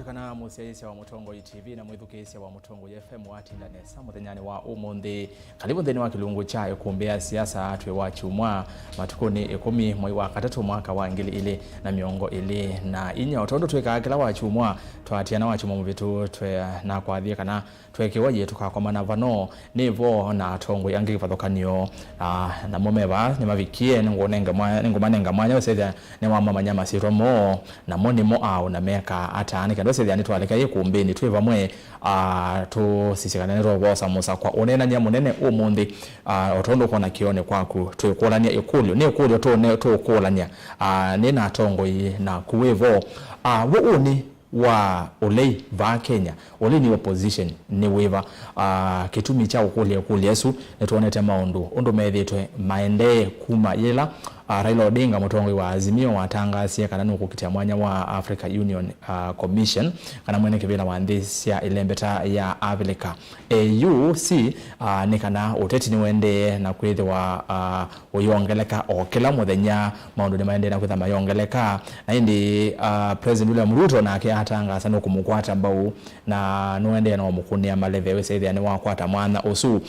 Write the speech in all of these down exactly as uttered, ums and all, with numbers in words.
Kana mũsyaĩĩsya wa Mũtongoi T V na mwĩthukĩĩsya wa Mũtongoi F M watinda nesa mũthenyanĩ wa ũmũnthĩ. Karibu nthĩnĩ wa kĩlungu kya ĩkũmbĩ ya siasa twĩ wa kyumwa, matukũnĩ ĩkũmi mwei wa katatũ mwaka wa ngili ilĩ na mĩongo ĩlĩ na inya. O tondũ twĩkaa kĩla wa kyumwa, twatiana wa kyumwa mũvĩtu twe na kwathie kana twekewa yie tũkakomana vano nĩ vo na atongoi angĩ kĩvathũkanyo, ah, namo me vaa nĩmavikie. Nĩngũnenga mwanya, nĩngũmanenga mwanya ũsethya nĩwamamanya masyĩtwa moo, namo nĩmo aũ na mekaa ata, nĩ kenda ũsethya nĩtwalika ĩkũmbĩnĩ twĩ vamwe, ah, tũsisye kana nĩtũvosa mũsakwa ũneenany'a mũnene ũmũnthĩ. Ah, o tondũ ũkwona kĩonĩ kwaku, twĩkũlany'a ĩkũlyo, nĩ ĩkũlyo tũũne-, tũũkũlany'a, ah, nĩ na atongoi naku wĩ vo. Ah, w'o ũnĩ wa ũlei vaa Kenya, ũlei nĩ opposition nĩ wĩva? Ah, kĩtumi kya ũkũlya ĩkũlyo ĩsu, nĩtwonete maũndũ ũndũ methĩĩtwe maendee kuma yĩla, ah, Raila Odinga, mũtongoi wa Azimio, watangaasie kana nũkũkitĩa mwanya wa Africa Union, ah, Commission, kana mwene kĩvĩla wa nthĩ sya ĩlembeta ya Avilika, A U C, ah, nĩ kana ũteti nĩũendee na kwĩthĩwa, ah, ũyongeleka o kĩla mũthenya, maũndũ nĩmaendee na kwĩtha mayongeleka. Na ĩndĩ, ah, President William Ruto nake atangaasa nũkũmũkwata mbau na nũendee na ũmũkũnĩa maleve wĩsethĩa nĩwakwata mwanya ũsu.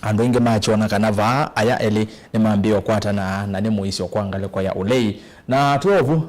Andũ aingĩ makyona kana vaa aya elĩ nĩmambĩĩe ũkwatana na nĩ mũisyo kwa ngalĩko ya ũlei. Na twĩ ovu,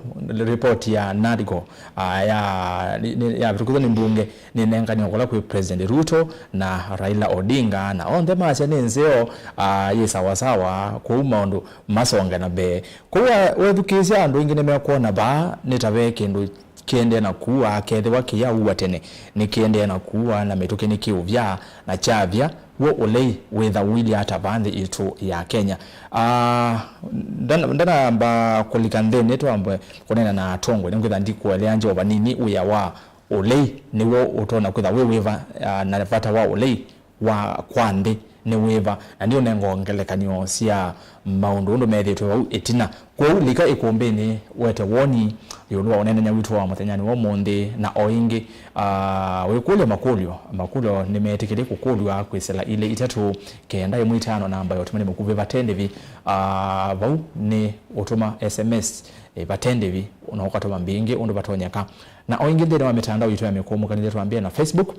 ripoti ya NADCO, ah, ya, nĩ, nĩ, yavĩtũkĩthw'a nĩ mbunge nĩnenganiwe kũla kwĩ President Ruto na Raila Odinga, na onthe masya nĩ nzeo, ah, yĩ sawasawa, kwoou maũndũ masonge na mbee. Kwoou we-, wethukĩĩsya, andũ aingĩ nĩmekwona vaa nĩ ta ve kĩndũ kĩendee na kuwa, kethĩwa kĩyaua tene nĩkĩendee na kuwa, na mĩtũkĩ nĩkĩũvya na kyavya, w'o ũlei wĩtha ũilye ata vaa nthĩ itũ ya Kenya? Ah, ndana-, ndanamba kũlika nthĩnĩ twambe kũneena na atongoi, nĩngwĩtha ndikũeleangya o vanini wĩa wa ũlei nĩw'o ũtonya kwĩtha wĩ wĩva, ah, na vata wa ũlei wa kwa nthĩ nĩ wĩva, na nĩũnenga ngelekany'o sya maũndũ ũndũ methĩĩtwe vau ĩtina. Kwoou lika ĩkũmbĩnĩ wete woni ĩũlũ wa ũneenany'a witũ wa mũthenyanĩ wa ũmũnthĩ, na o ĩngĩ, ah, wĩkũlya makũlyo. Makũlyo nĩmetĩkĩlye kũkũlw'a kwĩsĩla ilĩ itatũ, kenda ĩmwe itano namba ya ũtũmani mũkuvĩ vate ndĩvi. Ah, vau nĩ ũtũma S M S, eh, vate ndĩvi, na ũkatũma mbingĩ ũndũ vatonyeka. Na o ĩngĩ nthĩnĩ wa mĩtandao yitũ ya mĩkũmũkanĩlye, twambĩe na Facebook,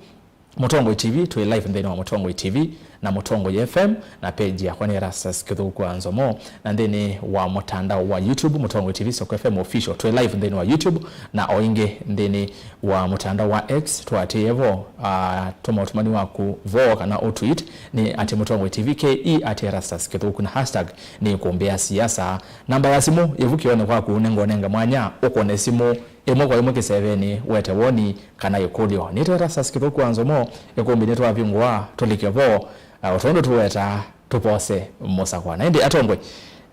Mũtongoi T V, twĩ live nthĩnĩ wa Mũtongoi T V na Mũtongoi F M, na page yakwa nĩ Erastus Kĩthũku wa Nzomo, na nthĩnĩ wa mũtandao wa YouTube, Mũtongoi T V Soko F M Official, twĩ live nthĩnĩ wa YouTube, na o ĩngĩ nthĩnĩ wa mũtandao wa X, tũatĩĩe vo, ah, tũma ũtũmani waku vo kana ũtweet, nĩ at Mũtongoi T V K E, at Erastus Kĩthũku, na hashtag nĩ ĩkũmbĩ ya siasa. Namba ya simũ yĩvu kĩonĩ kwaku, nĩngũnenga mwanya ũkũne simũ ĩmwe kwa ĩmwe kĩsevenĩ, wete woni kana ĩkũlyo. Nĩtweta Erastus Kĩthũku wa Nzomo, ĩkũmbĩ nĩtwavingũa, tũlike vo, ah, o tondũ tũweta, tũvose mũsakwa. Na ĩndĩ atongoi,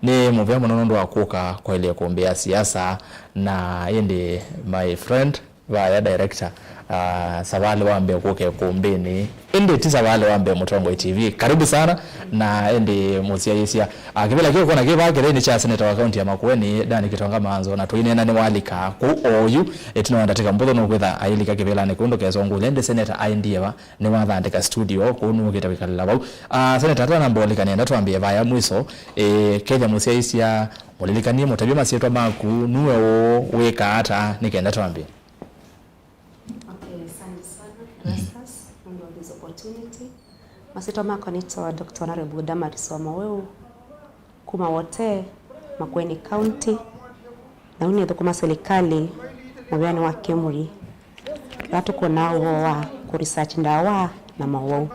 nĩ mũvea mũno nũndũ wa kũka kwaĩlya ĩkũmbĩ ya siasa, na ĩndĩ my friend, vaya director, ah, savalĩ wa mbee kũka ĩkũmbĩnĩ. Ĩndĩ ti savalĩ wa mbee Mũtongoi T V. Karibu sana, na ĩndĩ mũsyaĩĩsya. Ah, kĩvĩla kĩu ũkwona kĩ vaa kĩthĩnĩ kya seneta wa kaunti ya Makueni, Dani Kitonga Manzo, na tũineena nĩwalika kũu oyu, ĩtina wa ndatĩka mbũthũ nũkwĩtha ailika kĩvĩlanĩ kĩu, ndũkesongũlye, ĩndĩ seneta aendie va, nĩwathandĩka studio, kũu nũkĩte kwĩkalĩla vau. Ah, seneta, twanamba ũlika nĩenda twambĩe vaya mwiso, eh, kethya mũsyaĩĩsya, mũlilikanie, mũtavye masyĩtwa maku, nue ũũ, wĩkaa ata, nĩ kenda twambĩe. Okay, asante sana, Erastus, nũndũ wa this opportunity. Masyĩtwa makwa nĩtawa Doctor Honorable Damaris Wamaweu, kuma Wote, Makueni County, na yu nĩthũkũma silikalĩ mũvĩanĩ wa KEMRI, vala tũkũnaa ũvoo wa kũ research ndawa na mawau.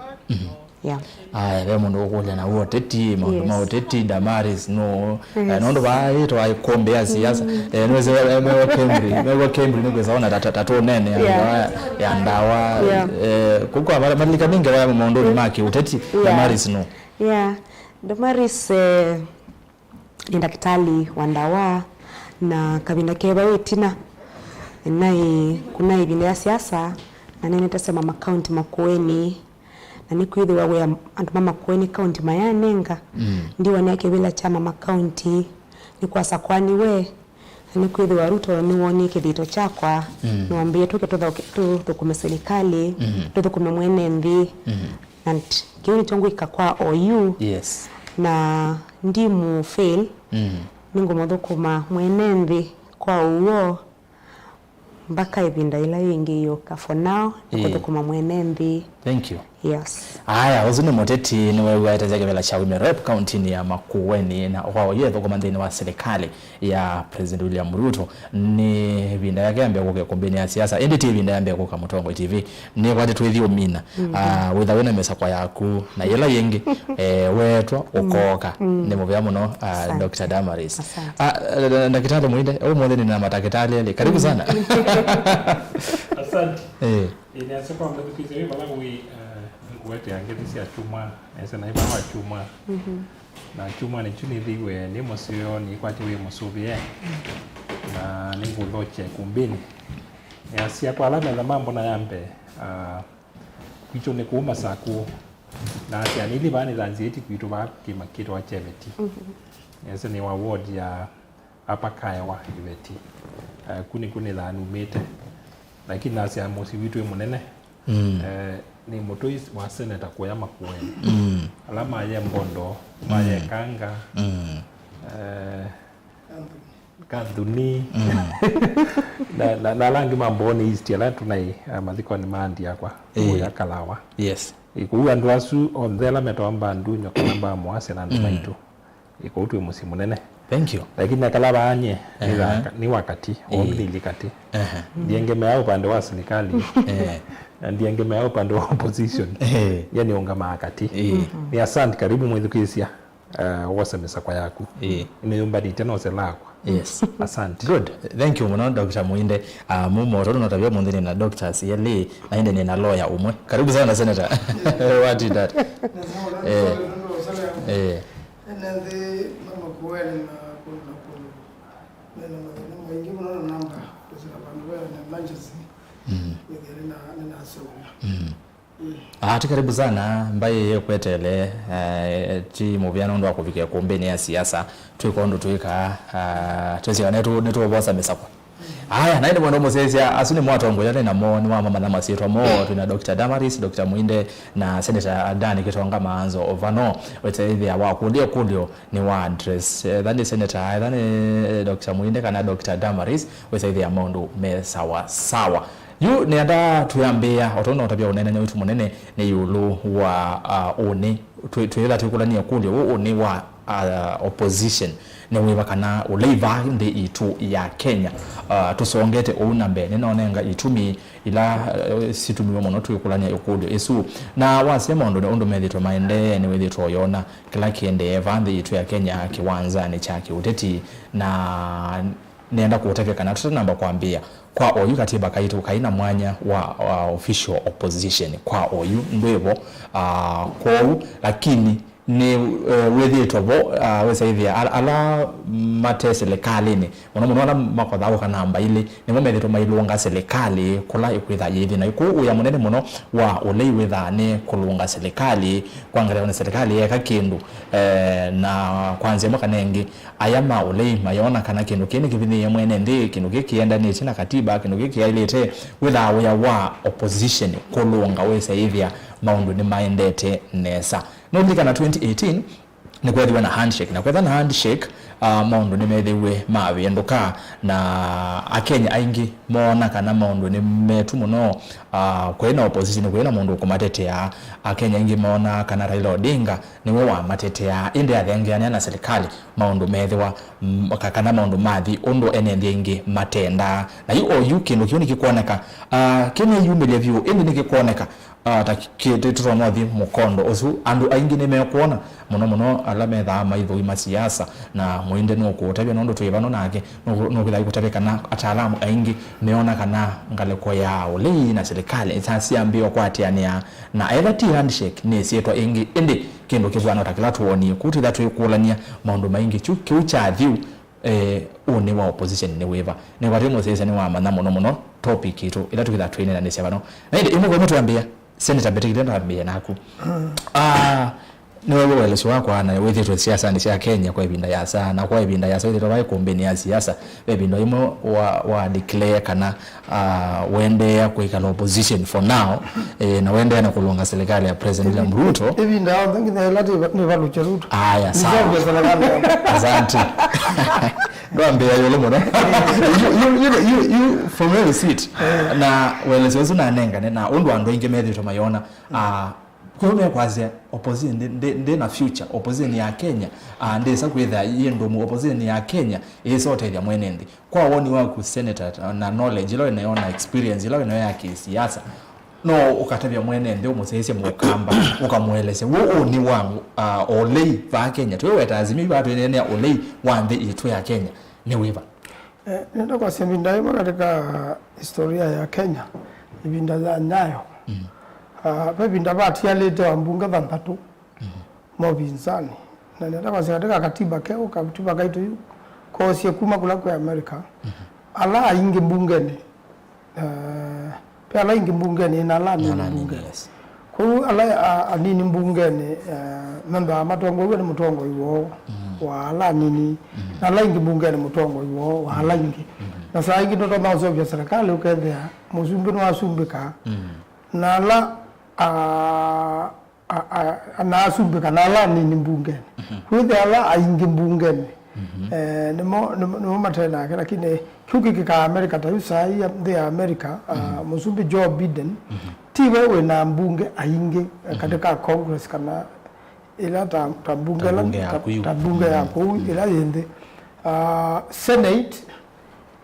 Yeah. Aya, ve mũndũ ũkũlya na ũteti, maũndũ ma Yes. ũteti, Damaris, no, eh, Yes. nũndũ vaa ĩtwa ĩkũmbĩ ya siasa, eh, nĩwĩsĩ, eh, mewa KEMRI, mewa KEMRI nĩ kwĩsa ona ta, ta, ta tũnene ya Yeah. ndawa, ya ndawa, Yeah. eh, kũkwa mara, malika mingĩ vaya maũndũnĩ ma kĩũteti, Yeah. Damaris no. Yeah. Damaris, eh, nĩ ndakĩtalĩ wa ndawa, na kavinda ke vau ĩtina, naĩ, kuna ĩvinda ya siasa, na nĩnĩtasya Mama County Makueni, na nĩkwĩthĩwa wĩa andũ ma Makueni County mayanenga, Mm. ndiwonea kĩvĩla kya Mama County, nĩkwasakũaniwe, na nĩkwĩthĩwa Ruto nĩwonie kĩthito kyakwa, Mm. nĩwambĩie tũke tũthoke-, tũthũkũme silikalĩ, Mm. tũthũkũme mwene nthĩ, Mm. na t-, kĩu nĩkyo ngwĩka kwa oyu. Yes. Na ndimũ fail, Mm. nĩngũmũthũkũma mwene nthĩ kwa ũw'o. Mpaka ĩvinda ĩla yĩngĩ yũka. For now, nĩ Ĩĩ. kũthũkũma mwene nthĩ. Thank you. Yes. Aya, ũsu nĩ mũteti nĩweew'aa ĩtethya kĩvĩla kya Women Rep kauntinĩ ya Makueni, na kwa ũyũ ethũkũma nthĩnĩ wa silikalĩ ya President William Ruto. Nĩ ĩvinda yake ya mbee kũka ĩkũmbĩnĩ ya siasa, ĩndĩ ti ĩvinda ya mbee kũka Mũtongoi T V. Nĩ kwati twĩthi ũmina. Ah, wĩtha wĩna mĩsakwa yaku na yĩla yĩngĩ eh, weetwa ũkooka. Nĩ mũvea mũno ah, Asante. Doctor Damaris. Asante. Ah, eh, ndakĩtalĩ Mwinde, ũmũnthĩ nĩ na matakĩtalĩ elĩ. Karibu sana. Asante. Eh, Ĩnĩasya kwa mũthukĩĩsya wĩ vala wĩ, eh, nĩngũetea ngethi sya kyumwa, nesa naĩ vala wa kyumwa. Na kyumwa nĩkyu nĩthĩiwe nĩ mũseo, nĩkwatya wĩ mũsũvĩe. Na nĩngũthokya ĩkũmbĩnĩ. Nĩasya kwa ala metha mambona ya mbee, ah, kwitũ nĩ kũu Masakũ. Na asya nĩli vaa nĩthanzĩĩti kwitũ vaa kĩma kĩtawa Cheveti. Nĩasya nĩ wa ward ya Apa Kaewa Iveti. Eh, ku nĩku nĩthaa numĩte. Lakini nasya mũsyĩ witũ wĩ mũnene. Mm. Eh, nĩ mũtũi wa seneta kũya Makueni. Mm. Ala maye Mbondo, maye Kanga, mm. Eh, Kanthuni. Mm. Na, na, na ala angĩ ma Mbooni East, ala tũnaĩ eh, mathikonĩ ma andi yakwa. Eh. Kũya Kalawa. Yes. Kũu andũ asu onthe ala metawa Mbandunywa kana Mbamwase na andũ maitũ. Ĩkũu twĩ mũsyĩ mũnene. Thank you. Lakini akala vaany'e nĩ Aha. thaka- nĩ wakati, Ĩĩ. Omilili kati. Aha. Ndiengemea upande wa serikali. Eh. Na ndiengemea upande wa opposition. Eh. Ye nĩũngamaa kati. Ĩĩ. Nĩ asante, karibu mwĩthukĩĩsya uh, wose mĩsakwa yaku. Ĩĩ. Nĩyũmbanĩte nose lakwa. Yes. Asante. Good. Thank you mũno Doctor Mwinde. Uh, mumo tondũ notavia mũnthĩ nĩ na doctors yelĩ na ĩndĩ nĩ na lawyer ũmwe. Karibu sana Senator. What is that? Eh. Eh. Ene nthĩ ma Makueni na kũndũ na kũndũ mena mathĩna maingĩ mũno na namba kwĩsĩla vandũ ve na emergency. Mm. Wĩthĩa nĩna- nĩnasũvĩa. Mm. Mm. Ah, ti karibu sana mbaĩ yĩkwetele eh, ti mũvea nũndũ wa kũvika ĩkũmbĩnĩ ya siasa. Twĩka ũndũ twĩkaa ah, twĩsĩwa nĩtũũvosa mĩsakwa. Aya, naĩ nĩ mwenda mũsyaĩĩsya asu nĩmo atongoya nĩ namo nĩwamamanya masyĩtwa moo. Twĩna Doctor Damaris, Doctor Mwinde na Senator Dan Kĩtonga Maanzo. Ovano wĩsaĩthĩa wakũlya ĩkũlyo nĩ wa address etha nĩ Senator, etha nĩ Doctor Mwinde kana Doctor Damaris, wĩsaĩthĩa maũndũ me sawa sawa. Yu nĩenda twĩambĩĩa o tondũ notavya ũneenany'a witũ mũnene nĩ ĩũlũ wa uh, ũnĩ twĩla twĩkũlany'a ĩkũlyo ũũ ũnĩ wa uh, opposition nĩ wĩva kana ũlei vaa nthĩ itũ ya Kenya. Uh, tũsongete ũu na mbee nĩnonenga itumi ila uh, situmiwe mũno twĩkũlany'a ĩkũlyo ĩsu. Na wasya maũndũ ũndũ methĩtwe maendee nĩwĩthĩtwe ũyona kĩla kĩendee vaa nthĩ itũ ya Kenya kĩwanzanĩ kya kĩũteti na nĩenda kũũtavya kana tũtanamba kwambĩĩa kwa oyu katiba kaitũ kaina mwanya wa, wa official opposition kwa oyu ndwĩvo uh, kwoou lakini nĩ uh, wĩthĩtwe vo uh, wĩsaĩthĩa ala, ala mate silikalĩnĩ mũno mũno ala makothaa ũka namba ilĩ nĩmo methĩtwe mailũnga silikalĩ kũla ĩkwĩtha yĩthi na ĩkũũ ũya mũnene mũno wa ũlei wĩthaa nĩ kũlũnga silikalĩ kwa ngelekany'o silikalĩ yeka kĩndũ eh, na kwa nzĩa ĩmwe kana ĩngĩ Aya ma ũlei mayona kana kĩndũ kĩĩ nĩkĩvinyĩĩe mwene nthĩ, kĩndũ kĩĩ kĩendanĩtye na katiba, kĩndũ kĩĩ kĩaĩlĩte. Wĩthaa wĩa wa opposition kũlũnga wĩsa ĩthĩa maũndũ nĩmaendete nesa. Nũlilikana twenty eighteen nĩkwethiwe na handshake, na kwetha na handshake, uh, maũndũ nĩmethĩiwe mavĩndũka, na Akenya aingĩ moona kana maũndũ nĩ metu mũno. Uh, kwĩ na opposition, kwĩ na mũndũ ũkũmatetea. Akenya aingĩ moonaa kana Raila Odinga nĩwe wamateteaa, ĩndĩ athengeanĩa na silikalĩ maũndũ meethĩwa, mm, ka-, kana maũndũ mathi ũndũ ene nthĩ ingĩ matendaa. Na yu oyu kĩndũ kĩu nĩkĩkwoneka, ah, kĩneyumĩlye vyũ, ĩndĩ nĩkĩkwoneka, ah, ta kĩ-, tũtonya ũthi mũkondo ũsu. Andũ aingĩ nĩmekwona, mũno mũno ala methaa maithũima siasa, na Mwinde nũkũũtavya nũndũ twĩ vano nake, nũkwĩtha kũtavya kana ataalamu aingĩ meona kana ngalĩko ya ũlei na silikalĩ ĩtasyambĩĩa ũkwatĩanĩa, na etha ti handshake nĩ ĩsyĩtwa ĩngĩ, ĩndĩ kĩndũ kĩvw'ana o ta kĩla twoonie kũu twĩtha twĩkũlany'a maũndũ maingĩ. Kyu kĩu kya thyũ, eh, ũnĩ wa opposition nĩ wĩva? Nĩkwatĩ mũsyaĩĩsya nĩwamanya mũno mũno topic itũ ĩla tũkĩtha twĩneenanĩsya vano. Na ĩndĩ ĩmwe kwa ĩmwe twambĩĩa, Senator mbetĩkĩlya ndambĩĩa naku. Ah, nĩwe wĩ ũelesyo wakwa na wĩthĩtwe siasanĩ sya Kenya kwa ĩvinda yasa, na kwa ĩvinda yasa wĩthĩtwe vaĩ kũmbĩnĩ ya siasa, ve ĩvinda ĩmwe wa, wa declare kana, ah, wendeea kwĩkala opposition for now, eh, na wendeea na kũlũnga silikalĩ ya President William Ruto. Ĩvinda yonthe nginya ĩla nĩvalũkye Ruto. Aya, sawa. Nĩsyaũkĩa silikalĩ yakwa. Asante. Ambĩa ĩũlũ mũno. You, you, you, you, you, from where you sit. Na welesyo ũsu nanengane na ũndũ andũ aingĩ methĩtwe mayona. Ah, kwa hiyo mekwasya opposition ndĩ, ndĩ, ndĩ na future. Opposition ya Kenya, ah, ndĩsa kwĩthĩa yĩ ndũmu. Opposition ya Kenya ĩsa ũtethya mwene nthĩ. Kwa woni waku, Senator, na knowledge ĩla wĩnayo na experience ĩla wĩnayo ya kĩsiasa, no ũkatavya mwene nthĩ, ũmũsyaĩĩsye mũkamba, ũkamũelesya w'o ũnĩ wa, ah, ũlei vaa Kenya? Twĩweta Azimio ivaa twĩneenea ũlei wa nthĩ yitũ ya Kenya nĩ wĩva? Eh, nenda kwasya ĩvinda yĩmwe katika historia ya Kenya, ĩvinda ya Nyayo, ah, ve ĩvinda vatialĩte wambunge thanthatũ ma ũvinzani. Na nenda kwasya katika katiba keũ, katiba kaitũ yu, koosie kuma kũla kwĩ America, ala aingĩ mbungenĩ, eh, ve ala aingĩ mbungenĩ na ala anini mbungenĩ. Kwoou ala, a, anini mbungenĩ, eh, mendaa matongoew'e nĩ mũtongoi woo wa ala anini, na ala aingĩ mbungenĩ mũtongoi woo wa ala aingĩ. Na saa ingĩ nũtonya ũseũvya serikali ũkethĩa mũsumbĩ nĩwasumbĩka, na ala, a, a, a, na asumbĩ kana ala anini mbungenĩ. Kwĩthĩa ala aingĩ mbungenĩ, eh, nĩmo, nĩmo, nĩmo mate nake, lakini kĩu kĩkĩkaa America. Ta yu saa ii nthĩ ya America, ah, mũsumbĩ Joe Biden, tiwe wĩ na mbunge aingĩ, eh, katika Congress kana ĩla ta, ta mbunge, ta ĩla, mbunge ya ta, kũu, ta mbunge ya kũu ĩla yĩ nthĩ. Ah, Senate,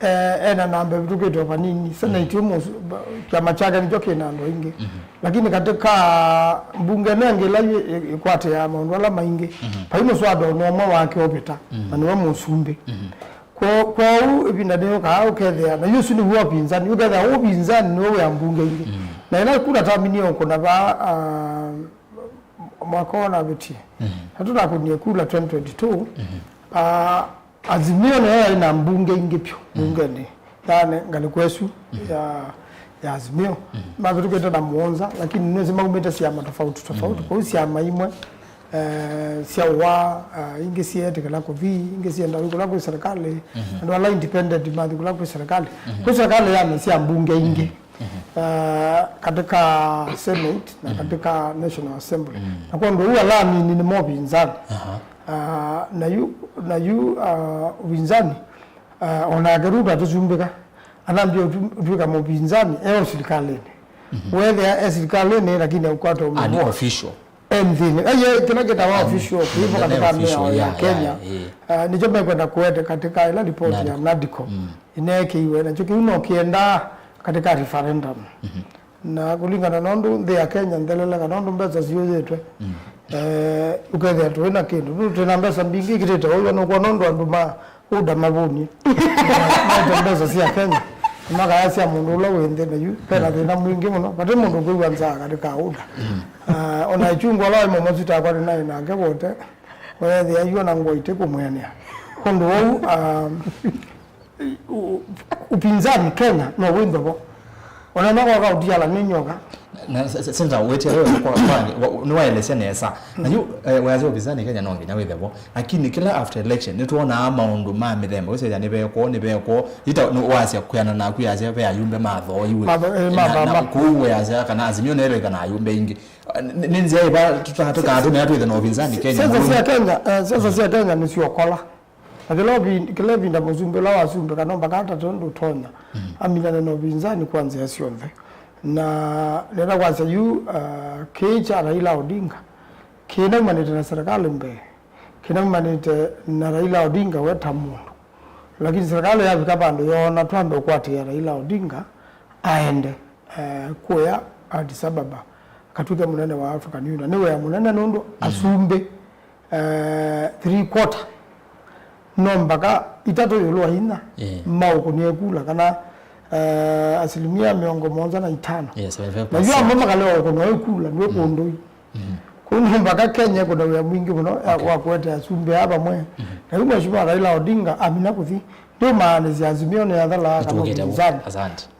eh, ena namba ĩvĩtũkĩte o vanini. Senate ũmũ-, ba-, kyama kyake nĩkyo kĩ na andũ aingĩ. Lakini katika mbunge ĩno ĩngĩ ĩla yĩ-, ĩ-, ĩkwatĩaa maũndũ ala maingĩ, vai mũswada ona ũmwe wake ũvĩta, na nĩwe mũsumbĩ. Kwo-, kwoou ĩvinda nĩyũkaa ũkethĩa, na yu ũsu nĩw'o ũpinzani, ũkethĩa ũpinzani nĩwe wĩa mbunge ingĩ. Na ĩla kura tamini ũkũna vaa, ah, mwaka ũnavĩtie. Na tũnakunie kula twenty twenty-two, ah, Azimio nĩyo yaĩ na mbunge ingĩ vyũ mbungenĩ, yani ngalĩko ĩsu ya, ya Azimio. Mavĩtũkĩte na mũonza, lakini nĩsĩ maumĩte syama tofauti tofauti. Kwoou syama imwe, eh, syaũa, ah, ingĩ syeetĩkĩla kũthi, ingĩ syenda kũla kwĩ serikali, andũ ala independent mathi kũla kwĩ serikali. Kwĩ serikali yana sya mbunge ingĩ. Ah, katika Senate na katika National Assembly. Na kwa ũndũ ũu ala anini nĩ mopinzani. Ah, na yu, na yu, ah, upinzani, ah, onake Ruto atũsumbĩka. Anambia ũtu-, ũtwĩka mupinzani, e o silikalini. Wethĩa e silikalini, lakini aukwata ũmwe. Ah, nĩ official. Anything. Aye, kĩla kĩtawa official, kĩvo katika mĩao ya Kenya. Ah, nĩkyo mekwenda kũete katika ĩla ripoti ya NADCO. Ĩneekĩiwe, nakyo kĩu no kĩendaa katika referendum. Na kũlingana na ũndũ nthĩ ya Kenya ntheleleka, na ũndũ mbesa siũyĩtwe, eh, ũkethĩa tũĩ na kĩndũ. Nũndũ twĩ na mbesa mbingĩ ikĩtĩte ũyũ, nũkwona ũndũ andũ ma ũda mavũnie. Maete mbesa sya Kenya, na makaya sya mũndũ ũla wĩ nthĩ na yu. Vena thĩna mwingĩ mũno, vate mũndũ ũkwĩw'a nzaa katika ũda. Ah, ona ĩkyungwa ala waimo masuta akwa nĩ naĩ nake vote, weethĩa yu ona ngũa itikũmwĩanĩa. Ũndũ wou, ah, u-, upinzani Kenya no wĩ ndovo. Ona no kwaka ũtiala nĩ nyoka. Na se-, se-, senza wĩtie wewe kwa, kwa, wa-, nĩwaelesya nesa. Na yu, eh, weasya upinzani Kenya no nginya wĩthe vo. Lakini kila after election, nĩtwonaa maũndũ ma mĩthemba. Wĩsĩthya nĩvekwo, nĩvekwo. Ita nĩ wasya kwĩana naku yasya ve ayumbe mathooiwe. Matho-, eh, na, na, kũu weasya kana Azimio nĩĩvĩka na ayumbe ingĩ. Nĩ, nĩ nzĩa ĩva tũta-, tũkatũmĩa twĩthe na upinzani Kenya? Siasa sya Kenya, eh, siasa sya Kenya nĩ syokola. Na kĩla ũvi-, kĩla ĩvinda mũsumbĩ ũla wasumbĩka no mpaka atate ũndũ ũtonya aminane na ũvinzani kwa nzĩa syonthe. Na nenda kwasya yu, ah, kĩĩ kya Raila Odinga kĩnaumanĩte na serikali mbee, kĩnaumanĩte na Raila Odinga we ta mũndũ. Lakini serikali yavika vandũ yoona twambe ũkwatĩĩa Raila Odinga aende, eh, kũya Addis Ababa, akatw'ĩke mũnene wa African Union. Nĩ wĩa mũnene nũndũ asumbĩ, eh, three quarter, no mpaka itatũ ĩũlũ wa inya maũkũnĩe kula, kana, eh, asilimia mĩongo mũonza na itano. Yes, seventy-five percent. Na yu amwe makalewa ũkũnwa ĩ kula, ndwĩ kũndũ ĩ. Kũu no mpaka Kenya ĩkũna wĩa mwingĩ mũno ya, okay, wa kũete asumbĩ aa vamwe. Na yu Mheshimiwa Raila Odinga amina kũthi, nĩũmaanĩsya Azimio nĩyathala kana ũvinzani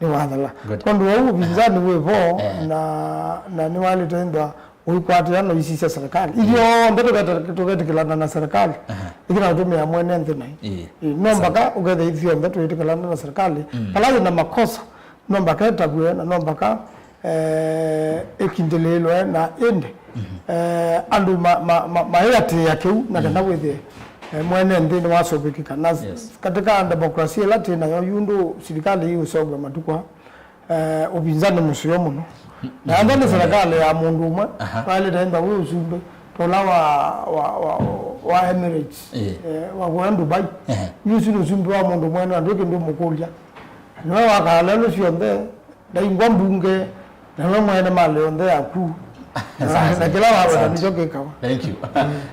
nĩwathela. Good. Kwondũ wau ũvinzani wĩ vo, na, na nĩwaĩlĩte ĩndwa ũikwatĩana na ũisisya serikali. Ithyonthe tũkete-, tũketĩkĩlana na serikali. Ĩkĩna ũtũmĩa mwene nthĩ naĩ. Ĩĩ. Ĩĩ, no mpaka ũketha ithyonthe twĩtĩkĩlana na serikali. Vala yĩna makosa, no mpaka etavw'e, na no mpaka, eh, ĩkindĩlĩĩlwe, na ĩndĩ, eh, andũ ma-, ma-, ma-, maĩatĩĩa kĩu, na kenda wĩthĩe eh, mwene nthĩnĩ wa sũvĩkĩka. Na Yes. katika demokrasia ĩla twĩ nayo, yu ndũ silikalĩ ĩũseũvw'a matukũ aa, eh, ũvinzani mũseo mũno. Na enda nĩ serikali ya mũndũ ũmwe, Aha. waĩlĩte enda wĩ ũsumbĩ, ta ũla wa, wa, wa, wa Emirates, Ĩĩ. eh, wa kũya Dubai. Ehe. Yu ũsu nĩ ũsumbĩ wa mũndũ ũmwe, na ndwĩ kĩndũ mũkũlya. Nĩwe wakaa lelũ syonthe, ndaingwa mbunge, na nĩwe mwene malĩ onthe yaku. Na, Sasa, na kĩla waweta sasa. nĩkyo kĩkawa. Thank you.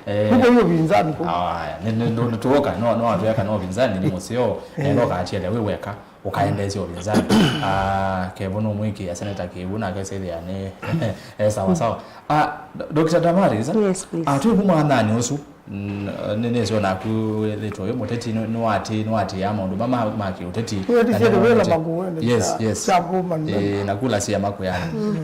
Eh, Kuko hiyo vinzani kũ. Aya, nĩ, nĩ, nĩ, nĩtũoka, no, no atweka no vinzani nĩ mũseo, Eh. nendo kaachia wĩ weka, ũkaendeesya ũvinzani. Ah, Kevo no mwĩkĩa Senator Kĩu, nake sĩthĩa nĩ, eh, sawa sawa. Ah, Doctor Damaris, Yes, please. ah, twĩ kuma nthĩnĩ ũsu, Mm, nĩ, nĩsĩ o naku wĩthĩtwe wĩ mũteti, nĩ, nĩwatĩ-, nĩwatĩĩa maũndũ ma, ma, ma kĩũteti. Nĩwĩtĩsye Na nĩ kĩvĩla mũteti. Makueni Yes, kya, yes. kya Bowman Eh, Member. na kula sia Makueni.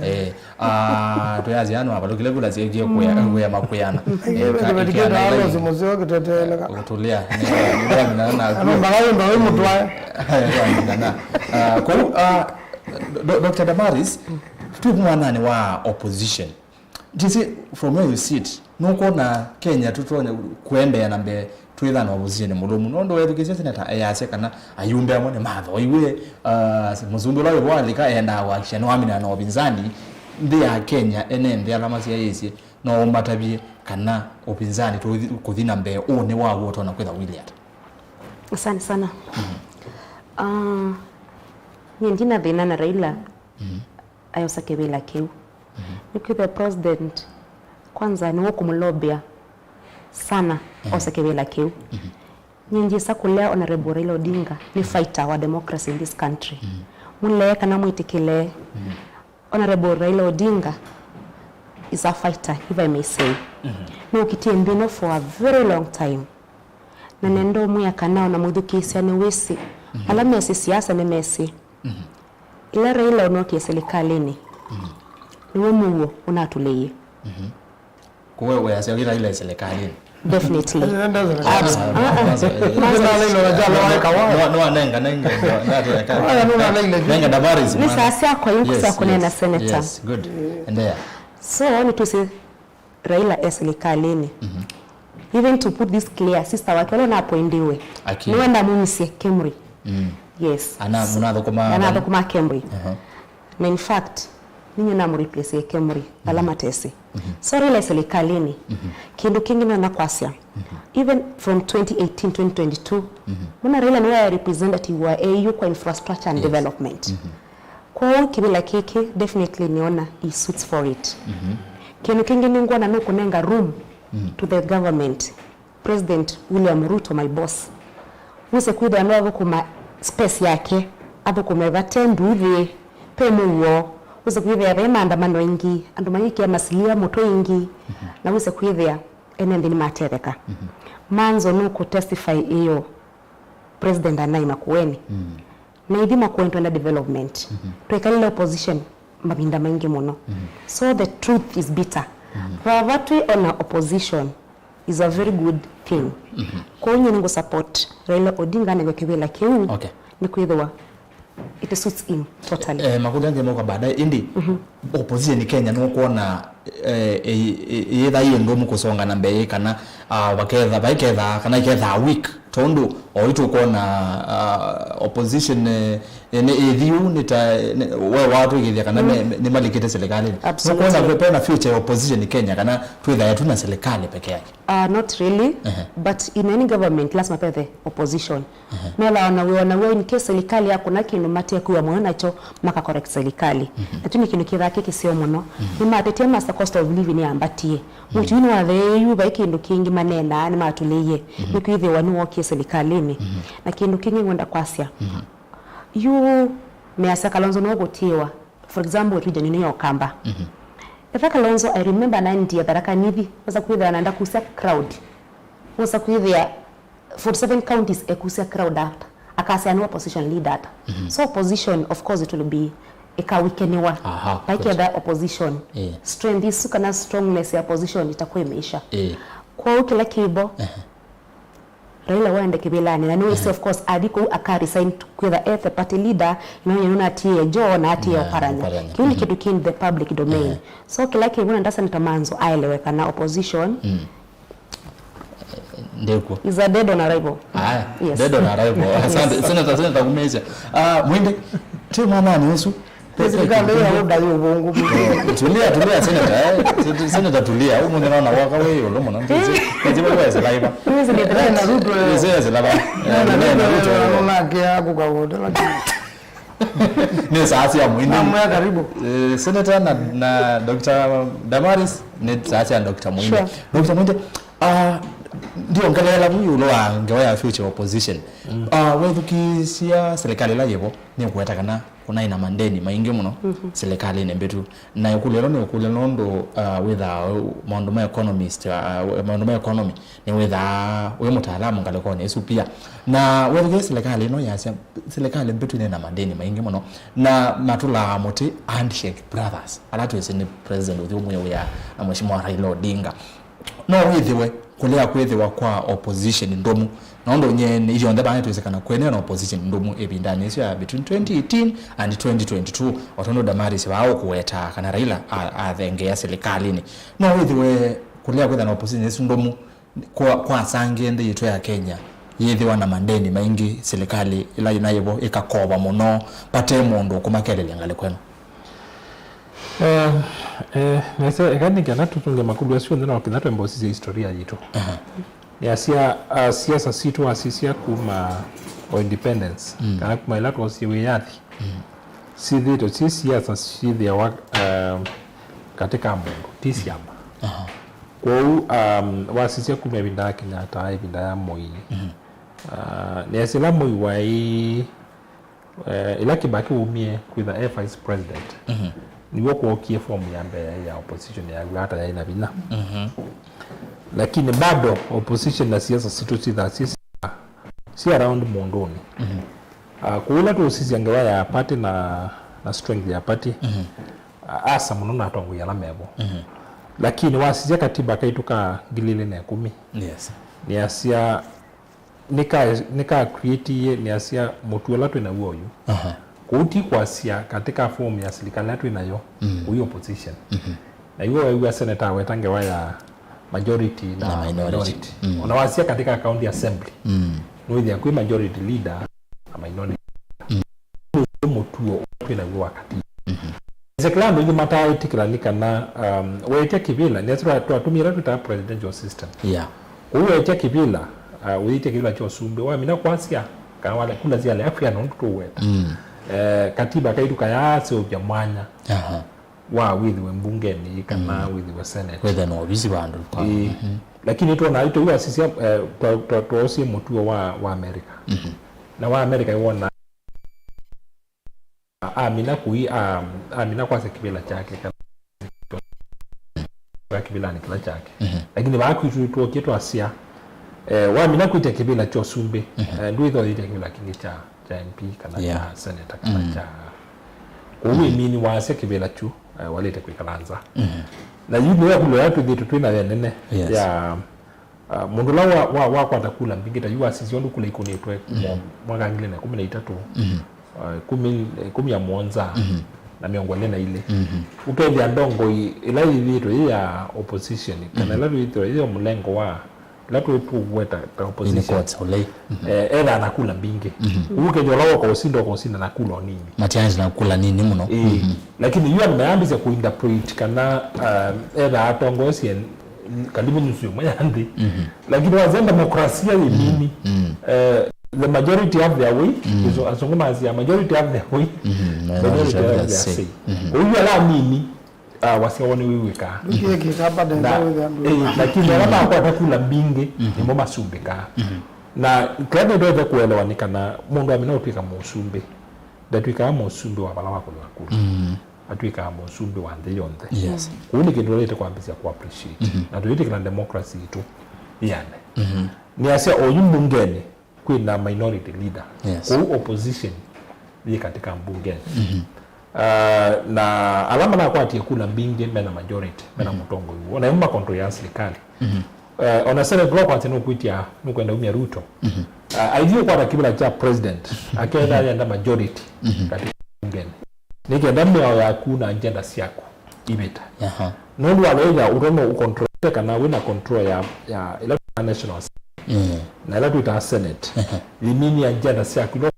Eh, ah, twĩasya nĩwavalũkile kula syekie kũya, kũya Makueni. Eh, ka-, Kĩvĩla kĩana kĩla ĩla alosi mũseo kĩteteeleka. Ũtũlĩa. Nĩ, nĩ, nĩ, nĩ, Anũmbaga yũmba wĩ mũtwae. Nĩ, nĩ, nĩ, ah, kũu, ah, Do-, Doctor Damaris, twĩ mwananĩ wa opposition. Ndisi, from where you sit, nũkwona Kenya tũtonya kũendeea na mbee twĩthana opposition mũlũmu? Nũndũ wethukĩsya senata eyasya kana ayumbe amwe nĩmathoiwe, uh, mũsumbĩ ũla wĩvo walika endaa kũhakikisha nĩwamina na ũpinzani. Nthĩ ya Kenya, ene nthĩ ala masyaĩĩsye, no ũmatavye kana ũpinzani tũthi-, kũthi na mbee ũũ nĩ wa ũtonya kwĩtha wĩlĩ ata? Asante sana. Ah, nyie ndina thĩna na Raila. Ayosa kĩvĩla kĩu. Nĩkwĩthĩa president kwanza nĩwe ũkũmũlobĩa sana ose kĩvĩla kĩu. Nyie ndyĩsa kũlea Honorable Raila Odinga nĩ fighter wa democracy in this country. Mũlee kana mwĩtĩkĩle, Honorable Raila Odinga is a fighter, if I may say. Nĩũkĩtie nthĩ ĩno for a very long time. Na nenda ũmwĩa kana ona mwĩthukĩĩsya nĩwĩsĩ. Ala mesĩ siasa nĩmesĩ. Ĩla Raila ũnokie silikalĩnĩ, nĩw'o mũuo ũnatũlĩie. Kũu weasya wĩ Raila silikalĩnĩ? Definitely. Enda silikalĩ. Abs-, ah, ah. Nĩwanenga, nenga, ndatweka. Aya nũna Raila. Nenga Damaris, Nĩ mwana. Saa syakwa yu Yes, sya kũneena yes, senator. Yes, good. Endelea. So, nĩtwĩsĩ Raila e silikalĩnĩ. Even to put this clear, sister wake ũla ũnapoindiwe, Aki. nĩwe ndamumisye Kemri. Yes. Ana, mũnathũkũma Anathũkũma Kemri. Na in fact, ninye namũreplace Kemri, ala matesĩ. So Raila e silikalĩnĩ. Kĩndũ kĩngĩ nona kwasya. Even from twenty eighteen, twenty twenty-two, muna Raila nĩwe representative wa A U kwa infrastructure and Yes. development. Kwoou kĩvĩla kĩkĩ, definitely nĩona he suits for it. Kĩndũ kĩngĩ nĩngwona nũkũnenga room to the government, President William Ruto, my boss. Wĩse kwĩthĩa no athũkũma space yake, athũkũme vate nduthi, pe mũuo. Wĩse kwĩthĩa ve maandamano aingĩ, andũ mayĩkĩa masilia mũtwe aingĩ, na wĩse kwĩthĩa ene nthĩ nĩmatetheka. Manzo nũkũ testify ĩyo President anaĩ Makueni. Na ithyĩ Makueni twenda development. Twĩkalile opposition mavinda maingĩ mũno. So the truth is bitter. Vava twĩ ona opposition is a very good thing. Kwoou nyie nĩngũ support Raila Odinga anengwe kĩvĩla kĩu Okay. nĩkwĩthĩwa it suits him totally. Eh, makũlya nthĩ mauka baadaye, ĩndĩ opposition Kenya nũkwona, eh, ĩ-, ĩ-, ĩyĩtha yĩ ndũmu kũsonga na mbee kana, ah, vaketha, vaiketha, kana iketha weak, tondũ oĩ tũkwona, ah, opposition, eh, eh, nĩ ĩthiu, nĩ ta, nĩ, we watwĩkĩthya kana me, me, nĩmalikĩte silikalĩnĩ. Absolutely. Nũkwona kwĩ pena future ya opposition Kenya kana twĩthae tu na silikalĩ peke yake? Uh, not really, Ehe. but in any government lazima pethe opposition. Methaa ona wĩ ona wĩ in case serikali yakũna kĩndũ matekwĩwa mũno nakyo maka correct serikali. Na kĩu nĩ kĩndũ kĩthaa kĩ kĩseo mũno. Nĩmatetie master cost of living yambatie. Mũtĩ ũyũ nĩwatheeie yu vai kĩndũ kĩngĩ maneenaa nĩmatũlĩie. Nĩkwĩthĩwa nĩwookie serikalĩnĩ. Na kĩndũ kĩngĩ ngwenda kwasya. Yu measya Kalonzo nũkũtiĩwa. For example, region ĩno ya Ũkamba. Etha Kalonzo, I remember naendie Tharaka Nithi, wesa kwĩthĩa naenda kusya crowd. Wesa kwĩthĩa forty-seven counties ekusya crowd ata. Akasya nĩ opposition leader ata. So opposition, of course, it will be ĩkawikeniwa. Aha, good. Vaiketha opposition. Yeah. Strength isu kana strongness ya opposition itakuwa imeisha. Yeah. Kwoou kĩla kĩvo, Raila waende kĩvĩlanĩ, na nĩwĩsĩ, of course, athi kũu aka resign kwĩtha e the party leader, ĩno nyie nũnatiĩe Joho na atiĩe Oparanya. Oparanya. Kĩu nĩ kĩndũ kĩ in the public domain. So kĩla kĩvona nda Senator Manzo aelewe kana opposition Ndekuo. Is a dead on arrival. Aya, yes. Dead on arrival. Asante. Senator, Senator Kumeisha. Ah, Mwindi, ti mwanani usu. Serikali ya uda yo bongo. Tulia, tulia, Senator. Eh? Senator, tulia. Umu nina na waka we ulo mwana. Kazi bado wese laiba. Mimi ni tena Ruto. Wese laiba. Na Ruto. Mama yake yako kawoda lakini. Nĩ saa sya Mwindi. Namwĩa karibu. Eh, Senator na, na Doctor Damaris, nĩ saa sya Doctor Mwindi. Sure. Doctor Mwindi, ah, ndiongelela vu ĩũlũ wa ngewa ya future opposition. Mm. Ah, wethukĩĩsya serikali ĩla yĩvo, nĩkũweta kana kũnaĩ na mandeni maingĩ mũno serikali-inĩ mbĩtu. Na ĩkũlyo ĩno nĩ ĩkũlyo nũndũ, ah, wĩthaa maũndũ ma economist, ah, maũndũ ma economy, nĩwĩthaa wĩ mũtaalamu ngalĩkonĩ ĩsu pia. Na wethukĩĩsya serikali ĩno yasya, serikali mbĩtu nĩ na madeni maingĩ mũno, na matũlaa mũtĩ handshake brothers, ala twĩsĩ nĩ president ũthyũ ũmwe wĩa na Mheshimiwa Raila Odinga. No wĩthĩwe kũlea kwĩthĩwa kwa opposition ndũmu, nũndũ nyie nĩ ithyonthe vaa nĩtwĩsĩ kana kwene na opposition ndũmu ĩvindanĩ ĩsu ya between twenty eighteen and twenty twenty-two, o tondũ Damaris vaa ũkũweta kana Raila a- athengeea silikalĩnĩ. No wĩthĩwe kũlea kwĩthĩwa na opposition ĩsu ndũmu, kwa, kwa asangĩe nthĩ yitũ ya Kenya yĩthĩwa na mandeni maingĩ, silikalĩ ĩla yĩnaĩvo ĩkakova mũno, vate mũndũ ũkũmakelelya ngalĩko ĩno. Eh, eh, nesa eka nĩ kana tũtũnge makũlyo asu onthe no kĩnya twemba ũsisya historia yitũ. Aha. Nĩasya, ah, siasa sitũ wasisya kuma o independence, mm, kana kuma ĩla twosie wĩyathi. Mm. Syĩthĩĩtwe syĩ siasa syĩthĩawa, um, katĩ ka mũndũ, ti syama. Aha. Kwoou, um, wasisya kuma ĩvinda ya Kenyatta, ĩvinda ya Moi. Mhm. Uh, nĩasya ĩla Moi waĩ, uh, ĩla Kibaki waumie kwĩtha e vice president, mhm, nĩw'o kwookie form ya mbee ya opposition ya w'o ata yaĩ na vinya. Mhm. Lakini bado opposition na siasa sitũ syĩthaa syĩ, syĩ around mũndũnĩ. Mhm. Ah, kũu ĩla tũũsisya ngewa ya party na, na strength ya party, mhm, ah, asa mũno na atongoi ala mevo. Mhm. Lakini wasisya katiba kaitũ ka ngili ilĩ na ĩkũmi, yes, nĩasya, nĩka, nĩka creatie, nĩasya mũtuo ũla twĩ naw'o oyu. Aha. Kũu ti kwasya katika form ya silikalĩ ĩla twĩ nayo, mm, kũu opposition. Mhm. Na iwe wew'a seneta aweta ngewa ya majority na, na minority, minority. Mm. Ona wasya katika county assembly, mm, nĩwĩthĩa kwĩ majority leader na minority. Mm. Ũsu mũtuo ũla twĩ naw'o wa katiba. Mhm. Nĩsya kĩla andũ aingĩ mataaĩtĩkĩla nĩ kana, um, weetya kĩvĩla, nĩasya twa-, twatũmĩe ĩla twĩtaa presidential system. Yeah. Kũu weetya kĩvĩla, uh, ũyĩtya kĩvĩla kya ũsumbĩ, wamina kwasya, kana wale kula syalea kwĩa nũndũ tũweta. Mm. Eh, katiba kaitũ kayaaseũvya mwanya. Aha. Wa wĩthĩwe mbungenĩ kana, mm, wĩthĩwe senate. Wĩthĩwe na ovisi vandũ kwa. Ĩĩ. Mhm. Lakini twona aitũ yu asisya, eh, twa-, twa-, twaosie mũtuo wa, wa America. Mhm. Na wa America ĩwona amina kũi, a-, amina kwasya kĩvĩla kyake kana kĩvĩlanĩ kĩla kyake. Mhm. Lakini vaa kwitũ twokie twasya, eh, wamina kwĩtya kĩvĩla kya ũsumbĩ, mhm, eh, ndwĩthwa ũyĩtya kĩvĩla kĩngĩ kya kya M P kana, yeah, kya senator kana, mm, kya. Kwoou, mm, wĩmini waasya kĩvĩla kyu, eh, walĩte kwĩkala nza. Mm-hmm. Na yu nĩyo ĩkũlyo ya twĩthĩĩtwe twĩ nayo ĩnene, yes, ya, ah, mũndũ ũla wa, wa, wakwata kula mbingĩ ta yu wasisya ũndũ kula ikũnĩtwe kuma, mm-hmm, mwaka ngili na ĩkũmi na itatũ, mm-hmm, ah, ĩkũmi, ĩkũmi na mũonza, mm-hmm, na mĩongo ĩlĩ na ilĩ. Mm-hmm. Ũkethĩa ndongoi ĩla yĩthĩĩtwe yĩ ya opposition, kana, mm-hmm, ĩla yĩthĩĩtwe yĩ ya mũlengo wa ĩla twĩ tũweta ta opposition. In quotes, ũlei. Mhm. Eh, ethaa na kula mbingĩ. Mhm. Ũu kethĩa ũla woka ũsinda, ũka ũsinda na kula nini. Matianĩte na kula nini mũno. Ĩĩ. Mhm. Lakini yu andũ mayambĩsya kũinterpret kana, um, ethaa atongoesye karibu nusu ĩmwe ya nthĩ. Mhm. Lakini wasya demokrasia yĩ nini. Mhm. Eh, the majority have their way. Mhm. Isu-, asungu masya majority have their way. Mhm. Minority have their say. Mhm. Kwoou ala anini, ah, wasya woo nĩwĩw'ĩkaa. Ndũkĩe kĩkamba nenda wĩthĩa ndũ. Eh, lakini ala makwata kula mbingĩ, mhm, nĩmo masumbĩkaa. Mhm. Na kĩla nĩtwete kũelewa nĩ kana mũndũ amina ũtw'ĩka mũsumbĩ, ndatw'ĩkaa mũsumbĩ wa vala wakũlĩwa kula. Mhm. Atw'ĩkaa mũsumbĩ wa nthĩ yonthe. Yes. Kũu nĩ kĩndũ tũlĩte kwambĩsya kũ appreciate. Mhm. Na tũyĩtĩkĩla democracy itũ yĩane. Mhm. Nĩasya oyu mbungenĩ, kwĩ na minority leader. Yes. Kũu opposition yĩ katika mbungenĩ. Mhm. Ah, na ala manakwatie kula mbingĩ mena majority, mena, mhm, mũtongoi woo. Na ĩmwe makontroya silikalĩ. Mhm. Eh, ona Senate ũla ũkwasya nũkwĩtya, nũkwenda umya Ruto. Mhm. Ah, aithi ũkwata kĩvĩla kya president, akenda yenda majority, mhm, katika mbungenĩ. Nĩ kenda mĩao yaku na agenda syaku ivĩta. Aha. Nũndũ wa ĩtha ũtonya ũcontrol kana wĩna control ya, ya ĩla national Mm. Na ĩla twĩtaa Senate. Yĩminia njata syaku ila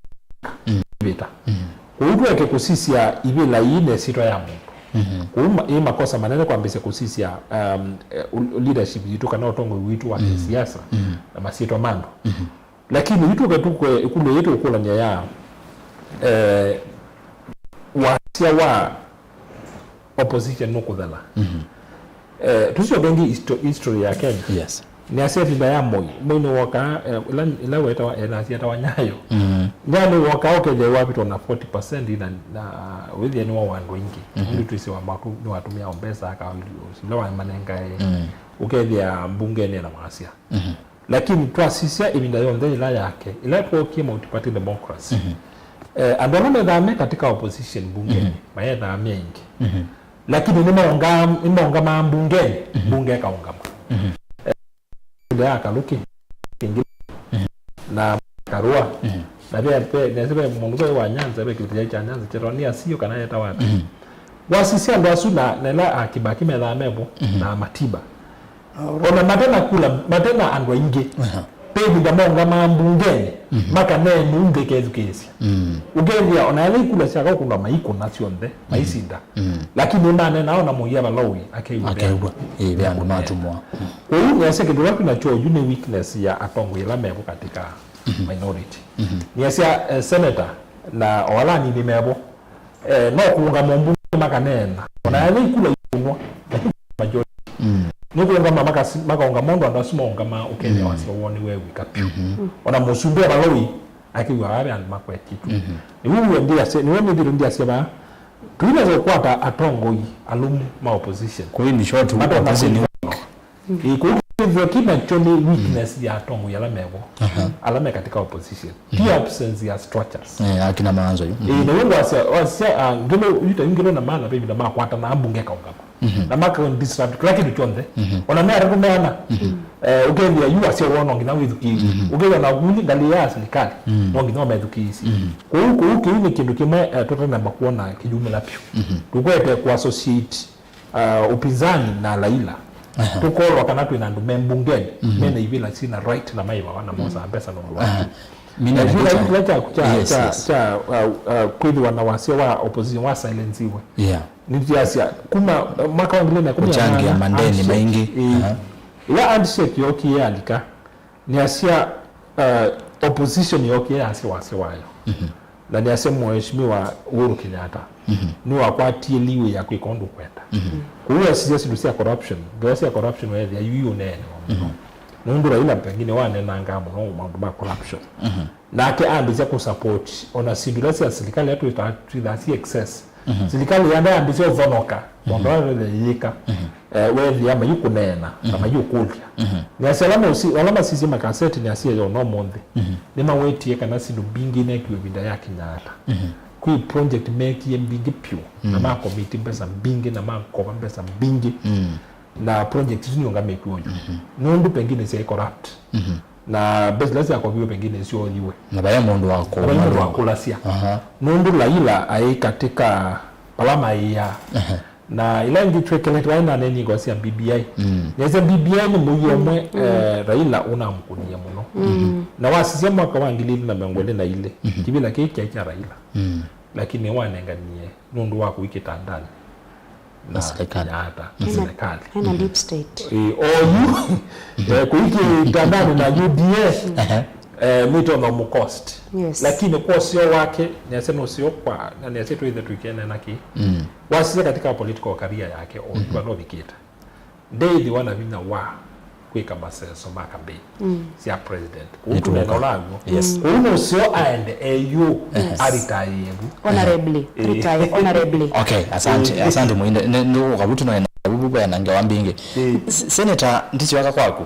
Mm. vĩta. Mm. Kũu tweke kũsisya ivĩla ii na ĩsyĩtwa ya mũndũ. Mhm. Kũu ma- ĩ makosa manene kwambĩsya kũsisya, um, eh, u- leadership yitũ kana ũtongoi witũ wa Mm. kĩsiasa Mm. na masyĩtwa ma andũ. Mhm. Lakini yu tũke tũkwe ĩkũlyo yĩĩ tũkũlany'a ya, eh, wasya wa opposition nũkũthela. Mhm. Eh, tũsyoke ĩngĩ histo- history ya Kenya. Yes. Nĩasya ĩvinda ya Moi. Moi nĩwokaa, eh, ĩla, ĩla wetawa, eh, nasi etawa Nyayo. Mhm. Nyayo nĩwokaa ũkethĩa wavĩtwa na forty percent na, na wĩthĩa nĩwa wa andũ aingĩ. Mhm. Nũndũ twĩsĩ wa matu- nĩwatũmĩaa mbesa aka ila wamanengae. Mhm. Ũkethĩa mbungenĩ na wasya. Mhm. Lakini twasisya ĩvinda yonthe ĩla yake, ĩla twookie multiparty democracy, Mhm. eh, andũ ala methaa me katika opposition mbungenĩ, Mhm. mayethaa me aingĩ. Mhm. Lakini nĩmaongaa- nĩmaũngamaa mbungenĩ, Mhm. mbunge ĩkaũngama. Mhm. Eh, ĩvinda ya Kalũki, Kĩngila, Mhm. na Karua, Mhm. na ve- ve- nesa ve mũndũ ve wa Nyanza, ve kĩveti kya Nyanza kyetawa nĩ Asio kana yetawa ata. Mhm. Wasisya andũ asu na, na ĩla a Kibaki methaa mevo, Mhm. na Matiba. Ona mate na kula, mate na andũ aingĩ. Aha. Ve ĩvinda maũngamaa mbungenĩ, Mhm. makaneena nthĩ ĩkethukĩĩsya. Mm. Ũkethĩa, ona ethĩa ikula sya kaũkũna maikũna syonthe, Mhm. maisinda. Mm. Lakini maneenaa ona mũia vala ũĩ, akew'a. Akew'a. Ĩĩ, ve andũ matumwa. Kwoou nĩasya kĩndũ kĩla twĩ nakyo yu nĩ weakness ya atongoi ala mevo katika Mhm. minority. Mhm. Nĩasya, eh, senator na o ala anini mevo, eh, no kũũngama mbunge makaneena. Ona ethĩa ikula ikũnwa, lakini majority. Mm. Nĩ kũũngama makasi- makaũngama ũndũ andũ asu maũngamaa ũkethĩa Mm. wasya woo nĩwew'ĩka vyũ. Mhm. Ona mũsumbĩ wa Malawi akĩw'a vave andũ makwetitwe. Mhm. Nĩw'o w'o ndiasya- nĩw'o nĩthĩtwe ndiasya vaa. Tũinaweza kũkwata atongoi alũmu ma opposition. Kwa hiyo, in short, Matonya opposition ni kũthi- Ĩĩ, kũu kĩthĩo kĩ nakyo nĩ weakness ya atongoi ala mevo, Aha. ala me katika opposition. Ti absence ya structures. Eh, akina Maanzo yu. Ĩĩ, na wĩngĩ wasya, wasya, ah, ngĩno, yuta ngĩno na maana baby na makwata na mbunge kaũngama. Mhm. Na maka disrupt kĩla kĩndũ kyonthe. Mhm. Ona me atatũ meana. Mhm. Eh, ũkethĩa yu wasya wona nginya wĩthukĩĩsye. Mhm. Ũkethĩa na kuli ngalĩ ya serikali. Mhm. No nginya ũmethukĩĩsye. Mhm. Kũu, kũu kĩu nĩ kĩndũ kĩmwe, eh, tũtanamba kuona kĩyumĩla vyũ. Mhm. Tũkwete ku associate uh, upinzani na Raila, Aha. tũkolwa kana twĩ na andũ me mbungenĩ, Mhm. mena ivĩla syĩna right na maivawa na mosaa mbesa na ũlwa. Aha. Mina Na na ivĩla kicha- kĩla kya, kya, Yes, kya, yes. kya, uh, uh, kwĩthĩwa na wasya wa opposition wa silensiwe. Yeah. Nĩtyasya, kuma, uh, mwaka wa ngili na ĩkũmi na nana, Kũchangia mandeni handshake, maingĩ. Ĩĩ. Aha. Ĩla handshake yookie yalika, nĩasya, uh, opposition yookie yasya wasya wayo. Mhm. Na nĩasya Mheshimiwa Uhuru Kenyatta Mhm. nĩwakwatie liwe ya kwĩka ũndũ ũkwenda. Mhm. Kũu wasisya syĩndũ sya corruption, ngewa sya corruption weethĩa yu iũneenewa mũno. Mhm. Nũndũ Raila pengine wanenangaa mũno maũndũ ma corruption. Mhm. Nake ambĩsya kũsupport ona syĩndũ ila sya silikalĩ ila twĩtaa twĩthaa si excess. Mhm. Silikalĩ yanda yambĩsya ũthonoka, maũndũ Mhm. ala yĩka. Mhm. Eh, weethĩa mayĩkũneena na Mhm. mayĩũkũlya. Mhm. Nĩasya ala mosi- ala masisye makaseti nĩasya yo no monthe Mhm. nĩmawetie kana syĩndũ mbingĩ inekiwe ĩvinda ya Kenyatta. Mhm. Kwĩ project meekie mbingĩ vyũ na Mhm. makomiti mbesa mbingĩ na makova mbesa mbingĩ Mm. na project isu nĩũngamĩtw'e ũyu. Mhm. Nũndũ pengine syaĩ corrupt. Mhm. Na mbesa ila syakoviwe pengine syoyiwe. Na vaya mũndũ wa Na vaya mũndũ kũũma. Wakũlasya. Aha. Nũndũ Raila aĩ katika vala maĩa. Aha. Na ila ingĩ twĩkĩlĩte waĩ na neni ngoo sya B B I. Mm. Nĩasya B B I nĩ mũio ũmwe, Mm. eh, Raila ũnamũkũnie mũno. Mm. Na wasisya mwaka wa ngili ili na mĩongo ĩlĩ na ilĩ, Mhm. kĩvĩla kĩĩ kyaĩ kya Raila. Mm. Lakini wanenganie nũndũ wa kũi kĩtandanĩ Na serikali. Kenyatta, Mhm. serikali. Ena deep state. Eh, oyu, eh, kũi kĩtandanĩ na U D A. Aha. Eh, nĩtonya mũcost. Yes. Lakini kwa ũseo wake, nĩasya nũseo kwa, na nĩasya twĩthe twĩkene na kĩ. Mm. Wasisya katika political career yake, o Mhm. ũndũ alovikĩte. Ndeĩthĩwa na vinya wa kwĩka maseso ma campaign Mm. sya president. Kũu Nĩtũũka. Tũnena ũla w'o. Yes. Mm. Kũu nũseo aende eyu Yes. aritaĩe vu. Honorably. Eh. Retire honorably. Okay, asante, Eh. asante Muinde. Ne, nĩ ũkavutu no ena vuvu bena ngewa mbingĩ. Eh. S- Senator, ndisiwaka kwaku.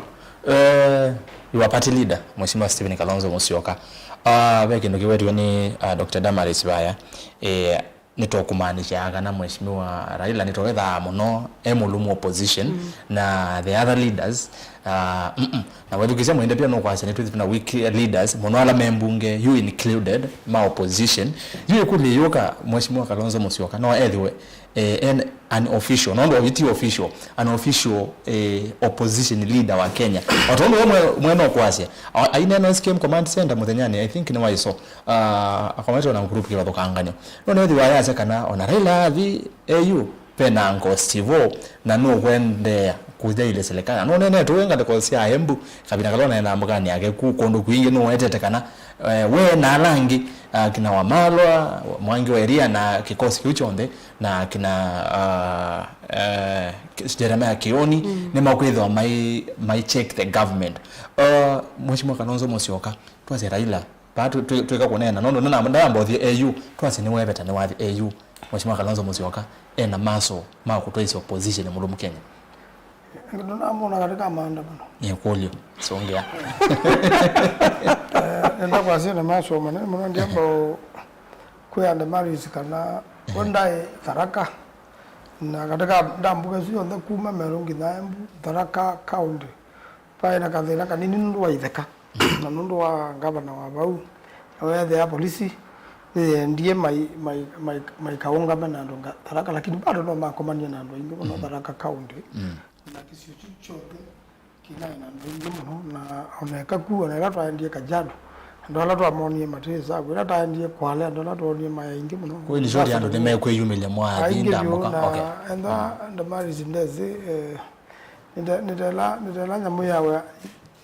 Eh, your party leader, Mheshimiwa Stephen Kalonzo Musyoka. Ah, ve kĩndũ kĩwetiwe nĩ, ah, Doctor Damaris vaya. Eh, nĩtũkũmaanisha kana Mheshimiwa Raila nĩtũwethaa mũno e mũlũmu opposition Mm. na the other leaders, ah, mm-mm. Na wethukĩsya Muinde pia nũkwasya nĩtwĩthĩtwe na weak leaders mũno ala me mbunge, you included, ma opposition. Yu ĩkũlyo yũka, Mheshimiwa Kalonzo Musyoka no ethĩwe, eh, en- an official, nũndũ ũyu ti official, an official, eh, opposition leader wa Kenya. O tondũ we mwe-, mwene ũkwasya, a-, ainena S K M Command Center mũthenyanĩ, I think nĩ waiso, ah, akometwe na group kĩvathũkanganyo. No nĩwĩthĩwa yasya kana ona Raila athi A U, ve na Uncle Steve-O, na nũkwendeea kũthailya serikali. Na nũnenetwe wĩ ngalĩko sya Embu, kavinda kala ũnaendaa mbũkanĩ yake ku kũndũ kwingĩ, nũwetete kana, eh, we na ala angĩ, ah, kina Wamalwa, Mwangi wa Iria na kĩkosi kĩu kyonthe, na kina, ah, eh, Jeremiah Kioni, mm, nĩmakwĩthĩwa mai, mai check the government. Uh, Mheshimiwa Kalonzo Musyoka, twasye Raila, vaa twi-, twi-, twĩka kũneena, nũndũ nĩna-, ndayamba ũthi A U, twasye nĩweveta nĩwathi A U. Mheshimiwa Kalonzo Musyoka ena muscle ma kũtwaisya opposition mũlũmu Kenya. Ndũnamwona katika maandamano? Nĩ kũlyo, songea. Eh, nenda kwasya na muscle manene mũno, ndiamba kwĩa Damaris kana we ndaĩ Tharaka, na katika ndambuka isu yonthe kuma Meru nginya Embu, Tharaka County, vaĩ na kathĩna kanini nũndũ wa itheka na nũndũ wa ngavana wa vau. Na weethĩa polisi nĩyendie mai-, mai-, mai-, maikaũngame na andũ nga-, Tharaka, lakini bado no makomanie na andũ aingĩ mũno, mm, Tharaka County. Mm. Na kĩsio kĩu kyonthe kĩnaĩ na andũ aingĩ mũno, na ona eka ku, ona ĩla twaendie Kajiado, andũ ala twamonie matĩ savu, ĩla twaendie Kwale, andũ ala twonie maĩ aingĩ mũno. Kweli, shoti andũ nĩmekwĩyumĩlya mwathi aingĩ vyũ, ndamũka. Na okay, enda, mm, Damaris ndesĩ, eh, nĩte-, nĩtela, nĩtela nyamũ yawe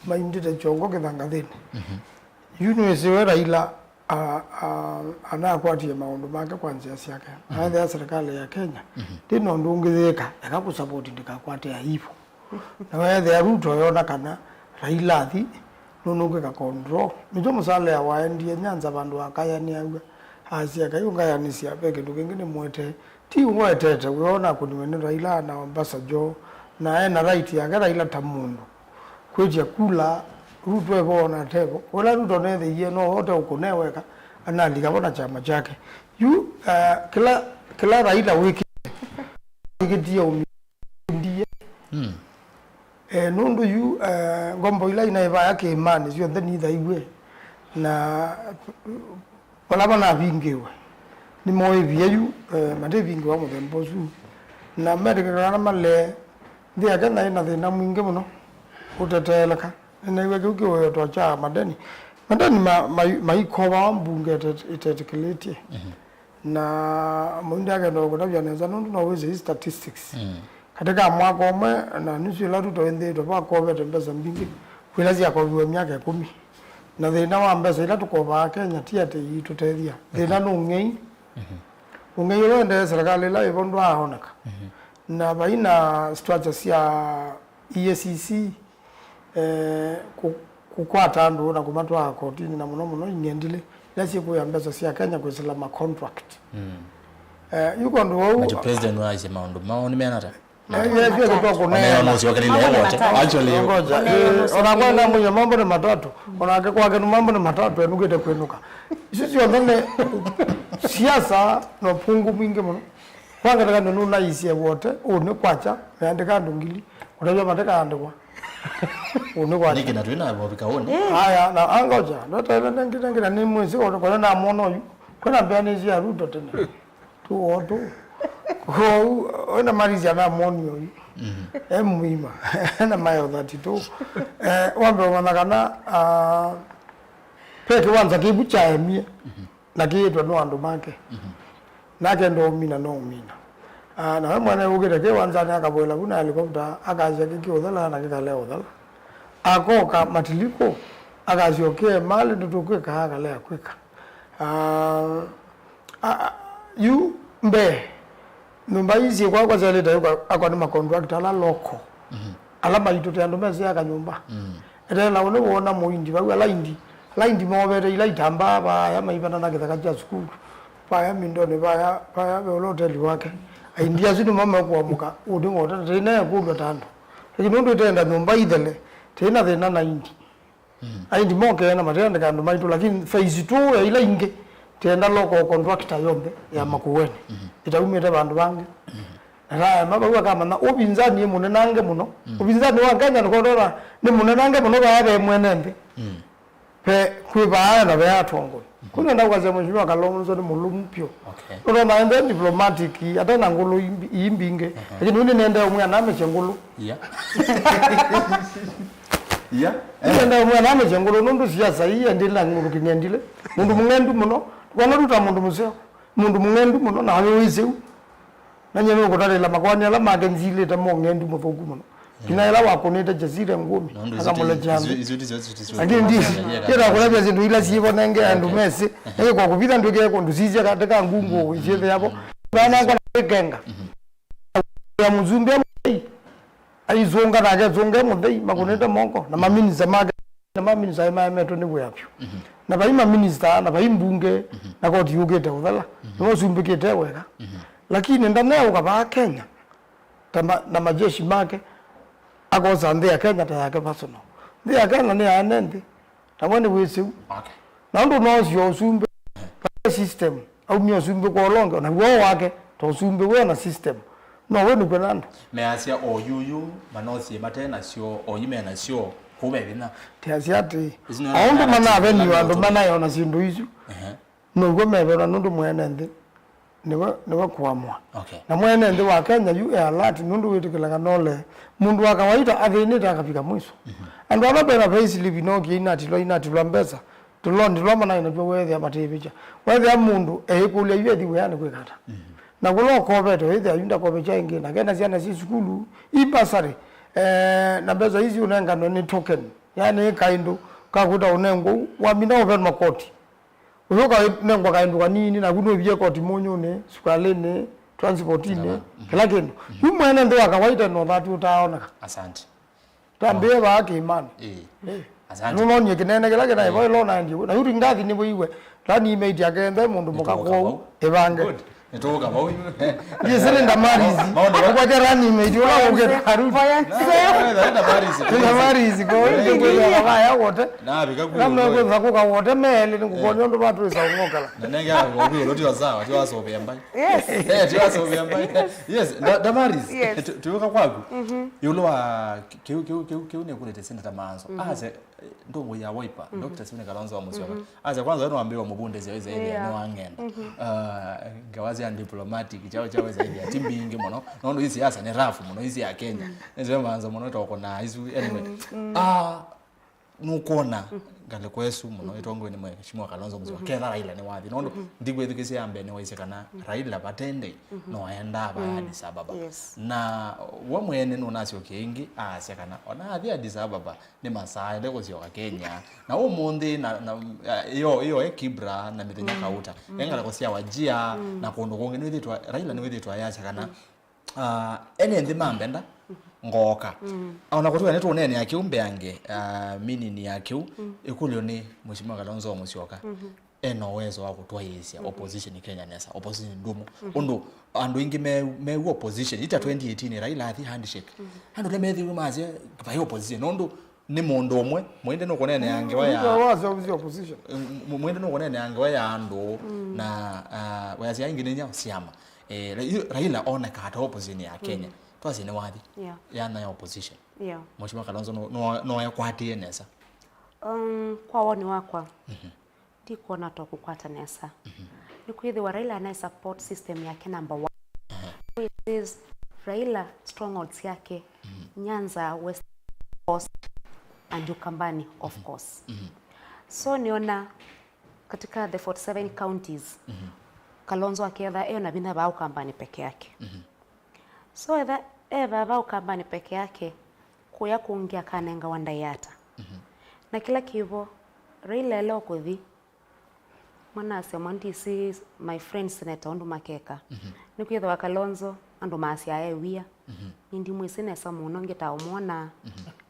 maindĩte kyongo kĩthangathĩnĩ. Mhm. Yu nĩwĩsĩwe Raila, a, a, anakwatie maũndũ make kwa nzĩa syake. Mhm. Aethĩa serikali ya Kenya, mhm, ndĩ na ũndũ ũngĩ yĩka, eka kũsapoti ndĩkakwate aibu. Na weethĩa Ruto yona kana Raila athi, nũnũkwĩka control. Nĩkyo Musalia waendie Nyanza vandũ akayanĩaw'a, asya, "Kai ũngayanĩsya, ve kĩndũ kĩngĩ nĩmwetee." Ti ngwetete, wĩona akũniwe nĩ Raila na Obasanjo, na ena right yake Raila ta mũndũ kwĩtya kula Ruto evo ona atevo. Ũla Ruto nethĩie no ote ũkũne weka, analika vo na kyama kyake. Yu, eh, kĩla, kĩla Raila wĩkĩte, wĩkĩtie ũmindie. Mm. Eh, nũndũ yu, eh, ngombo ila inaĩ vaya kĩĩmanĩ syonthe nithaiw'e. Na vala manavingĩwe, nĩmoĩvie yu, eh, matĩvingĩwa mũthemba ũsu. Na metĩkĩlana malee, nthĩ ya Kenya ĩna thĩna mwingĩ mũno ũteteeleka. Nĩnaiw'a kĩu kĩũĩtwa kya madeni. Madeni ma, ma, maikovawa mbunge ĩtet-, ĩtetĩkĩlĩtye. Mhm. Na mũini akenda kũtavya nesa nũndũ no wĩsĩ i statistics. Mm. Katika mwaka ũmwe na nusu ĩla Ruto ĩnthĩĩtwe vakovete mbesa mbingĩ kwĩ ila syakoviwe myaka ĩkũmi. Na thĩna wa mbesa ila tũkovaa Kenya ti atĩ iitũtethya. Thĩna nĩ ũng'ei. Mhm. Ũng'ei ũla ũendee serikali ĩla ĩvo ndwaaoneka. Mhm. Na vai na structure sya E A C C, eh, kũ-, kũkwata andũ na kũmatwaa kotinĩ, na mũno mũno ing'endilĩ ila syĩkũĩa mbesa sya Kenya kwĩsĩla ma contract. Mm. Eh, yu kwondũ wau. But president waisye maũndũ mao nĩ mena ata? Na yeye pia kutoa kunena. Ona nũsyokelile wote. Actually, ngoja. Eh, ona kwenda mwenye mambo ni matatu. Ona kwake ni mambo ni matatu, enukite kwinuka. Isu syonthe nĩ siasa na ũpungu mwingĩ mũno. Kwa ngelekany'o nũnaisye wote, ũnĩ kwakya, meandĩka andũ ngili, ũtavya matikaandĩkwa. Ũnĩ kwakya. Nĩkĩ na twĩ na vovika ũnĩ? Aya, na angoja, ndotaĩle nengĩ, nengĩ, na nĩ mwĩsĩ, kona namwona ũyu, kwĩna mbeanĩsya ya Ruto tene. Tu o tu. Kwoou, wĩna marisi anamwoni ũyu. Mhm. E mũima. Ena mayo thirty-two. Eh, wambe ũmanya kana, ah, ve kĩwanza kĩvu kyaemie. Mhm. Na kĩĩtwe nĩ andũ make. Mhm. Nake ndoũmina, no ũmina. Ah, na we mwene ũkĩte kĩwanzanĩ akavoela vu na helikopta, akasya kĩkĩũthela na kĩkalea ũthela. Akoka matilikũ, akasyokie malĩ nĩtũkwĩka, akalea kwĩka. Ah, ah, ah, yu mbee, nyũmba ii syĩkwakwa syaĩlĩte akwa nĩ makontrakta ala local. Mhm. Ala maitũ te andũ mesĩ aka nyũmba. Mm. Eteela ũnĩ wona mũindi vau, ala indi, ala indi movete ila itambaa vaya maivana na kĩthaka kya sukulu. Vaya mindonĩ, vaya, vaya ve ũla ũteli wake. Aindi asu nĩmo mekũamũka, ũnĩ ngota, tĩna ekũlwa ta andũ. Lakini nũndũ ĩtenda nyũmba ithele, tĩna thĩna na indi. Mm. Aindi mokee na matĩandĩka andũ maitũ, lakini phase two ya ila ingĩ, tĩenda local contractor yonthe ya, mm, Makueni. Mm. Ĩtaumĩte vandũ vangĩ. Mm. Na kaema vau akamanya ũvinzani nĩ mũnenange mũno. Mm. Ũvinzani wa Kenya nĩkwondona nĩ mũnenange mũno vaya ve mwene nthĩ. Mm. Ve kwĩ vaya na ve atongoi. Mm. Ũndũ nenda kwasya Mheshimiwa Kalonzo nĩ mũlũmu vyũ. Okay. Nũndũ naendee diplomatic, ate na ngũlũ imbi- ii mbingĩ. Lakini ũndũ nĩnendee ũmwĩa namesye ngũlũ. Yeah. Yeah. Nĩnendee ũmwĩa namesye ngũlũ, nũndũ siasa ii endile na ngũlũ kĩng'endile. Mũndũ mũng'endu mũno. Ndũkanaruta mũndũ mũseo. Mũndũ mũng'endu mũno, na wĩ wĩseu. Na nyie nĩũkũtalĩla makoani ala make nzilĩte mo ng'endu mũthũku mũno. Nginya ĩla wakũnĩte Jezire ngũmi, akamũlekya nthĩ. Lakini ndi- ndĩtakũlevya syĩndũ ila syĩvo nenge andũ mesĩ. Nĩkĩkwa kũvitha ndwĩkĩe kũndũ sisya katĩ ka ngungu wĩsyĩthĩa vo. Vanangwa na kwĩkenga. Ya mũsumbĩ mũthei. Aisũnga nake asũnga e mũthei, makũnĩte moko. Na maminista make, na maminista aĩ maemetwe nĩ wĩa vyũ. Na vai maminista, na vai mbunge, na koti yũkĩte ũthela. Nĩwasumbĩkĩte wega. Lakini ndaneũka vaa Kenya. Ta ma- na majeshi make, akosa nthĩ ya Kenya ta yake personal. Nthĩ ya Kenya nĩ ya ene nthĩ, na we nĩ wĩsĩu. Okay. Na ũndũ noosio ũsumbĩ, vate system, aumia ũsumbĩ kwa ũlonge, na w'o wake, ta ũsumbĩ wĩ na system. No wĩ nĩkw'e na andũ. Measya o yuyu, manosie mate nasyo, o yu me nasyo, kũve vinya. Tiasya atĩ, Isu nĩ o ũndũ ona manaveniwa andũ manayona syĩndũ isu. Ehe. Now'o mevena nũndũ mwene nthĩ nĩwe, nĩwe kũamũa. Okay. Na mwene nthĩ wa Kenya yu e alert nũndũ wĩtĩkĩlaga nole mũndũ wa kawaita athĩnĩte akavika mwiso. Andũ ala mena payslip inokie inatilwa, inatilwa mbesa, tũlondi tũla manaĩ natw'o weethĩa matĩĩvĩkya. Weethĩa mũndũ eĩkũlya yu ethi wĩanĩ kwĩka ata? Na kũla ũkovete wĩthĩa yu ndakovekya ĩngĩ, na kena syana syĩ sukulu, i bursary, eh, na mbesa ii siũnenganwe nĩ token, yani kaĩndũ ka kwĩta ũnengwa ũu, wamina ũvenwa koti. Ũyũ ũkanengwa kaĩndũ kanini, naku nũvie koti mũnyũnĩ, sukalĩnĩ, transportinĩ, kĩla kĩndũ. Yu mwene nthĩ wa kawaita no thati ũtaaoneka. Asante. Twambĩe vaa kĩĩmanĩ. Ĩĩ. Asante. Nũnonie kĩnene kĩla kĩnaĩ vo ĩla ũnaendie. Na yu ngathi nĩvo iwe. Running mate akenthe mũndũ mũka kwoou. Ĩvange. Good. Nĩtũũka vau. Ndiĩsĩ nĩ Ndamaris. Ũkwatya running mate ũla ũkĩte Aruti. Nĩ Ndamaris, kwoou nĩkwĩthĩa vaya wote. Nambe kwĩthĩa kũka wote melĩ nĩkũkonya ũndũ vatwĩsa ũng'okela. Na nenge akokwĩlwo tio sawa, tio asũvĩa mbai. Yes. Eh, tio asũvĩa mbai. Yes, Ndamaris. Yes. Tũũka kwaku. Ĩũlũ wa kĩu, kĩu, kĩu, kĩu nĩkũlĩte Senator Manzo. Ase ndongo ya Wiper, Doctor Stephen Kalonzo wa Musyoka. Ase kwanza wena wambĩwa mũvundĩsya wĩsa ĩthĩa nĩ wang'enda. Ah, ngawa sya diplomatic, chao chao wĩsa ĩthĩa ti mbingĩ mũno. Nũndũ isi asa nĩ rafu mũno, isi ya Kenya. Nĩsyo manza mũno toko na isu. Anyway. Ah, nũkwona ngalĩko ĩsu mũno ĩtongoe nĩ Mheshimiwa Kalonzo Musyoka. Ketha Raila nĩ wathi. Nũndũ ndikwĩthukĩsya ya mbee nĩ waisye kana Raila vatendei no aendaa vaya Addis Ababa. Yes. Na we mwene nũnasyokie ĩngĩ aasya kana ona athi Addis Ababa nĩ masaa ende kũsyoka Kenya. Na ũmũnthĩ na, na, ĩyo, ĩyo e Kibra na mĩthenya kauta. E ngalĩko sya Wajir na kũndũ kũngĩ nĩwĩthĩtwa, Raila nĩwĩthĩtwa ayasya kana, ah, ene nthĩ mambenda, ngooka. Ona kũtwĩa nĩtũũneenea kĩu mbeange, ah, meaning ya kĩu, ĩkũlyo nĩ Mheshimiwa Kalonzo Musyoka. Ena ũwezo wa kũtwaĩĩsya opposition Kenya nesa, opposition ndũmu. Ũndũ andũ aingĩ me-, mewu opposition, ita twenty eighteen Raila athi handshake. Andũ ala methĩiwe masya vai opposition, nũndũ nĩ mũndũ ũmwe, mwende nũkũneenea ngewa ya, Ruto was always opposition. M-, mwende nũkũneenea ngewa ya andũ na, ah, wayasya aingĩ nĩ nyao syama. Eh, Ra-, Raila oneka ata opposition ya Kenya. Twasye nĩ wathi. Yeah. Yana ya opposition. Yeah. Mheshimiwa Kalonzo no, no, no ekwatie nesa. Um, kwa woni wakwa, ndikwona ta ũkũkwata nesa. Nĩkwĩthĩwa Raila anaĩ support system yake number one. Which is Raila strongholds yake, Nyanza, West Coast, and Ukambani, of course. So nĩona katika the forty-seven counties, Kalonzo aketha ena vinya vaa Ukambani peke yake. So etha e vaa Ukambani peke yake, kũya kũngĩ akanengawa ndaĩ ata? Na kĩla kĩvo, Raila ela ũkũthi, mwanasya mwa D C, my friend senator, ũndũ makeka. Nĩkwĩthĩwa Kalonzo, andũ maasyaa e wia. Nĩndimwĩsĩ nesa mũno ngĩtaa ũmwona,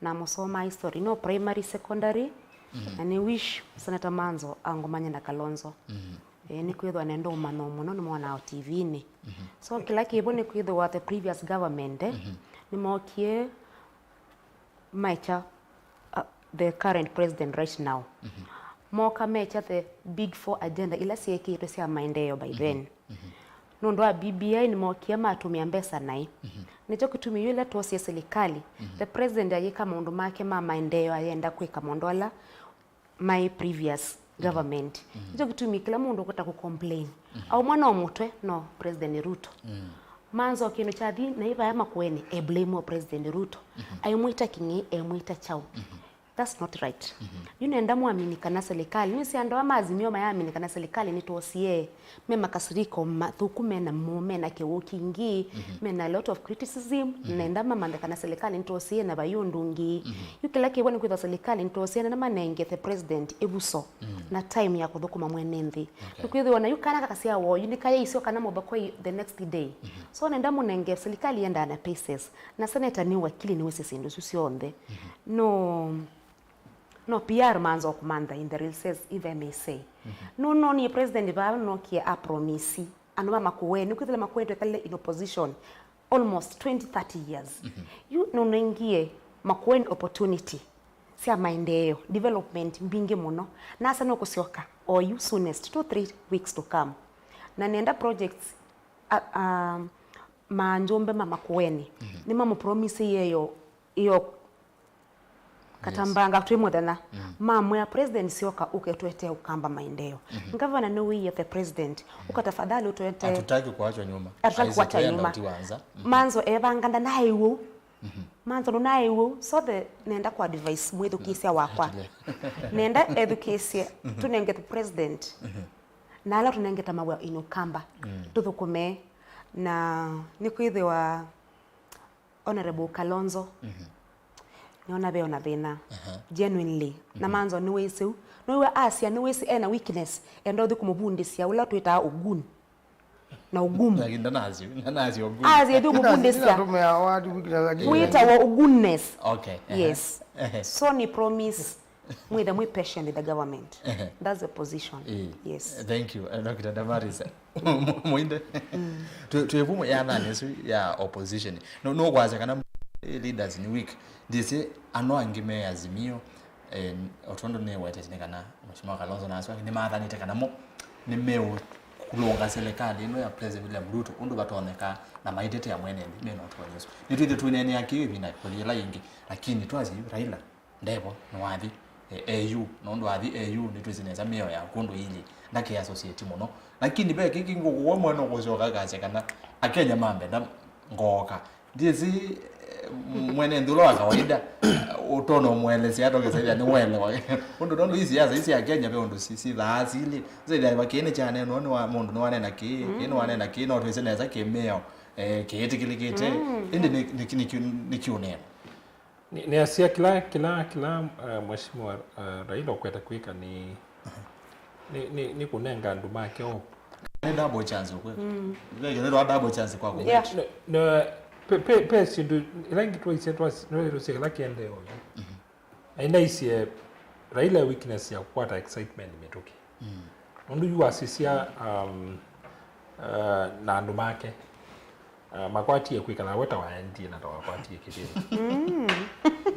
na mũsomaa history. No primary, secondary, na nĩ wish Senator Manzo angomanye na Kalonzo. Eh, nĩkwĩthĩwa nenda ũmanya mũno nĩmonaa TV-inĩ. So kĩla kĩvo nĩkwĩthĩwa the previous government, eh, nĩmookie maekya, uh, the current president right now. Moka mekya the big four agenda ila syĩkĩtwe sya maendeeo by then. Nũndũ wa B B I nĩmokie matũmĩa mbesa naĩ. Nĩkyo kĩtumi yu ĩla twosie silikalĩ, the president ayĩka maũndũ make ma maendeeo ayenda kwĩka maũndũ ala maĩ previous government. Nĩkyo kĩtumi kĩla mũndũ ũkwenda kũ complain. Aumwa no mũtwe, no President Ruto. Manzo kĩndũ kyathi na ivaya Makueni, e blame o President Ruto. Aimwĩta kĩng'ei, emwĩta chau. That's not right. Yu nenda mwamini kana serikali, nĩsĩ andũ aa ma Azimio mayamini kana serikali nĩtwosie, me makasiriko mathũku, mena mo, mena kĩw'ũ kingĩ, mena a lot of criticism, nenda mamanthe kana serikali nĩtwosie na vai ũndũ ũngĩ. Yu kĩla kĩw'a nĩ kwĩthwa serikali nĩtwosie na manenge the president ĩvuso na time ya kũthũkũma mwene nthĩ. Nĩkwĩthĩwa na yu kana kakasyawa oyu nĩkayaisyo kana mũthokoi the next day. So nenda mũnenge, serikali yendaa na paces. Na seneta nĩ wakili, nĩwĩsĩ syĩndũ isu syonthe. No, no P R manzo kũmantha in the real sense, if I may say. No, no, niĩ president vaa nokie a promise andũ ma Makueni, nĩkwĩthĩla Makueni twekalile in opposition almost twenty, thirty years. Yu nũnengie Makueni opportunity sya maendeeo, development mbingĩ mũno. Nasa nũkũsyoka o yu soonest two, three weeks to come. Na nenda projects, a, a, manjũmbe ma Makueni nĩmamũpromise ĩyo, ĩyo katambanga twĩ mũthenya. Mamwĩa, "President, syoka ũke twete Ũkamba maendeeo." Ngavana nĩwĩie the president, "Ũka tafadhali ũtwete." Hatutaki kuachwa nyuma. Hatutaki kuachwa nyuma. Manzo evanga ndanaĩ ũu. Manzo ndũnaĩ ũu. So the, nenda kwa advice mwĩthukĩĩsya wakwa. Nenda ethukĩĩsye, tũnenge the president. Na ala tũnengete mawĩa in Ũkamba. Tũthũkũme. Na nĩkwĩthĩwa Honorable Kalonzo, nĩona ve ona thĩna. Genuinely. Na Manzo nĩwĩsĩ u. Nĩwĩw'a asya nĩwĩsĩ ena weakness, enda ũthi kũmũvundĩsya ũla twĩtaa ũgun. Na ũgumu. Lakini ndanasyo, ndanasyo ũgumu. Asya thi ũmũvundĩsya. Wĩtawa ũgunness. Okay. Yes. So ni promise. Mwĩthe mwĩ patient with the government. That's the position. Yes. Thank you, Doctor Damaris. Mwinde. Twĩ vumu ya nani ĩsu ya opposition. No, no kwasya kana leaders ni weak. Ndisi ano angĩ me Azimio, eh, o tondũ nĩwetete nĩ kana Mheshimiwa Kalonzo na asu angĩ nĩmathanĩte kana mo nĩmeũkũlũnga serikali ĩno ya President William Ruto ũndũ vatonyeka na maitete ya mwene nthĩ mena ũtonyi ũsu. Nĩtwĩthĩ twĩneenea kĩu ĩvinda kũthi ĩla yĩngĩ, lakini twasya yu Raila ndevo nĩwathi, eh, A U, nũndũ athi A U nĩtwĩsĩ nesa mĩao ya kũndũ ili ndakĩ associate mũno. Lakini ve kĩngĩ ngũkũwa mwene ũkũsyoka akasya kana Akenya mambenda ngooka. Ndĩsĩ, eh, mwene nthĩ ũla wa kawaida, ũtona ũmũelesya ata ũkĩsethĩa nĩwelewa. Ũndũ nũndũ isi siasa isi ya Kenya ve ũndũ si- sithaa sili. Sethĩa vakĩĩ nĩ kyanenwa nĩ wa mũndũ nĩwanena kĩĩ, kĩĩ nĩwanena kĩĩ, no twĩsĩ nesa kĩmĩao, eh, kĩĩtĩkĩlĩkĩte. Ĩndĩ nĩ- nĩ- nĩ- nĩ kĩũneenwa. Nĩ- nĩasya kĩla kĩla kĩla, eh, Mheshimiwa, eh, Raila ũkwete kwĩka nĩ nĩ- nĩ- nĩ kũnenga andũ make o. Nĩ double chance ũkwete. Nĩ nĩ double chance kwa kũkwete. Yeah. No, no, pe- pe- pe syĩndũ ĩla ingĩ twaisye twaisye kĩla kĩendee oyu. Ainaisye Raila weakness ya kũkwata excitement mĩtũkĩ. Nũndũ yu wasisya, um, uh, na andũ make, uh, makwatie kwĩkala we ta waendie na ta wakwatie kĩthĩo.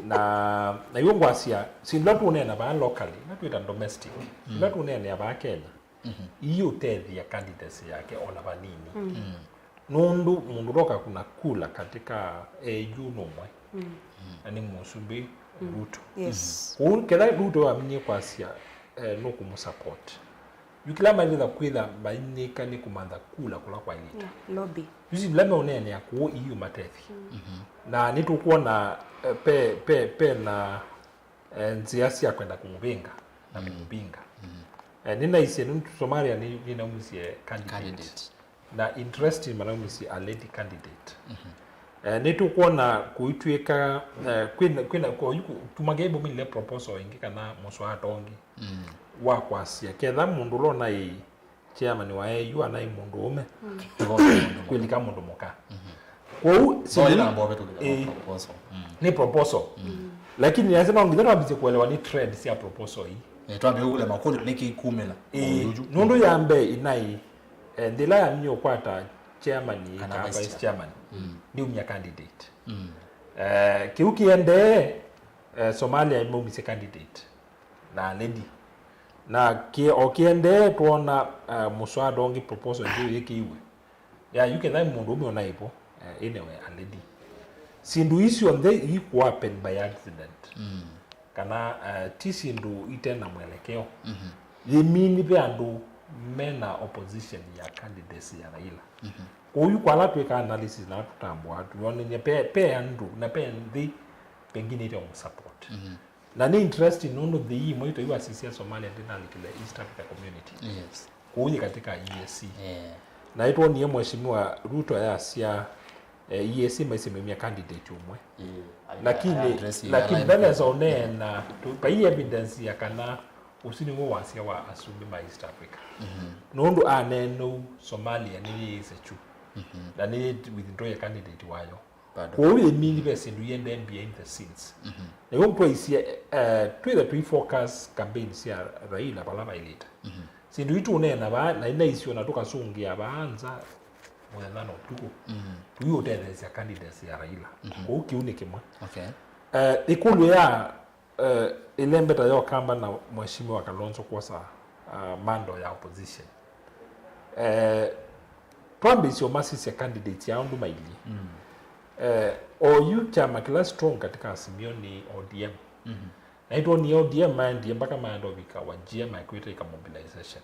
Na na yu ngwasya syĩndũ ila tũũneena vaa locally, ila twĩta domestic, ila tũũneenea vaa Kenya, iiũtethya candidacy yake ona vanini. Nũndũ mũndũ ũla ũkakuna kula katika A U nũmwe, na nĩ mũsumbĩ Ruto. Yes. Kwoou ketha Ruto waminie kwasya, eh, nũkũmũsupport, yu kĩla maĩlĩtha kwĩtha mainyĩka nĩ kũmantha kula kũla kwaĩlĩte. Yeah, lobby. Yu si vila meũneenea kũũ iiũmatethya. Na nĩtũkwona, eh, pe, pe, pe na eh, nzĩa sya kwenda kũmũvĩnga na mĩmũvinga. Eh, nĩnaisye nũndũ Somalia nĩ- nĩnaumisye candidate. Candidate. Na interesting manaumisye a lady candidate. Eh, nĩtũkwona kũitw'ĩka, eh, kwĩna- kwĩna- kwa- yu- tumage ĩbũmĩlile proposal ĩngĩ kana mũswaa ũngĩ wa kwasya ketha mũndũ ũla ũnaĩ chairman wa A U anaĩ mũndũũme kwĩlika mũndũ mũka. Kwoou ĩĩ, nĩ proposal. Lakini nĩasya no nginya twambĩsye kuelewa nĩ trend sya proposal ii. Eh, twambie kũlema kũlya nĩkĩ kumĩla. Ĩĩ, nũndũ ya mbee inaĩ, eh, nthĩ ĩla yaminie ũkwata chairman kana vice chairman, nĩumya candidate. Eh, kĩu kĩendee, eh, Somalia maumisye candidate na lady. Na kĩ- o kĩendee twona, uh, mũswada ũngĩ proposal ĩngĩ yĩkĩiwe. Ya, yu ketha mũndũ ũme ona ĩvo, uh, anyway, a lady. Syĩndũ ii syonthe iikũ happen by accident. Kana, uh, ti syĩndũ ite na mwelekeo. Yĩmini ve andũ mena opposition ya candidacy ya Raila. Kwoou yu kwa ala twĩka analysis na tũtambũa, twonenie pe, pe andũ na pe nthĩ pengine ĩte mũsupport. Na nĩ interesting nũndũ nthĩ ii imwe ito iwasisya Somalia ndĩnalikile East Africa Community. Yes. Kwoou yĩ katika E A C. Yeah. Na ĩtwonie Mheshimiwa Ruto yasya, eh, E A C maisimamia candidate ũmwe. Yeah. Lakini, lakini ndanesa ũneena, tu, vai evidence ya kana ũsu nĩw'o wasya wa asumbĩ ma East Africa. Nũndũ aneena ũu, Somalia nĩyĩĩse kyu. Na nĩyĩ withdraw ya candidate wayo. Kwoou yĩmini ve syĩndũ iendee behind the scenes. Na ĩw'o twaisye, eh, twĩthe tũi focus campaign sya Raila vala vaĩlĩte. Syĩndũ ii tũneena vaa, na inaisyo na tũkasũngĩa vaa nza mũthenya na ũtukũ. Tũi ũtetheesya candidacy ya Raila. Kwoou kĩu nĩ kĩmwe. Okay. Eh, ĩkũlyo ya, eh, ĩlembeta ya Ũkamba na Mheshimiwa Kalonzo kwosa, ah, mandoo ya opposition. Eh, twambĩĩsye ũmasisya candidates ya ũndũ mailyĩ. Eh, oyu kyama kĩla strong katika Azimio nĩ O D M. Na ĩtwonie O D M maendie mpaka maenda ũvika Wajir, maekwĩte ika mobilization.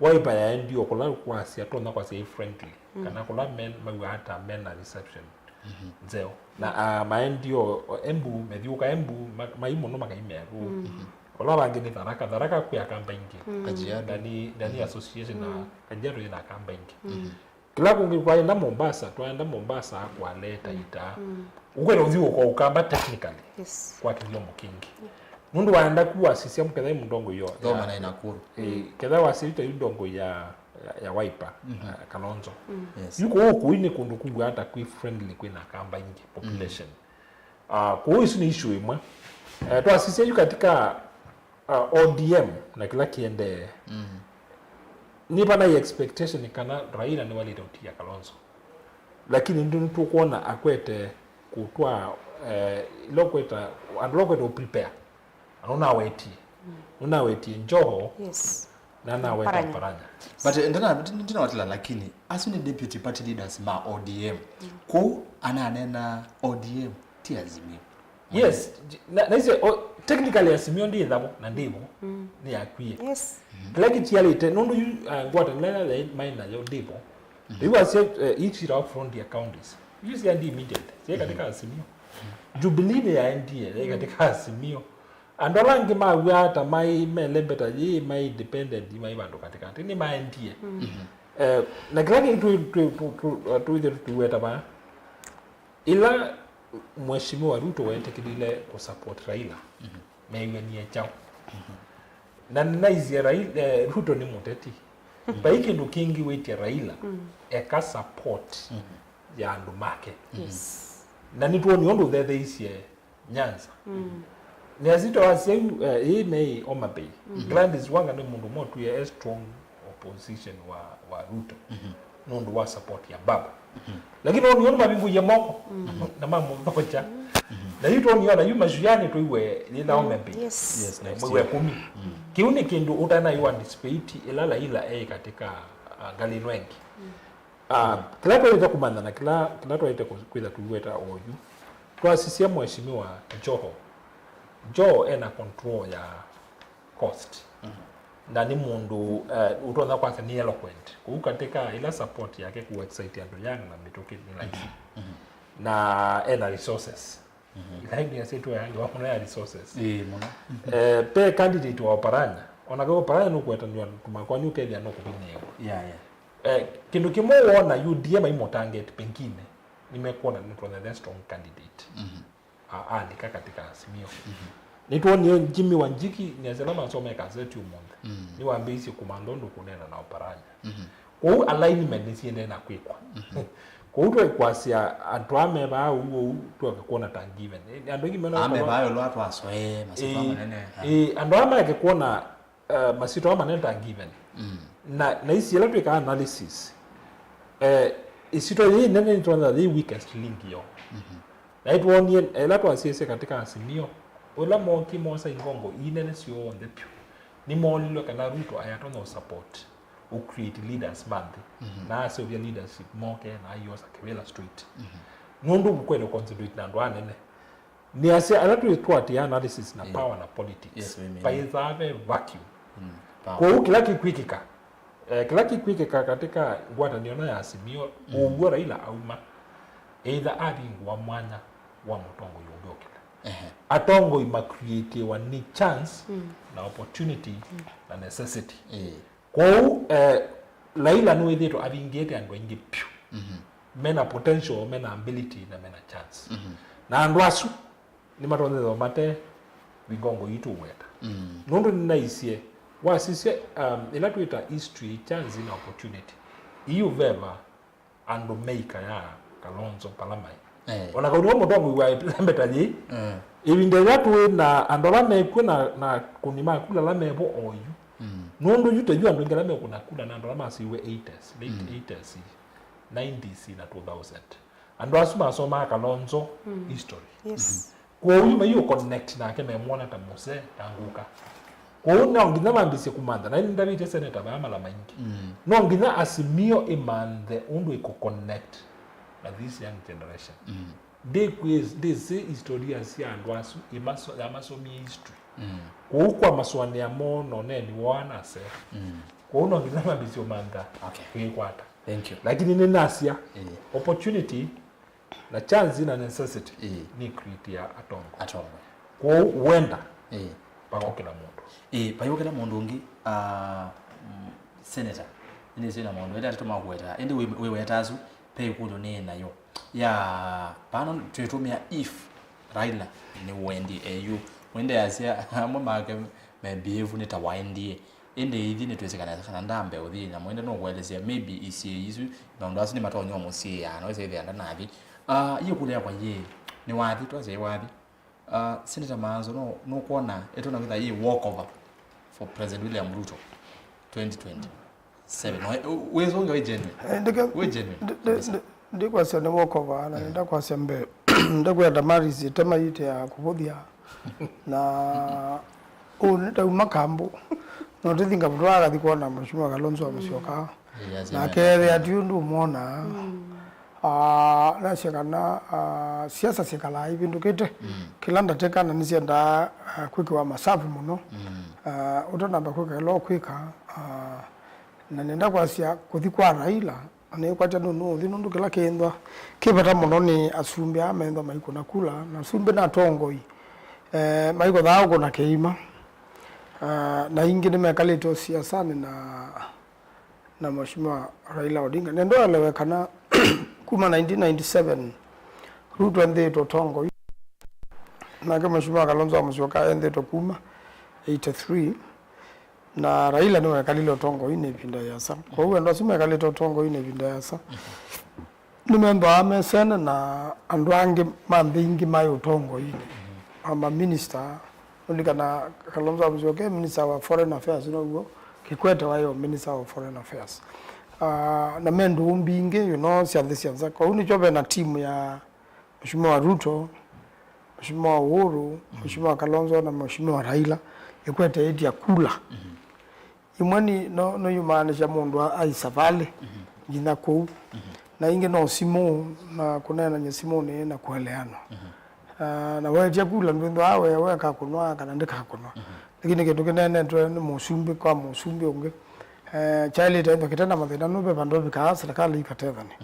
Wiper yaendie o kũla kwasya, tonya kwasya ĩ friendly, kana kũla men, maw'aa ta mena reception nzeo. Na, ah, maendie o, o Embu, methiũka Embu, ma, mai mũno makai Meru. Kũla vangĩ nĩ Tharaka, Tharaka kwĩ Akamba aingĩ. Kajiado. Ndani, ndani association na Kajiado yĩna Akamba aingĩ. Kĩla kũngĩ twaenda Mombasa, twaenda Mombasa kwaleta ita. Ũkwenda ũthiũũka Ũkamba technically. Yes. Kwa kĩthyomo kĩngĩ. Nũndũ waenda ku wasisya kethwa ĩ mũndongo yo. Thoma na Nakuru. Eh, kethwa wasisya yu ndongo ya, ya, ya Wiper, eh, Kalonzo. Yes. Yu kũu kũi nĩ kũndũ kuw'aa ta kwĩ friendly kwĩna Akamba aingĩ population. Ah, kwoou isu nĩ issue ĩmwe. Eh, twasisya yu katika, ah, O D M na kĩla kĩendee. Nĩ vana expectation kana Raila nĩwaĩlĩte ũtia Kalonzo. Lakini nĩ, nĩtũkwona akwete kũtwaa, eh, ila ũkweta, andũ ala ũkwete ũprepare. Na nũnawetie. Nũnawetie Joho. Yes. Na naweta Oparanya. Oparanya. But, eh, ndina, ndinawatila, lakini asu nĩ deputy party leaders ma O D M. Kwoou ananena O D M, ti Azimio. Yes, j-, na, na ise, o, technically Azimio ndi ĩthavo na ndivo, nĩ yakwie. Yes. Kĩla kĩtialĩte, nũndũ yu, uh, ngwatanĩla ĩla yaĩ, maĩ nayo ndivo. Yu wasya, eh, each of frontier counties. Yu sya ndi immediate, sya katika Azimio. Jubilee nĩ yaendie, yaĩ katika Azimio. Andũ ala angĩ maw'aa ta maĩ melembeta yĩ, maĩ independent, maĩ vandũ katĩkatĩ, nĩmaendie. Eh, na kĩla kĩngĩ tũ-, tũ-, tũ-, tũ-, tũithe tũiweta vaa, ĩla Mheshimiwa Ruto wetĩkĩlile kũsupport Raila, meew'anie kyaũ? Na nĩnaisye Raila, eh, Ruto nĩ mũteti. Vai kĩndũ kĩngĩ wĩtye Raila eka support ya andũ make. Yes. Na nĩtwonie ũndũ ũthetheisye Nyanza. Nĩ asito asyai, eh, ĩĩ me Homa Bay. Gladys Wanga nĩ mũndũ motwie e strong opposition wa, wa Ruto nũndũ wa support ya baba. Lakini nĩwoni ũndũ mavingũie moko na mamũthokya. Na yu twoniona yu Mashujaa twĩw'e yĩla Homa Bay. Yes. Yes, next mwei wa year. Ĩkũmi. Kĩu nĩ kĩndũ ũtanaiwa anticipate ĩla Raila e katika, ah, ngalĩ ĩno ĩngĩ. Ah, kĩla twaĩte kũmanya na kĩla, kĩla twaĩte kũ-, kwĩtha tũiweta oyu, twasisya Mheshimiwa Joho. Joho ena control ya cost. Na nĩ mũndũ, eh, ũtonya kwasya nĩ eloquent. Kũu katika ĩla support yake kũ excite andũ young na mĩtũkĩ nĩ laisi. Na ena resources. Ĩla ĩngĩ yasyaitwe yaangewa mũno ya resources. Ĩĩ, mũno. Eh, pe candidate wa Oparanya. Ona ve Oparanya nũkũetanĩwa tũmakoni ũkethĩa nũkũvinyĩĩwa. Yeah, yeah. Eh, kĩndũ kĩmwe wona U D A maimũtarget pengine, nĩmekwona nĩtwona the strong candidate. A-, alika katika Azimio. Nĩtwonie Jimmy Wanjigi, nĩasya ala masomee gazeti ũmũnthĩ. Nĩwambĩĩisye kũmantha ũndũ kũneena na Oparanya. Kwoou alignment nĩsiendee na kwĩkwa. Kwoou twaikwasya andũ aa me vaa ũu ũu, twoke kwona ta given. Eh, andũ aingĩ mena Ame ũkoma- bayo lwa twasoe, masitwa Ĩĩ, manene. Ĩĩ, andũ aa maeke kwona, eh, masitwa aa manene ta given. Na, na isi ĩla twĩkaa analysis, eh, ĩsitwa yĩĩ nene nĩtwona yĩ weakest link yo. Na ĩtwonie, ĩla twasyaisye katika Azimio, ũla mookie mosa ingongo ii nene syonthe vyũ, nĩmoolilwe kana Ruto ayatonya ũsupport, ũcreate leaders ma nthĩ, na aseũvya leadership moke na aiosa kĩwĩla straight. Nũndũ ũkwenda concentrate na andũ anene. Nĩasya ala twĩ twatia analysis na power na politics, yes, we mean. Vaĩthaa ve vacuum. Kwoou kĩla kĩkwĩkĩka, eh, kĩla kĩkwĩkĩka katika ngwatanĩo ĩno ya Azimio, ũw'o Raila auma, either avingũa mwanya wa mũtongoi ũngĩ ũkĩla. Ehe. Atongoi ma createwa nĩ chance na opportunity na necessity. Ĩĩ. Kwoou, eh, Raila nĩwĩthĩĩtwe avingĩte andũ aingĩ vyũ. Mena potential, mena ability, na mena chance. Na andũ asu nĩmatonyethwa mate vingongo yitũ weta. Nũndũ nĩnaisye, wasisye, um, ĩla twĩta history, chance na opportunity, iu veva andũ meikayaa Kalonzo pala mai. Eh. Ona kau nĩwe mũtongoi wa ĩlembeta yĩĩ, ĩvinda ĩla twĩ na andũ ala mekw'o na, na kũni ma kula ala mevo oyu. Nũndũ yu te yu andũ aingĩ ala mekũna kula na andũ ala masiiwe eighties, late eighties, nineties na two thousand. Andũ asu masomaa Kalonzo history. Yes. Kwoou yu maiũ connect nake memwona ta mũsee, ta ngũka. Kwoou no nginya mambĩsye kũmantha, na nĩndavĩtye seneta vaa mala maingĩ. No nginya Azimio ĩmanthe ũndũ ĩkũ connect na this young generation. Ndĩkwĩ-, ndĩsĩ historia sya andũ asu, ĩmaso-, yamasomie history. Kwoou kwa masũanĩa moo na ũneeni woo anase. Kwoou no nginya mambĩsye ũmantha kwĩkwata. Thank you. Lakini nĩnasya, opportunity na chance na necessity nĩ create ya atongoi. Atongoi. Kwoou wenda, ĩĩ, vayũkĩla mũndũ. Ĩĩ, vayũkĩla mũndũ ũngĩ, ah, mm, senator. Nĩnĩsĩ na maũndũ elĩ atatũ ma kũweta. Ĩndĩ wĩ, wĩweta asu, ve ĩkũlyo nĩ nayo. Ya, vano twĩtũmĩa if Raila nĩwendie eyu. Mwende asya, amwe make me behave nĩ ta waendie. Ĩndĩ ithyĩ nĩtwĩsĩ kana, kana ndambe ũthi, na mwende nũkũelesya, maybe isiĩ isu, maũndũ asu nĩmatonya ũmũsiĩĩa, na wĩsĩ ĩthĩa ndanathi. Ah, yĩkũlya kwa yĩ, nĩwathi, twasya wathi. Ah, Senator Maanzo, no, nũkwona ĩtona kwĩtha yĩ walk over for President William Ruto twenty twenty-seven? No, wĩsũnge wĩ genuine. Eh, ndike-, wĩ genuine ndi-, ndi-, kabisa. Ndi-, ndikwasya nĩ walk over, na nĩndakwasya mbee. Ndikwenda Damaris ĩtema yĩte ya kũvũthya. Na ũũ nĩ tauma kambũ. No tũthi ngavutwa akathi kwona Mheshimiwa Kalonzo wa Musyoka. Yes, na amen. Akethĩa ti ũndũ ũmwona. Ah, nasya kana, ah, siasa sikalaa ivĩndũkĩte. Kĩla ndatĩka na nĩsyendaa, ah, kwĩkĩwa masavu mũno. Ah, ũtanamba kwĩka ĩla ũkwĩka, ah, na nenda kwasya kũthi kwa Raila, na nĩkwatya nũnũ ũthi nũndũ kĩla kĩĩnthwa kĩ vata mũno nĩ asumbĩ aa methwa maikũna kula, na asumbĩ na atongoi, eh, maikothaa ũkũna kĩima. Ah, na ingĩ nĩmekalĩte o siasanĩ na, na Mheshimiwa Raila Odinga. Nenda ũelewe kana kuma nineteen ninety-seven, Ruto enthĩĩtwe ũtongoi, nake Mheshimiwa Kalonzo wa Musyoka enthĩĩtwe kuma eighty-three. Na Raila nĩwekalile ũtongoinĩ ĩvinda yĩasa. Kwoou andũ asu mekalĩte ũtongoinĩ ĩvinda yĩasa nĩmethĩawa mesene na andũ angĩ ma nthĩ ingĩ maĩ ũtongoinĩ. Ama minister, nũlikana Kalonzo wa Musyoka e minister wa foreign affairs, now'o Kikwete waĩ o minister wa foreign affairs. Ah, na me ndũũ mbingĩ, you know, sya nthĩ sya nza. Kwoou nĩkyo ve na timu ya Mheshimiwa Ruto, Mheshimiwa Uhuru, Mheshimiwa Kalonzo na Mheshimiwa Raila, ĩkwete ĩtia kula. Imwe ni, no, no yumaanisha mũndũ a-, ai savalĩ, nginya kũu. Na ingĩ no simũ, na kũneenany'a simũnĩ na kũeleanwa. Ah, na wetia kula ndwĩthĩawa we, we akakũnwa kana ndĩkakũnwa. Lakini kĩndũ kĩneenetwe nĩ mũsumbĩ kwa mũsumbĩ ũngĩ, eh, kyaĩlĩte ĩthwa kĩte na mathĩna, nũve vandũ vikaa serikali ikatethane.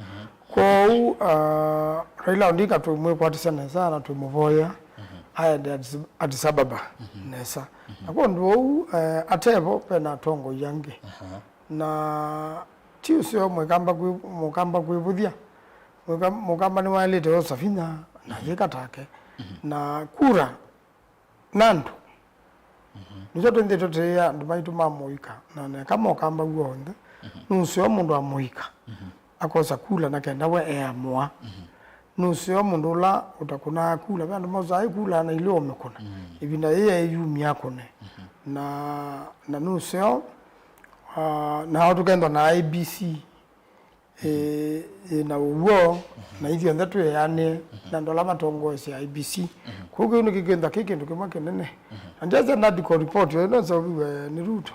Kwoou, ah, Raila Odinga twĩmwĩkwatĩsya nesa na twĩmũvoyea aende Addis, Addis Ababa nesa. Na kwondũ ũu, eh, atevo, ve na atongoi angĩ. Na ti ũseo mũkamba kwĩ-, mũkamba kwĩvũthya. Mũka-, mũkamba nĩwaĩlĩte o savinya na yĩka take. Na kura na andũ. Nĩkyo twĩnthĩtwe tũtĩĩa andũ maitũ ma mũika, na neka mokamba w'o onthe, nũseo mũndũ wa mũika akosa kula na kenda we eamũa. Nũseo mũndũ ũla ũtakũnaa kula, ve andũ mosaa ĩkula na ilĩ ũmĩkũna. Ĩvinda yĩĩ eĩyumya akũne. Na, na nũseo, ah, nao tũkendwa na I E B C, ĩ, ĩ na ũw'o, na ithyonthe twĩanĩe na andũ ala matongoesya I E B C. Kũu kĩu nĩkĩkwĩntha kĩ kĩndũ kĩmwe kĩnene. Na ndyasya medical report yo ĩno ĩseũviw'e nĩ Ruto.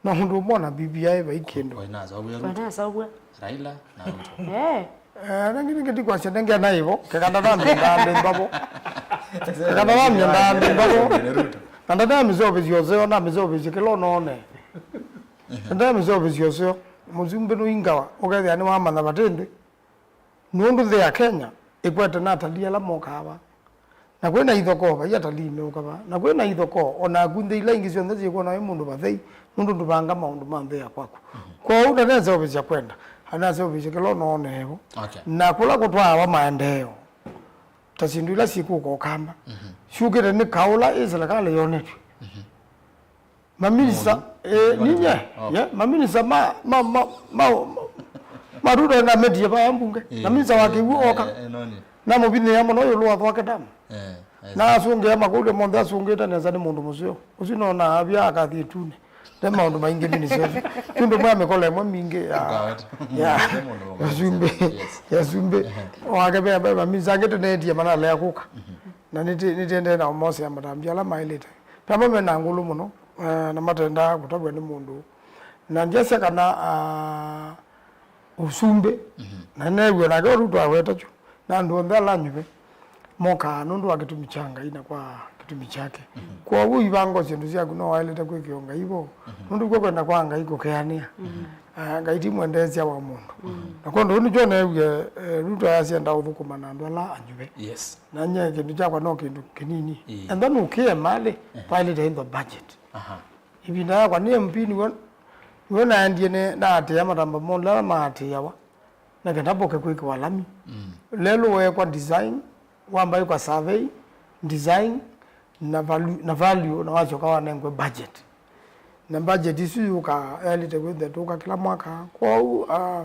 No ũndũ ũmwe na B B I vai kĩndũ. Oi, naseũvw'e Ruto. Oi, naseũvw'e. Raila na Ruto. Eh. Eh, nangi nĩngĩ ndikwasya nenge naivo, kekanda na mĩenda andĩ mbavo. Kekanda na mĩenda andĩ mbavo. Nĩ Ruto. Na ndana mĩseũvĩsyo ũseo, na mĩseũvĩsyo kĩla ũnone. Enda mĩseũvĩsyo ũseo, mũsumbĩ nũingawa, ũkethĩa nĩwamanya vate ndwĩ. Nũndũ nthĩ ya Kenya ĩkwete na atalii ala mokaa vaa. Na kwĩ na ithokoo, vai atalii meũka vaa. Na kwĩ na ithokoo, o naku nthĩ ila ingĩ syonthe syĩkwona wĩ mũndũ vathei, nũndũ ndũvanga maũndũ ma nthĩ ya kwaku. Kwoou ndaneseũvĩsya kwenda, aneseũvĩsye kĩla ũnoonee vo. Okay. Na kũla kũtwaawa maendeeo, ta syĩndũ ila syĩkũka Ũkamba, syũkĩte nĩ kaũ ũla ĩ silikalĩ yonetw'e. Maminista, eh, ninye, ye, maminista ma, ma, ma, ma, ma Ruto nametie vaya mbunge. Na minista wa kĩw'ũ oka. Namũvinyĩĩa mũno ĩũlũ wa Thwake Dam. Na asũngĩa makũlyo monthe asũngĩte nesa nĩ mũndũ mũseo. Ũsu nona avya akathi ĩtunĩ. Nde maũndũ maingĩ minista ũsu. Yu ndũmwe ya mĩkola ĩmwe mingĩ ya, ya, ya sumbĩ, ya sumbĩ. Wake ve, ve maminista angĩ tũneetie manalea kũka. Na nĩtĩ-, nĩtĩendee na mosea matambya ala maĩlĩte. Ve amwe me na ngũlũ mũno, eh, na matendaa kũtavw'a nĩ mũndũ. Na ndyasya kana, ah, ũsumbĩ, na neew'a nake Ruto aweta kyu, na andũ onthe ala anyuve, mokaa nũndũ wa kĩtumi kya Ngai na kwa kĩtumi kyake. Kwoou ivanga syĩndũ syaku no waĩlĩte kwĩkĩwa Ngai vo, nũndũ kw'o kwenda kwa Ngai kũkeanĩa. Ah, Ngai ti mwendeesya wa mũndũ. Na kwondũ ũu nĩkyo neew'e, eh, Ruto ayasya ndaũthũkũma na andũ ala anyuve. Yes. Na nye kĩndũ kyakwa no kĩndũ kĩnini. Ĩĩ. And then ũkĩe malĩ, vaĩlĩte in the budget. Aha. Ĩvinda yakwa nĩ M P nĩw'o, nĩw'o naendie nĩ, naatĩĩa matamba monthe ala maatĩĩawa, na kenda mboke kwĩkĩwa lami. Lelũ weekwa design, wamba ĩkwa survey, design, na value, na value, na wasyoka wanengwe budget. Na budget isu yũkaa yaĩlĩte kwĩthĩa tũka kĩla mwaka. Kwoou, ah,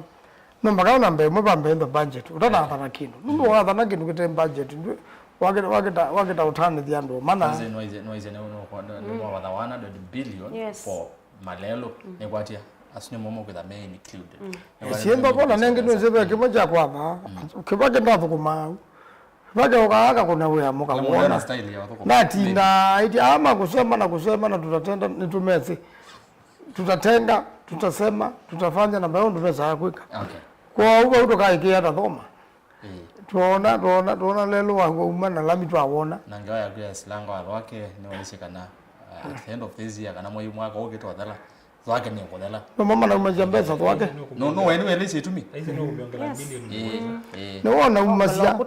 no mpaka ona mbee ĩmwe vambe in the budget. Ũtanaathana kĩndũ. Nũndũ waathana kĩndũ kĩte budget, ndwĩ-, wakĩta, wakĩta, wakĩta ũtanĩthya andũ mana. As in, no, is it, no, is it, no, no, no, no, no, one hundred billion. Yes. For malelũ, nĩkwatia, asu nĩmo mokĩtha me included. Nĩkwatia syĩndũ nĩmo kona nengĩ nĩsĩve kĩmwe kya kwatha, kĩva kĩndathũkũmaa. Vake ũkaaka kũna wĩa mũka wona. Natinda aiti ama kusema na kusema na tutatenda, nĩtũmesĩ. Tutatenga, tutasema, tutafanya na maũndũ mesaa kwĩka. Okay. Kwoou vau tũkaĩkĩĩa tathoma. Ĩĩ. Twona, twona, twona lelũ waku wauma na lami twawona. Na ngewa yaku ya silanga wa Thwake nĩwaisye kana, uh, at the end of this year, kana mwei mwaka ũkĩte ũthela, Thwake nĩkũthela. Nũmo manaumasya mbesa Thwake. No, no, weni wele isyĩtumi. Aise no kuongela Yes. Milioni Ĩĩ, mũonza. Ĩĩ. Nĩwona umasya.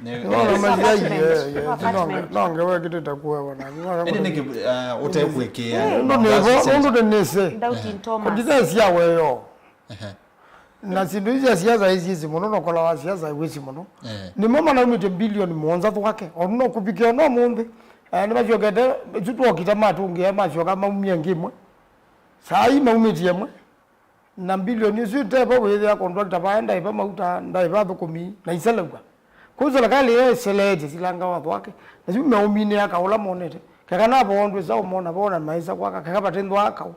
Nĩ- Nĩwona umasya, Apartment. Ye, ye, Apartment. Nonge, nonge wekĩtĩte kuewa na. Ĩndĩ nĩkĩ, uh, ũtekwĩkĩa? Ĩĩ, nũndũ nĩvo, nũndũ nĩnĩsĩ. Doubt in Thomas. Kondithesya weyo. Ehe. Na syĩndũ isu sya siasa ĩsyĩsĩ mũno, nokola wa siasa wĩsĩ mũno. Eh. Nĩmo manaumĩtye bilioni mũonza Thwake. O no kũvikĩa no mũnthĩ. Eh, nĩmasyokete, isu twokita matũngĩa, masyoka maumie ngĩ ĩmwe. Saa ii maumĩtye ĩmwe. Na bilioni isu itevo wĩthĩa contractor vaa ndaĩva mauta, ndaĩva athũkũmi, na iselewa. Kũu serikali ĩyo ĩseleetye silanga wa Thwake. Na siu meũminĩa kaũ ũla monete. Keka navo ndwĩsa ũmona vona maĩsa kwaka, keka vate nthwaa kaũ.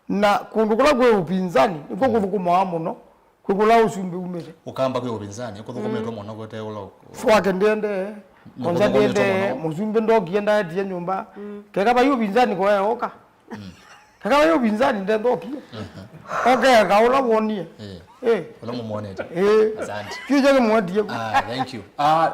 Na kũndũ kũla kwĩ ũpinzani, nĩkw'o kũthũkũmawa mũno, kwĩ kũla ũsumbĩ umĩte. Ũkamba kwĩ ũpinzani, kũthũkũmĩtwe mũno kũte ũla ũ-, Thwake ndĩendee, Konza ndĩendee, mũsumbĩ ndokie ndaetie nyũmba. Keka vai ũpinzani koya oka. Keka vai ũpinzani ndendokie. Okeka ũla wonie. Eh. Eh. Ũla mũmonete. Eh. Asante. Kĩu kya kĩmwetie. Ah, thank you. Ah,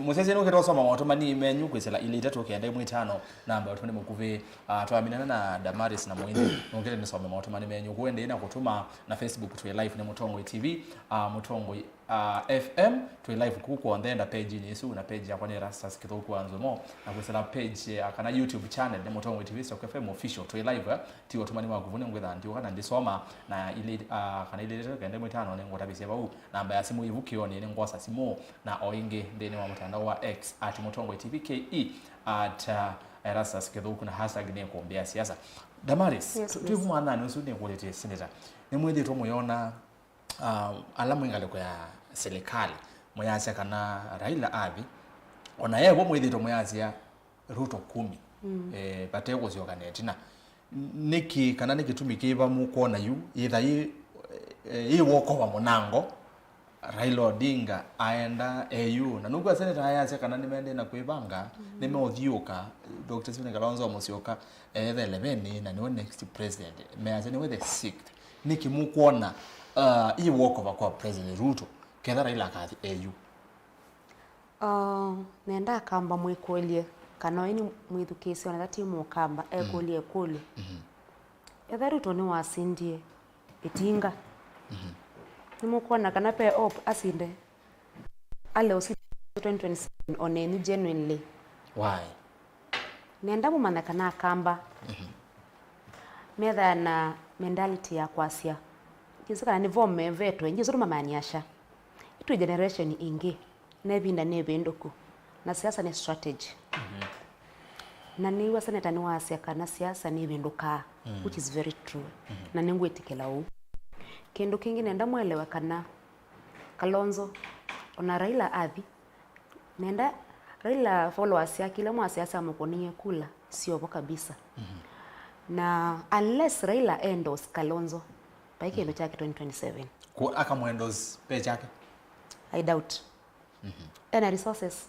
mũsese nũkĩte ũsoma maũtũmani menyu kwĩsĩla ilĩ itatũ kenda ĩmwe ĩtano, namba ũtũmani mũkuvĩ. Ah, twaminana na Damaris na Mũinĩ. Nũngĩte nĩsome maũtũmani menyu. Kũendei na kũtũma na Facebook twĩ live nĩ Mũtongoi T V. Ah, Mũtongoi, ah, F M twĩ live kũu kwonthe, enda page-inĩ ĩsu, na page yakwa nĩ Erastus Kĩthũku wa Nzomo. Na kwĩsĩla page, ah, kana YouTube channel nĩ Mũtongoi T V Stock F M Official. Twĩ live, eh, ti ũtũmani waku vu nĩ ngwĩtha ndiũka na ndisoma na ilĩ, ah, kana ilĩ kenda ĩmwe ĩtano nĩ ngũtavĩsya vau. Namba ya simũ ĩvu kĩonĩ nĩ ngwosa simũ, na o ĩngĩ nthĩnĩ wa mũtandao wa X at Mũtongoi T V K E. At, uh, Erastus Kĩthũku na hashtag nĩ kũmbĩa siasa. Damaris, Yes, tu- please. Twĩ mwananĩ ũsu nĩkũlĩtye senator. Nĩmwĩthĩtwe mũyona, uh, ala mwĩ ngalĩko ya serikali, mũyasya kana Raila athi, ona yevo mwĩthĩtwe mũyasya Ruto kumi, eh, vate kũsyoka na ĩtina. Nĩkĩ kana nĩ kĩtumi kĩva mũkwona yu yĩtha yĩ, eh, yĩ wokova mũnango Raila Odinga aenda A U, na nũkw'a seneta ayasya kana nĩmendee na kwĩvanga, nĩmeũthiũka, Doctor Stephen Kalonzo Musyoka ethele veni, na nĩwe next president. Measya nĩwe the sixth. Nĩkĩ mũkwona, uh, ĩ walkover kwa President Ruto ketha Raila akathi A U? Uh, nenda akamba mwĩkũlye, kana we nĩ mwĩthukĩĩsya, ona ti mũkamba, ekũlye ĩkũlyo. Ethĩwa Ruto nĩwasindie ĩtinga, nĩmũkwona kana ve hope asinde ale ũsu twenty twenty-seven o nenyu genuinely? Why? Nenda mũmanya kana Akamba methĩawa na mentality ya kwasya, ndyĩsĩ kana nĩvo mevetwe, ndyĩsĩ tũmamanyĩasya. Ĩtwĩ generation ĩngĩ, na ĩvinda nĩ ĩvĩndũku, na siasa nĩ strategy. Na nĩw'a seneta nĩwasya kana siasa nĩvĩndũkaa, which is very true. Na nĩngwĩtĩkĩla ũu. Kĩndũ kĩngĩ nenda mwelewe kana Kalonzo, ona Raila athi, nenda Raila followers yake ila mwasya syamũkũnĩie kula, syovo kabisa. Na unless Raila endorse Kalonzo, vai kĩndũ kyake twenty twenty-seven. Ku-, akamwendorse pe kyake? I doubt. Ena resources.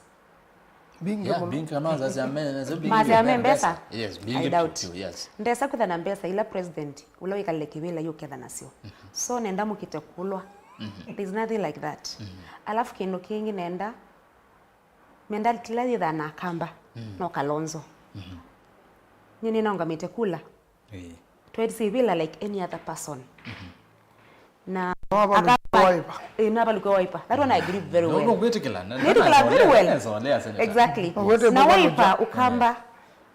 Mbingĩ Yeah, mũno. Mbingĩ kana wasya me, nasya mbingĩ Masya me me mbesa? Mbesa. Yes, mbingĩ I doubt. Piu, yes. Ndesa kwĩtha na mbesa ila president ũla wĩkalile kĩvĩla yũketha nasyo. So nenda mũkite kulwa. There's nothing like that. Alafu kĩndũ kĩngĩ nenda mentality ĩla yĩthaa na Akamba no Kalonzo. Nyie nĩnaũngamĩte kula. Ĩĩ. Twetĩsye ĩvĩla like any other person. Na Nĩwavalũkie Akamba Wiper. Ĩĩ, nĩwavalũkie Wiper. That one I agree very No, well. No, kwĩtĩkĩla. Na- Nĩtĩkĩla na- very well. Nĩsolea, Senator. Exactly. Ũkwĩtĩkĩla Na Wiper, Wiper. Ũkamba,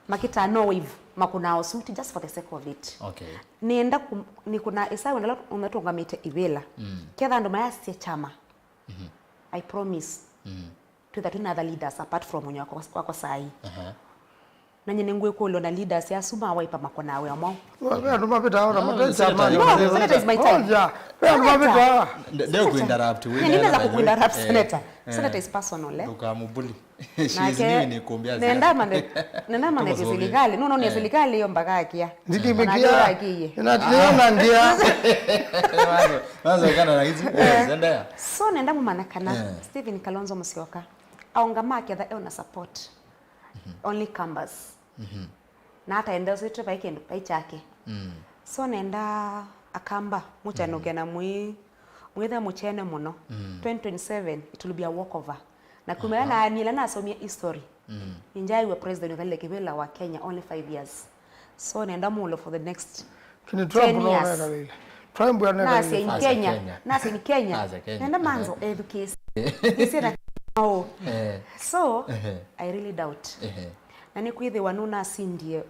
makitaa no wave, makũnaa ũsuti just for the sake of it. Okay. Nĩenda ku-, nĩkũna ĩsaũ ndala ũnatũngamĩte ĩvĩla. Ketha andũ mayasisye kyama. I promise. Twĩtha twĩna other leaders apart from mwenye wako, wako saa hii. Aha. Na nyie nĩngwĩkũlwa na leaders asu ma Wiper makũnaa wĩa mwaũ. Ve andũ mavĩtaa ona No, mate Senator, chamani. No, Senator is my time. Oh, yeah. Ve andũ Senator. Mavĩtaa. Nde- ndekuinterrupt, Nyie ndinaweza kukuinterrupt, eh, Senator. Eh. Senator is personal, eh? Ndũkamũbuli. She is Nake, new in kumbia nenda siasa. Mane-, nenda maneke Tũmũsũvĩe. Serikali. No, no, ni Eh. Serikali iyo mpaka akia. Ndikĩmĩkĩa. Nake akiye. Na ndĩona ngia. Mazo, mazo kana na hizi. Yes, endelea. So nenda mũmanya kana Eh. Stephen Kalonzo Musyoka aũngama aketha eona support. Only Kambas. Na ataendesete vai kĩndũ vai kyake. So nenda Akamba mũchanũke na mwĩ, mwĩthe mũchene mũno. Twenty twenty-seven, it will be a walkover. Na kumana na nila nasomie history. Ninjaiwe president ũkalile kĩvĩla wa Kenya only five years. So nenda mũlo for the next Kini Trump ten no years. Neka lile. Trump ya neka Nasi lile. In As a Kenya. Kenya. Nasi in Kenya. As a Kenya. Nenda manzo educate. Nisi na oh. Eh. So, Ehe. I really doubt. Ehe. Na nĩkwĩthĩwa nũnasindie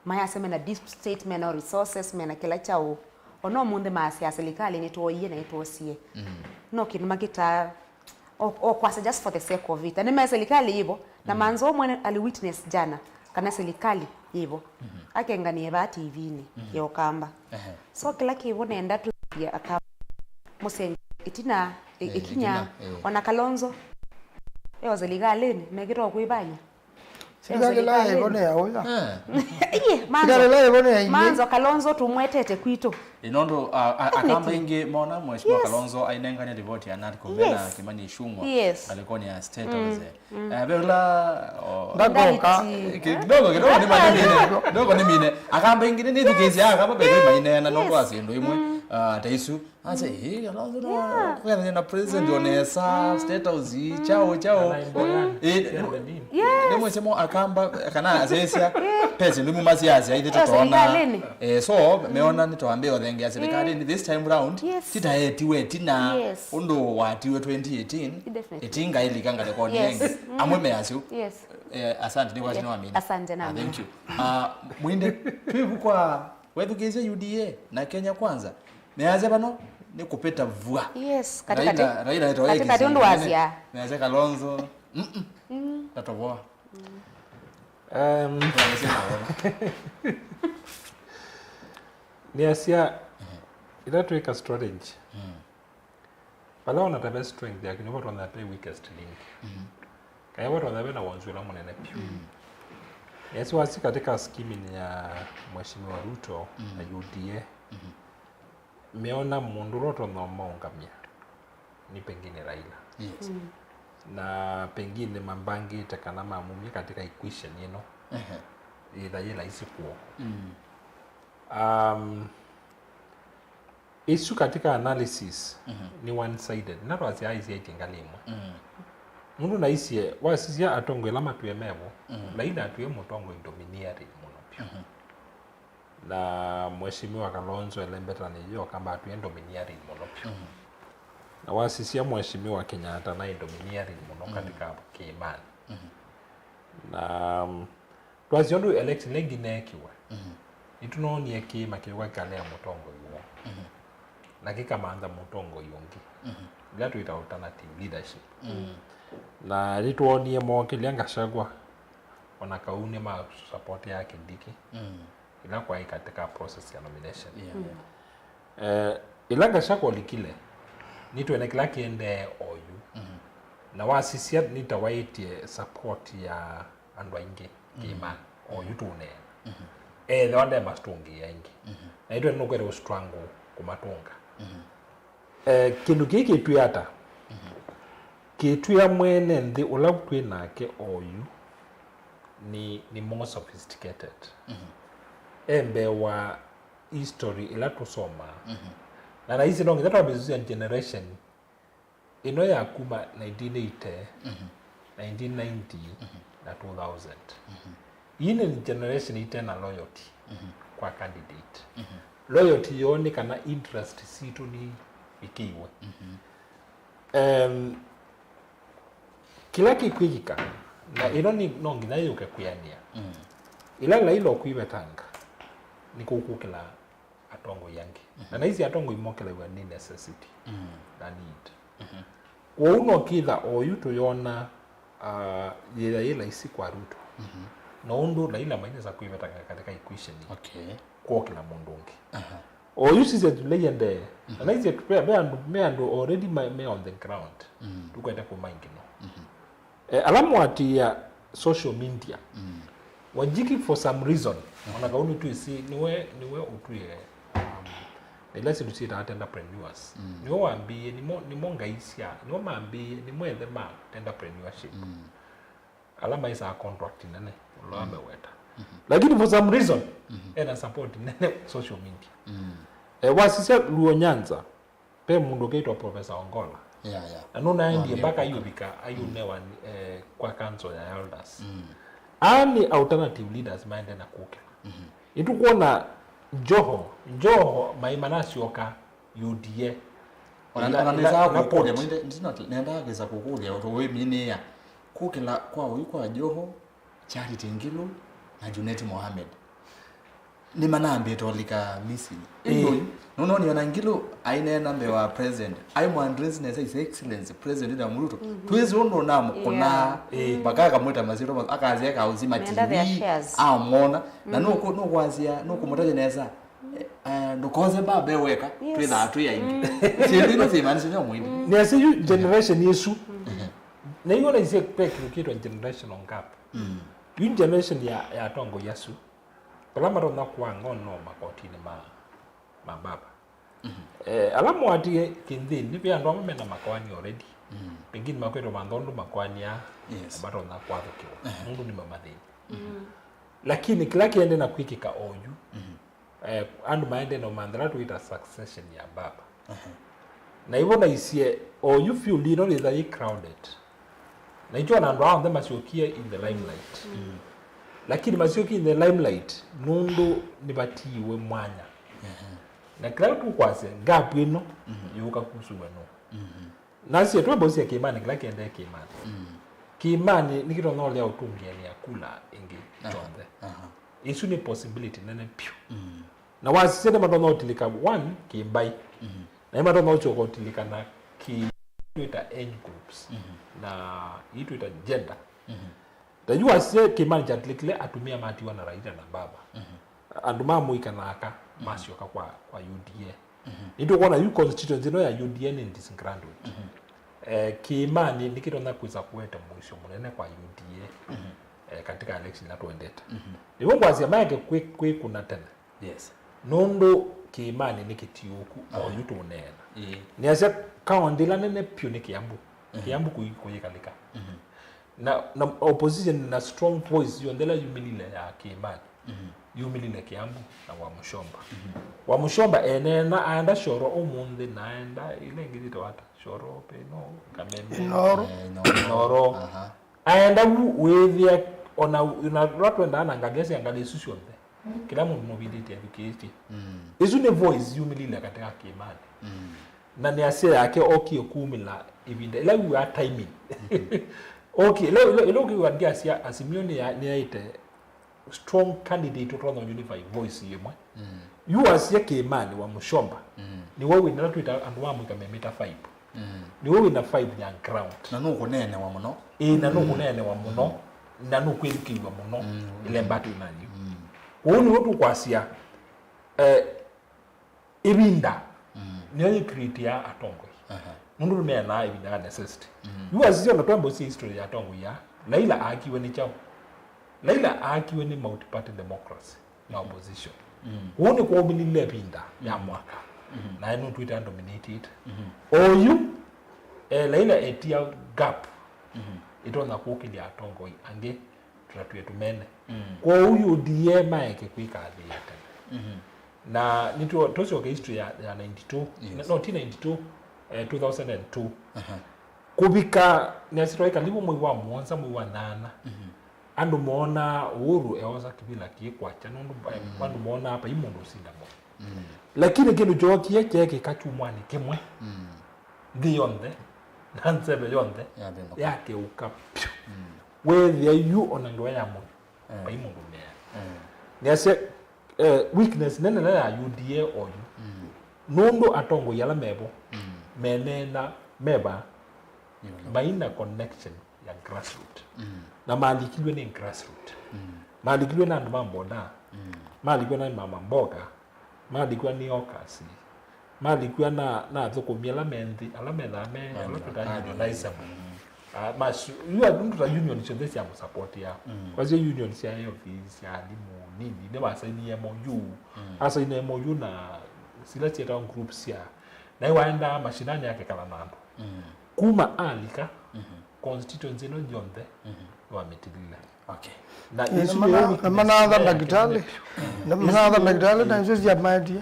mayasya mena deep state, mena resources, mena kĩla kyaũ. Ona ũmũnthĩ maasya serikali nĩtwoie na nĩtwosie. No kĩndũ makitaa o, o kwasya just for the sake of it. Na nĩme serikali yĩvo, na manzo mwene ali witness jana, kana serikali yĩvo. Akenganie vaa T V-inĩ ya Ũkamba. Ehe. So kĩla kĩvo nenda twĩthie Akamba. Mũsengi, ĩtina, ĩ-, Eh, ĩkinya, ĩkinya, eh. Ona Kalonzo, eo serikali-inĩ, mekĩtwa kwĩvanya. Serikali la ĩvo nĩ ya ũya. Eh. Iye, manzo. Serikali la ĩvo nĩ ya inyĩ. Manzo Kalonzo tumwetete kwitũ. Ĩ nũndũ, a, a, Akamba Definitely. Ingĩ mona Mheshimiwa Yes. Kalonzo ainengane ripoti ya NADCO Yes. Mena Kimani Ichung'wa Yes. ngalĩkonĩ ya State House. Eh, ve ũla, o, Ndakoka. Mentality. Ki-, kidogo, kidogo nĩ mane mine. Kidogo nĩ mine. Akamba ingĩ nĩ nĩthukĩĩsya Akamba ve Yes. Maineana nũndũ wa Yes. Syĩndũ imwe, ah, ta isu. Ase, eh, Kalonzo no Yeah. kũkethania na president o nesa, State House, chao, chao. Anaimboya. Eh, Yes. nĩ mwĩsemo Akamba, kana asesya, pesa nĩ muma siasa, ithe Yes, tũtona. Serikali-inĩ. Eh, so, meona nĩ twambe ũthengia serikali-inĩ this time round, Yes. titaetiwe tina, Yes. ũndũ watiwe twenty eighteen, Definitely. Ĩtinga ĩlika ngalĩkonĩ Yes. Ĩngĩ. Amwe measyo. Yes. Eh, asante, nĩ wathi Yes. nĩ wamina. Asante Ah, nami. Thank you. Ah, Mwinde, twĩvukwa wethukĩĩsya U D A na Kenya Kwanza. Measya vano nĩ kũpĩta vua. Yes, katikati. Raila, Raila etawa Katikati ũndũ wasya. Measya Kalonzo. Mm-mm. Tatovoa. Um, Measya Kalonzo. Nĩasya, ĩla twĩka strategy. Vala ona ta ve strength yaku, nĩvo tona ve weakest link. Kaĩ vo tona ve na wonzu ũla mũnene vyũ. Yes, wasi katika scheme ya Mheshimiwa Ruto na U D A, meona mũndũ ũla ũtonya ũmaũngamya nĩ pengine Raila. Yes. Na pengine mambangĩte kana mamumie katika equation ĩno. Ehe. Ĩtha yĩ laisi kuo. Um, Ĩsu katika analysis nĩ one sided. Na twasya aisye ĩkĩ ngalĩ ĩmwe. Mũndũ naisye, wasisya atongoi ala matwĩe mevo, Raila atwĩe mũtongoi domineering mũno vyũ. Na Mheshimiwa Kalonzo ele mbetanĩ yĩĩ oka, mbatwĩe domineering mũno vyũ. Na wasisya Mheshimiwa Kenyatta naĩ domineering mũno katika Kĩĩmanĩ. Na, mm, twasisya ũndũ election ĩngĩ neekiwe, nĩtũnoonie kĩĩma kĩũka kĩkalea mũtongoi woo, na kĩkamantha mũtongoi ũngĩ, ĩla twĩta alternative leadership. Na nĩtwoonie mookĩlya Gachagua, ona kau nĩma support ya Kindiki, ĩla kwaĩ katika process ya nomination. Eh, ĩla Gachagua ũlikile, nĩtwene kĩla kĩendee oyu. Na wasisya nĩtawaĩtye support ya andũ aingĩ kĩĩmanĩ, oyu tũũneena. Ethĩwa ndemasitũngĩĩa ĩngĩ. Na nĩtwene nũkwete ũsitrango kũmatũnga. Eh, kĩndũ kĩĩ kĩtwĩa ata? Kĩtwĩa mwene nthĩ ũla twĩ nake oyu nĩ, nĩ more sophisticated. E mbee wa history ĩla tũsomaa. Na naisi no nginya twambĩĩsya generation ĩno ya kuma nineteen eighty, nineteen ninety, na two thousand. Ii nĩ generation ite na loyalty kwa candidate. Loyalty yoo nĩ kana interest sitũ nĩ ikĩiwe. Em, kĩla kĩkwĩkĩka, na ĩno nĩ, no nginya yũke kwĩanĩa. Ĩla Raila ũkwĩvetanga, nĩ kũkũkĩla atongoi angĩ. Na naisi atongoi mokĩlaw'a nĩ necessity na need. Kwoou no kĩtha oyu tũyona, ah, yĩya yĩ laisi kwa Ruto. Na ũndũ Raila mainĩsa kwĩvetanga katika equation, okay, kwokĩla mũndũ ũngĩ. Oyu sisya tũlei endee. Na naisi ve, ve andũ, me andũ already me, me on the ground. Tũkwete kũma ingĩ no. Eh, ala mũatĩĩa social media. Wanjiki for some reason, ona kau nĩtwĩsĩ, nĩwe, nĩwe ũtwĩe, um, na ila syĩndũ syĩtaa entrepreneurs. Nĩwe wambĩĩe, nĩmo, nĩmo ngai sya, nĩmo mambĩĩe, nĩmo ethe ma entrepreneurship. Ala maisaa contract nene, ũla wameweta. Lakini for some reason, ena support nene social media. Eh, wasisya Luo Nyanza, ve mũndũ ũkĩtwa Professor Ongola. Yeah, yeah. Na nũnaendie mpaka ayũvika, ayũnewa, eh, kwa council ya elders. Aa nĩ alternative leaders maende na kũkĩla. Nĩtũkwona Joho, Joho mai manasyoka U D A. Ona, ila, ona ila, nĩsaa ila kũkũlya, court. Mwende, ndino, nendaa kwĩsa kũkũlya, ũtũ wĩminĩa. Kũkĩla kwa ũyu kwa Joho, Charity Ngilu, na Junet Mohamed. Nĩmanambĩte ũlika Misili. Ĩĩ. Ĩndĩ ũyu, nũnoni ona Ngilu aineena mbee wa president. Aimũ address nesa His Excellency President William Ruto. Twĩsĩ ũndũ ũnamũkũnaa. Yeah. Ĩĩ. Mpaka akamwĩta masyĩtwa ma-, akasya eka ũsima Nenda their T V, shares. Amwona. Na nũkũ-, nũkwasya, nũkũmũtavya nesa. Eh, eh, ndũkose mbaa mbee weka, yes, twĩthaa twĩ aingĩ. Syĩndũ ino syĩmaanisya nyo mwĩndĩ. Nĩasya yu generation ĩsu. Na yu ona isye ve kĩndũ kĩtwa generational gap. Yu generation ya, ya atongoi asu. Vala matonya kũa ngono makotinĩ ma, ma baba. Eh, ala mũatie kĩnthĩnĩ, ve andũ amwe mena makoani already. Pengine makwĩtwo mantha ũndũ makoani aa, yes, na matonya kwathũkĩwa. Nũndũ nĩmamathĩni. Lakini kĩla kĩende na kwĩkĩka oyu, eh, andũ maende na ũmantha ĩla twĩta succession ya baba. Na ivo naisye, oyu field ĩno nĩtha yĩ crowded. Na ityo na andũ aa onthe masyokie in the limelight. Lakini masyokie in the limelight nũndũ nĩvatiiwe mwanya. Na kĩla tũkwasya, gap ĩno yũka kusũw'a nũ? Nasye twambausya kĩĩmanĩ kĩla kĩendee kĩĩmanĩ. Kĩĩmanĩ nĩkĩtonya ũlea ũtũngĩanĩa kula ĩngĩ kyonthe. Ĩsu nĩ possibility nene vyũ. Na wasisya nĩmatonya ũtilĩka one kĩmbai. Na nĩmatonya ũsyoka ũtilĩka na kĩ twĩta age groups. Na ii twĩta gender. Ta yu wasisya kĩĩmanĩ kyatilikile atumĩa matiwa na Raila na baba. Andũ ma mũika na aka masyoka kwa, kwa U D A. Nĩtũkwona yu constituency ĩno ya U D A nĩ disgruntled. Eh, kĩĩmanĩ nĩkĩtonya kwĩsa kũete mũisyo mũnene kwa U D A, eh, katika election ila tũendete. Nĩw'o ngwasya maeke kwĩ-, kwĩkũna tene. Yes. Nũndũ kĩĩmanĩ nĩ kĩtiũku, oyu tũneena. Ĩĩ. Nĩasya kaũndĩ ĩla nene vyũ nĩ Kiambu. Kiambu kũi-, kũyĩkalĩka. Na, na opposition na strong voice yonthe ĩla yumĩlile ya kĩĩmanĩ, yumĩlile Kiambu na Wamuchomba. Wamuchomba eneena aenda Coro ũmũnthĩ, na aenda ĩla ĩngĩ yĩtawa ata? Coro, Peno, Kameme, Inooro. Eh, Inooro. Inooro. Aha. Aenda vu wĩthĩa ona, ona ũla twendaa na ngalĩ sya ngalĩ isu syonthe. Kĩla mũndũ nũvindĩte athukĩĩsye. Mm. Ĩsu nĩ voice yumĩlile katĩ ka kĩĩmanĩ. Mm. Na nĩ asya yake okie kumĩla ĩvinda ĩla yu ya timing. Okay, ĩla, ĩla, ĩla ũkĩw'a ndiasya Azimio nĩ ya, nĩ yaĩte strong candidate ũtonya unify voice ĩmwe. Mm. Yu wasya kĩĩmanĩ wa Mũshomba. Mm. Nĩwe wĩna ĩla twĩta andũ ma mũika memĩta vibe. Mm. Nĩwe wĩna vibe ya ground. Na nũkũneenewa mũno. Ĩĩ, na nũkũneenewa mũno. Mm. Na nũkwĩthukĩĩw'a mũno. Mm. Ĩlemba twĩ nayo. Mm. Kwoou nĩwe tũkwasya, eh, ĩvinda. Mm. Nĩyo yĩcreatea atongoi. Aha. Nũndũ nĩmeenaa ĩvinda ya necessity. Mm. Yu wasisya ona twambe ũsya history ya atongoi aa, Raila aakiwe nĩ kyaũ? Raila aakiwe nĩ multi-party democracy na opposition. Mm. Ũu nĩ kwaumĩlile ĩvinda ya mwaka. Mm. Naĩ nũtwĩte undominated. Mm. Oyu, eh, Raila etia gap. Mm. Ĩtonya kũkĩlya atongoi angĩ tũtatwĩe tũmene. Mm. Kwoou U D A maeke kwĩka athĩĩa tene. Mm-hmm. Na nĩtũ-, tũsyoke history ya, ya ninety-two. Yes. No, ti ninety-two, eh, two thousand and two. Aha. Kũvika, nĩasitwa ĩkalivu mwei wa mũonza, mwei wa nyanya. Mm-hmm. Andũ moonaa Uhuru eosa kĩvĩla kĩĩ kwakya, nũndũ, eh, mm, andũ moonaa vai mũndũ ũsindagwa. Mm. Lakini kĩndũ kyookie kyeekĩka kyumwanĩ kĩmwe. Mm. Nthĩ yonthe, na nzeve yonthe, yathĩnũka, yakeũka vyũ. Mm. Weethĩa yu ona ngewa ya mũndũ, eh, vai mũndũ mea. Eh. Nĩasya, eh, weakness nene ĩla ya U D A oyu. Mm. Nũndũ atongoi ala mevo, mm, meneena meva, maina connection ya grassroot. Mm. Na malikilwe nĩ grassroot. Mm. Malikilwe na andũ ma boda. Mm. Malikilwe na mama mboga. Malikilwe nĩ hawkers. Malikilwe na, na athũkũmi ala me nthĩ, ala methaa me, ala twĩtaa unionizable. Mm. Ah, masu-, yu andũ ta union syonthe sya mũsupportia. Mm. Kwasya union sya A L V, sya alimũ, nini, nĩwasainie M O U. Mm. Asaini M O U na sila syetawa groups sya. Na yu waendaa mashinani akekala na andũ. Mm. Kuma alika, mhm, constituency ĩno yonthe, mhm, nĩwamĩtilile. Okay. Na ĩsu nĩyo weakness nene ya Kenya. Nĩmanatha ndakĩtalĩ, nĩmanatha ndakĩtalĩ na isu syamaetie.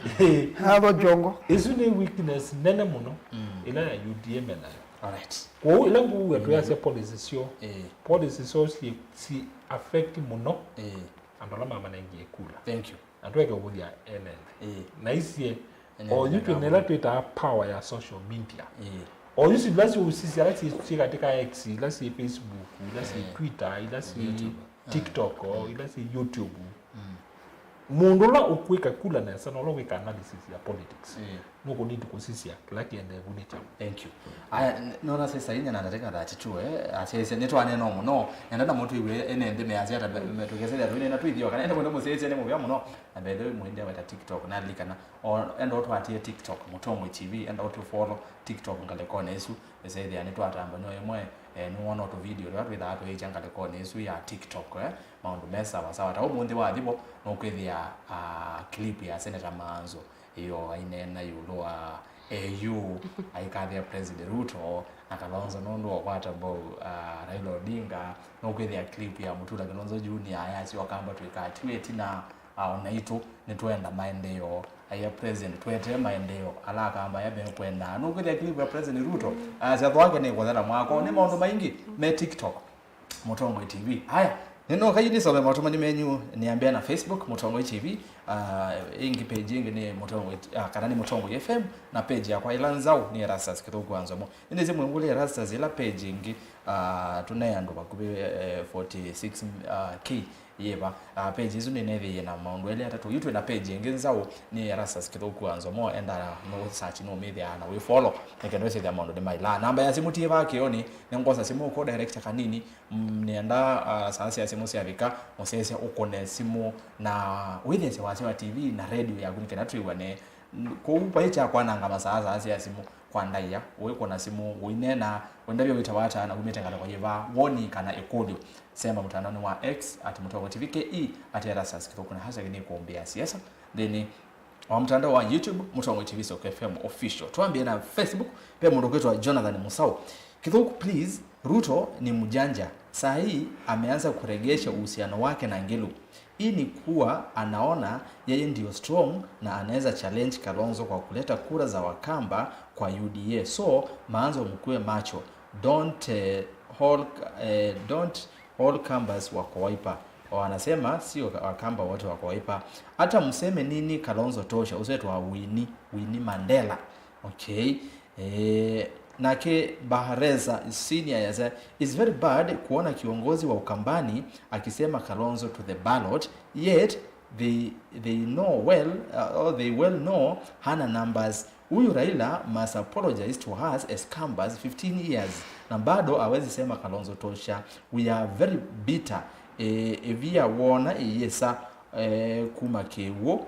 Atho kyongo. Ĩsu nĩ weakness nene mũno, mm, ĩla ya U D A me nayo. Alright. Kwoou ĩla ngũw'a twĩasya policy syoo, eh, policy syoo si, si affect mũno, eh, andũ ala mamanengie kula. Thank you. Na tweke ũvũthya ene nthĩ. Ĩĩ. Na isye, ene nthĩ oyu twĩ na ĩla twĩtaa power ya social media. Ĩĩ. Oyu si ila siũsisya, ila si, si katika X, ila si Facebook, ila si, ĩĩ, Twitter, ila si YouTube, TikTok, ĩĩ, ila si YouTube. Mm. Mũndũ ũla ũkwĩka kula nesa na ũla wĩka analysis ya politics, ĩĩ, nũkũniti kũsisya kĩla kĩendee vu nĩ kyaũ. Thank you. Aya, n-, nona sasa inya na ndatĩka thirty-two, eh, asyaisye nĩtwaneenwa mũno, enda namo twĩw'e ene nthĩ measya ata me-, me-, tũkesethĩa twĩneena twĩthĩwa, kana ende kwenda mũsyaisye nĩ mũvea mũno, na mbee mũindi aweta TikTok, nalilikana, o, enda ũtwatie TikTok, Mũtongoi T V, enda ũtũ follow TikTok ngalĩkonĩ ĩsu, ĩsethĩa nĩtwatambanĩwa ĩmwe, eh, nĩwona tũ video tũla twĩthaa tũyĩkya ngalĩkonĩ ĩsu ya TikTok, eh, maũndũ me sawa sawa. Ta ũmũnthĩ wathi vo, nũkwĩthĩa, ah, clip ya Senator Maanzo, ĩyo aineena ĩũlũ wa A U, aikathĩa President Ruto na Kalonzo nũndũ wa ũkwata mbau, ah, Raila Odinga. Nũkwĩthĩa clip ya Mutula Kilonzo Junior ayasya akamba twĩkatiwe ĩtina, ah, o naitũ nĩtwenda maendeeo. Aya President, twetee maendeeo ala akamba aya mekwendaa. Nũkwĩthĩa clip ya President Ruto ayasya thwake nĩ kũthela mwako. Nĩ maũndũ maingĩ me TikTok. Mũtongoi T V. Haya, nĩnoka yu nĩsome maũtũmani menyu, nĩambĩa na Facebook, Mũtongoi T V, ah, ĩngĩ page ĩngĩ nĩ Mũtongoi, ah, kana nĩ Mũtongoi F M, na page yakwa ĩla nzaũ nĩ Erastus Kĩthũku wa Nzomo. Nĩnĩsĩ mwĩngũlĩ Erastus ĩla page ĩngĩ, ah, tũnaĩ andũ vakuvĩ, eh, forty six K yĩva. Ah, page ĩsu nĩnethĩie na maũndũ elĩ atatũ. Yu twĩ na page ĩngĩ nzaũ nĩ Erastus Kĩthũku wa Nzomo, enda nũ search nũmĩthĩa na wĩ follow, nĩkenda ũsĩthĩa maũndũ nĩmailaa. Namba ya simũ ti ĩvaa kĩonĩ, nĩngwosa simũ ũkũ direct kanini. Mm, nĩenda, ah, saa sya simũ syavika, mũsyaĩsya ũkũne simũ na wĩthĩĩsya wasya wa T V na radio yaku nĩ kana twĩw'ane. N-, kũu vai kya kwananga masaa, saa sya simũ kwa ndaĩa, ũikũna simũ, ũineena, wendavya wĩtawa ata na umĩte ngalĩko yĩva, woni kana ĩkũlyo, semba mũtandaonĩ wa X at Mũtongoi T V K E, at Erastus Kĩthũku na hashtag nĩkũmbĩa siasa nthĩnĩ wa mtandao wa YouTube, Mũtongoi T V Soko F M Official. Twambie na Facebook, ve mũndũ kwĩtwa Jonathan Musau. Kĩthũku, please, Ruto ni mjanja. Saa hii ameanza kuregesha uhusiano wake na Ngilu. Hii ni kuwa anaona yeye ndio strong na anaweza challenge Kalonzo kwa kuleta kura za Wakamba kwa U D A. So, Maanzo mkuwe macho. Don't, eh, hold, eh, don't All Kambas wako Wiper. Wanasema sio Wakamba wote wako Wiper. Hata mseme nini, Kalonzo tosha. Usetwa Winnie, Winnie Mandela. Okay. Eh, nake Baharesa Senior yasema, it's very bad kuona kiongozi wa Ukambani akisema Kalonzo to the ballot, yet they, they know well, uh, or they well know hana numbers. Huyu Raila must apologize to us as Kambas, fifteen years na bado hawezi sema Kalonzo tosha. We are very bitter. Eh, ĩvia wona ĩyĩsa, eh, kuma kĩw'ũ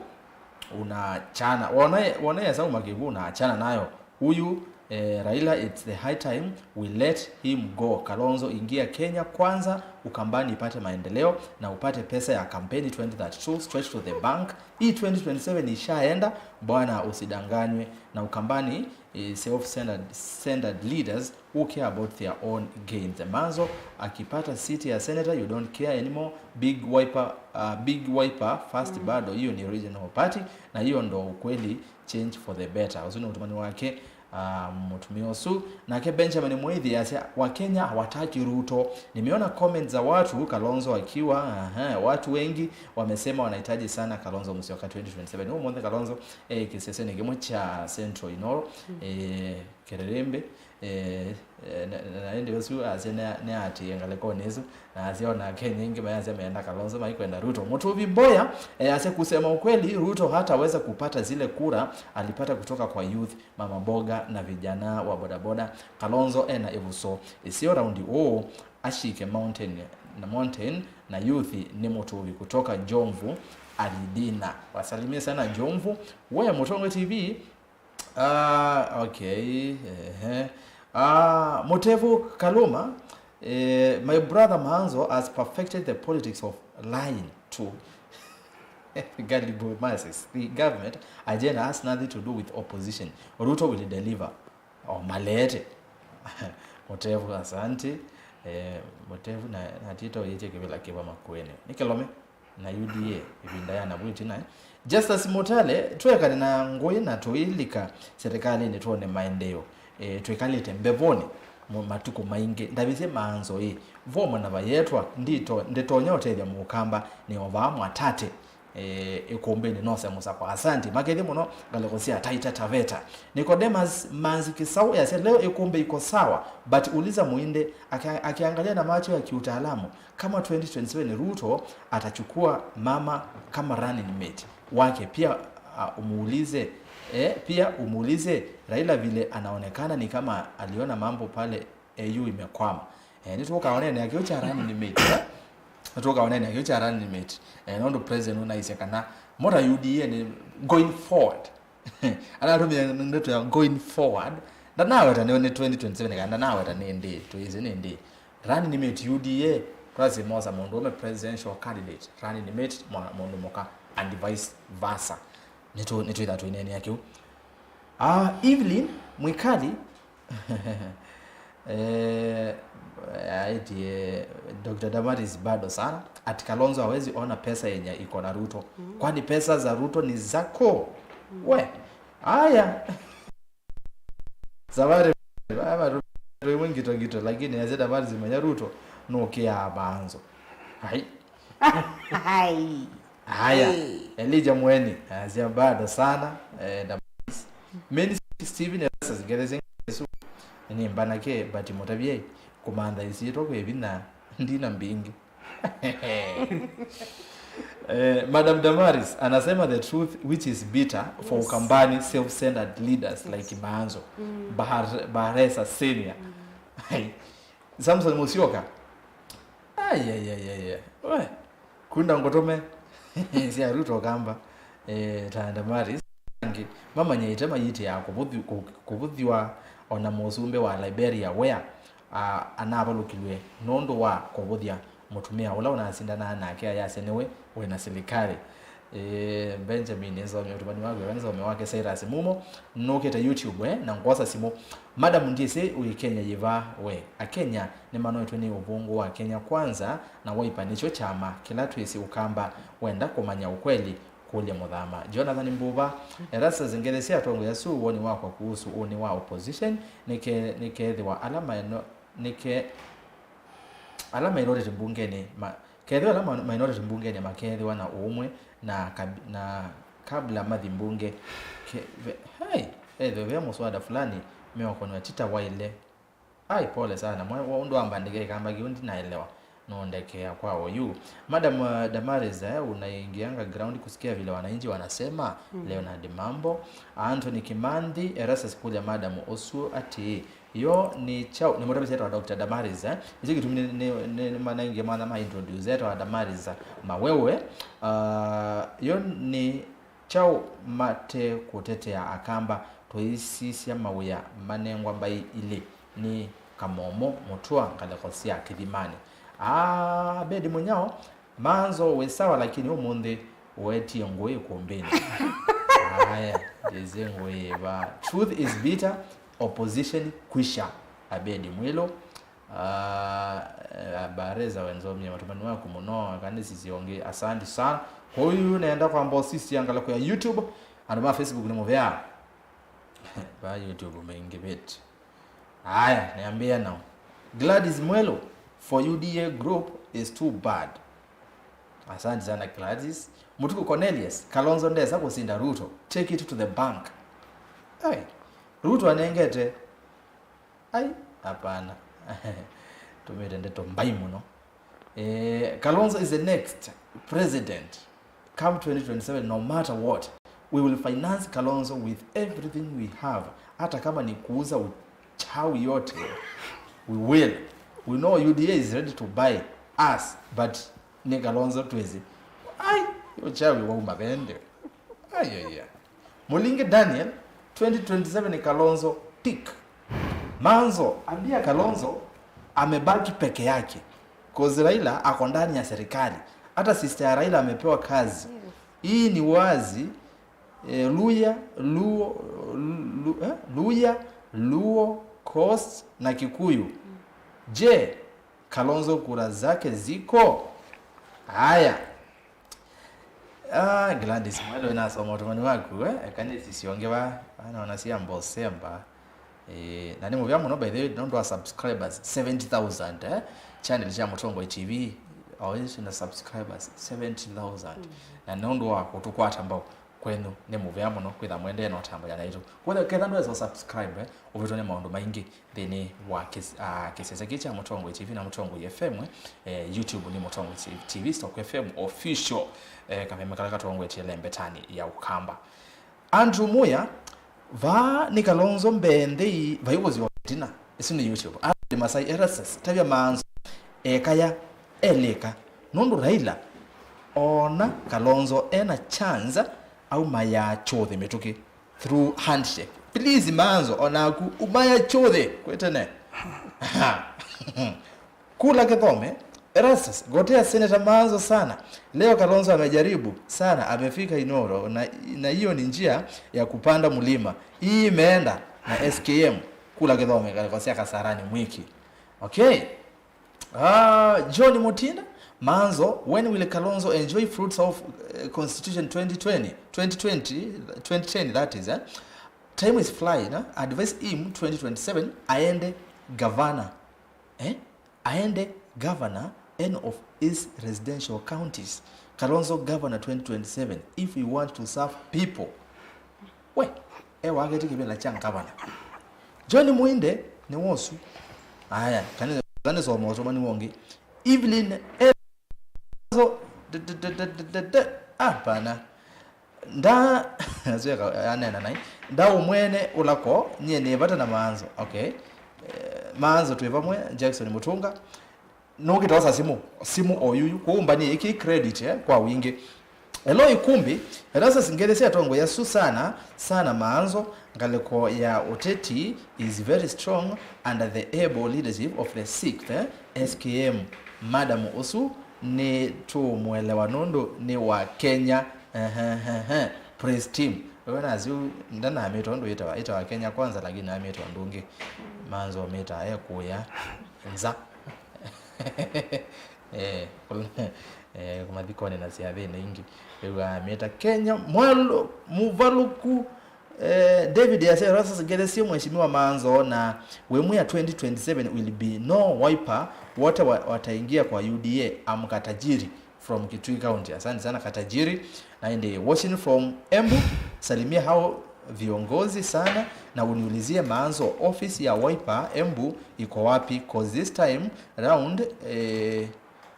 unachana. Wona, wona yesa kuma kĩw'ũ unachana nayo. Huyu, eh, Raila, it's the high time we let him go. Kalonzo, ingia Kenya kwanza, Ukambani ipate maendeleo na upate pesa ya kampeni twenty thirty-two straight to the bank. Hii twenty twenty-seven ishaenda, bwana, usidanganywe na Ukambani, eh, self-centered, centered leaders who care about their own gains. Manzo akipata seat ya senator, you don't care anymore. Big Wiper, uh, Big Wiper first, bado hiyo ni regional party, na hiyo ndo ukweli, change for the better. Ũsu nĩ ũtũmani wake, uh, mũtumĩa ũsu. Nake Benjamin Mwithi asya, "Wakenya hawataki Ruto." Nimeona comments za watu, Kalonzo akiwa, aha, watu wengi wamesema wanahitaji sana Kalonzo Musyoka twenty twenty-seven. Ũmũnthĩ Kalonzo e kĩsesenĩ kĩmwe kya Central Inooro, eh, Kererembe, eh, eh, na, na, na ĩndĩ ũsu asya nĩ, nĩatĩĩe ngalĩkonĩ ĩsu, na asya ona Akenya aingĩ mayasya meenda Kalonzo, maikwenda Ruto. Mũtũvi Mboya, eh, asya, kusema ukweli, Ruto hataweza kupata zile kura alipata kutoka kwa youth, mama boga na vijana wa bodaboda. Kalonzo ena ĩvuso ĩseo raundi ũũ, ashike mountain na mountain na youth. Nĩ Mũtũvi kutoka Jomvu, Alidina. Wasalimie sana Jomvu. We Mũtongwe T V, Ah, okay. Ehe. Ah, Mutevu Kaluma, eh, my brother Maanzo has perfected the politics of lying to gullible masses. The government agenda has nothing to do with opposition. Ruto will deliver. Oh, malete. Mutevu, asante. Eh, Mutevu na, na Tito yeche kivila kiva makuene. Ni Kilome. Na U D A ĩvinda ya navu ĩtina. Justus Mutale, twekane na ngũĩ na tũilika serikalĩnĩ twone maendeeo. E, twĩkalĩte mbevonĩ mu-, matukũ maingĩ. Ndavĩsye Maanzo ĩ, vo mwana vayetwa, ndito-, ndĩtonya ũtethya mũkamba, nĩ ovaa Mwatate, e, ĩkũmbĩnĩ nose mũsakwa. Asante, makethye mũno ngalĩko sya Taita Taveta. Nicodemus Manzi Kisau yasya, leo ĩkũmbĩ iko sawa, but uliza Muinde akia-, akiangalia na macho ya kiutaalamu, kama twenty twenty-seven Ruto atachukua mama kama running mate wake, pia, uh, umuulize, eh, pia umuulize Raila vile anaonekana ni kama aliona mambo pale A U imekwama. Eh, nĩtũkaonene akĩo cha running mate, eh? Nĩtũkaonene akĩo cha running mate. Eh, nũndũ president ũnaisye kana mota U D A nĩ going forward. Anatũmĩa ndeto ya going forward. Ndanaweta nĩ, nĩ twenty twenty-seven kana ndanaweta nĩ ndĩ, twĩsĩ nĩ ndĩ. Running mate U D A, twasĩ mosa mũndũũme presidential candidate, running mate mwa-, mũndũ mũka, and vice versa. Nĩtũ-, nĩtwĩtha twĩneenea kĩu. Ah, Evelyn Mwikali, eh, aĩtie Doctor Damaris bado sana, ati Kalonzo hawezi ona pesa yenye iko na Ruto. Kwani pesa za Ruto ni zako? We, haya. Savari, vava rwimwe ngito ngito, lakini asya Damaris manya Ruto nũkĩaa Maanzo. Ai. Ai. Haya, hey. Elijah Mweni, asya bado sana, eh, Damaris. Meni Steven Erastus, ngethesyai ngesu, nĩ mbanake, but mũtavye, kũmantha isyĩtwa kwĩ vinya, ndina mbingĩ. Eh, Madam Damaris anasema the truth, which is bitter for, yes, Ukambani self-centered leaders, yes, like Maanzo, mm, Bahar-, Baharesa Senior. Mm. Samson Musyoka. Ai, ai, ai, ai, ai. We. Kunda ngũtũme sya Ruto Kamba, eh, ta Damaris. Angĩ mamanyĩte mayĩtĩaa kũvũthi-, kũ-, kũvũthiwa, o na mũsumbĩ wa Liberia Weah, a, anavalũkilw'e nũndũ wa kũvũthya mũtumĩa ũla ũnasindanaa nake ayasya nĩwe wĩ na silikalĩ. Ĩĩ, Benjamin, nĩnzomie ũtũmani waku, ĩla nĩnzomie wake Cyrus Mumo, nũkĩte YouTube, eh, na ngwosa simũ. Madam, ndyĩsĩ wĩ Kenya yĩva we? Akenya nĩmanoetwe nĩ ũvũngũ wa Kenya Kwanza na Wiper nĩkyo kyama kĩla twĩsĩ Ũkamba. Wenda kũmanya ũkweli, kũlya Mũthama. Jonathan Mbuva, Erastus, ngethesyai atongoi asu woni wakwa kuhusu ũnĩ wa opposition, nĩke-, nĩkethĩwa ala maeno-, nĩke-, ala mailotete mbungenĩ ma-, Kethĩwa ala ma-, minority mbungenĩ makethĩwa na ũũmwe na kab-, na kabla mathi mbunge, ke-, ve-, hai, ethĩwe ve mũswada fulani meũkonw'a ti ta waĩle. Ai, pole sana. Mwa-, wa-, ũndũ wa mbandĩka ĩkamba kĩu ndinaelewa. Nũndekea kwa oyu. Madam, uh, Damaris, eh, unaingianga ground kusikia vile wananchi wanasema. Mm. Leonard Mambo, Anthony Kimanthi, Erastus Kulia, madam ũsu atĩĩ, yo nĩ kyaũ, nĩ mũtavĩsya etwa Doctor Damaris, eh? Nĩkyo kĩtumi nĩ, nĩ, nĩ, nĩ manaingie mwana ma introduce etwa Damaris Mawewe. Uh, yo nĩ kyaũ mate kũtetea Akamba, tũisisya mawĩa manengwa mbaĩ ilĩ nĩ Kamomo, Mũtũa, ngalĩko sya Kĩthimanĩ. Ah, Abedi Mũnyao, Manzo wĩ sawa, lakini ũmũnthĩ ũetie ngũĩ ĩkũmbĩnĩ. Aya, ndĩsĩ ngũĩ yĩva. Truth is bitter, opposition kwisha. Abedi Mwĩlũ. Ah, eh, habari za wenzomie matumani waku mũno, akanĩsisye ũngĩ, asante sana. Kwa hiyo naenda kwamba ũsisya ngalĩko ya YouTube, andũ ma Facebook nĩ mũvea. Va YouTube maingĩvĩte. Aya, nĩambĩĩa nao. Gladys Mwelo, for U D A group is too bad. Asante sana Gladys. Mutuku Cornelius, Kalonzo ndesa kũsinda Ruto. Take it to the bank. Ai, Ruto anengete. Ai, hapana. Tumĩte ndeto mbai mũno. Eh, Kalonzo is the next president. Come twenty twenty-seven, no matter what, we will finance Kalonzo with everything we have. Hata kama ni kuuza uchawi yote, we will. We know U D A is ready to buy us, but ni Kalonzo twezi. Ai, uchawi wa umavende. Ai, ai, ai. Mulingi Daniel, twenty twenty-seven Kalonzo tick. Manzo, ambia Kalonzo amebaki peke yake. 'Cause Raila ako ndani ya serikali. Hata sister ya Raila amepewa kazi. Hii ni wazi, eh, Luya, Luo, Lu-, eh, Luya, Luo, Coast na Kikuyu. Je, Kalonzo kura zake ziko? Haya. Ah, Gladys Mwelo, nasoma ũtũmani waku, eh? Eka nĩsisye ũngĩ va, anaona sia Mbosemba. Eh, na nĩ mũvea mũno, by the way, nũndũ wa subscribers, seventy thousand, eh? Channel cha Mũtongoi T V, always na subscribers, seventy thousand. Mm. Na nũndũ wa kũtũkwata mbau, kwenyu nĩ mũvea mũno, kwĩtha mwendee na ũtambanya naitũ. Kwĩtha, ketha ndwesa subscribe, eh? Ũvĩtwe nĩ maũndũ maingĩ nthĩnĩ wa kĩs-, ah, kĩsese kĩĩ kya Mũtongoi T V na Mũtongoi F M, eh, YouTube nĩ Mũtongoi T V, Stock F M Official, eh, kameme kala katongoetie lembetanĩ ya Ũkamba. Andrew Muya, vaa nĩ Kalonzo mbee nthĩ vai ũsyo wa ĩtina. Ĩsu nĩ YouTube. Alfred Masai, Erastus, tavya Manzo, ekaya, elĩka. Nũndũ Raila, ona Kalonzo ena chance, aumayaa kyothi mĩtũkĩ through handshake. Please, Manzo, onaku umaya kyothi kwĩ tene. Kula Kithome, Erastus, gotea Senator Manzo sana. Leo Kalonzo amejaribu sana, amefika Inoro, na, na hiyo ni njia ya kupanda mlima. Hii imeenda na S K M. Kula Kithome, kalikosia Kasarani Mwiki. Okay? Ah, John Mutinda, Manzo, when will Kalonzo enjoy fruits of, eh, Constitution twenty twenty, twenty twenty, twenty ten, that is, eh? Time is flying, eh? Advise him twenty twenty-seven aende governor, eh? Aende governor any of his residential counties. Kalonzo governor twenty twenty-seven if we want to serve people. We, e waketi kĩvĩla kya ngavana. John Muinde nĩ wosu. Aya, kanĩ, kanĩ soma ũtũmani wongi. Evelyn, e, so, de, de, de, de, de, de, de, ah, pana. Nda, azweka, anena nai. Nda umwene ulako, nyie nĩ vata na Manzo. Okay. Eh, Manzo twĩ vamwe, Jackson Mutunga. Nũkĩtosa simũ, simũ o yuyu, kwoou mbani ĩkĩ credit, eh, kwa wingĩ. Hello Ikumbi, Erastus, ngethi sya atongoĩ asu sana, sana Manzo, ngalĩko ya ũteti is very strong under the able leadership of the sixth, eh, S K M. Madam ũsu nĩtũũmũelewa nũndũ nĩ wa Kenya. Ehehehe. Praise team. Wewe nazi ndanamĩtwa ũndũ ĩtawa, ĩtawa Kenya Kwanza, lakini namĩtwa ũndũ ũngĩ. Manzo mĩtaa ekũya nza. Eh, kũl-, eh, kũmathikonĩ na syathĩnĩ ingĩ. Rĩu amĩta Kenya mwalu-, mũvalũku, Eh, David yasya, Erastus, ngethesie Mheshimiwa Manzo na wĩmwĩa twenty twenty-seven will be no Wiper, wote wa- wataingia kwa U D A, amka tajiri from Kitui County. Asante sana Katajiri. Na ende watching from Embu, salimia hao viongozi sana na uniulizie Manzo, ofisi ya Wiper Embu iko wapi? Cause this time round, eh,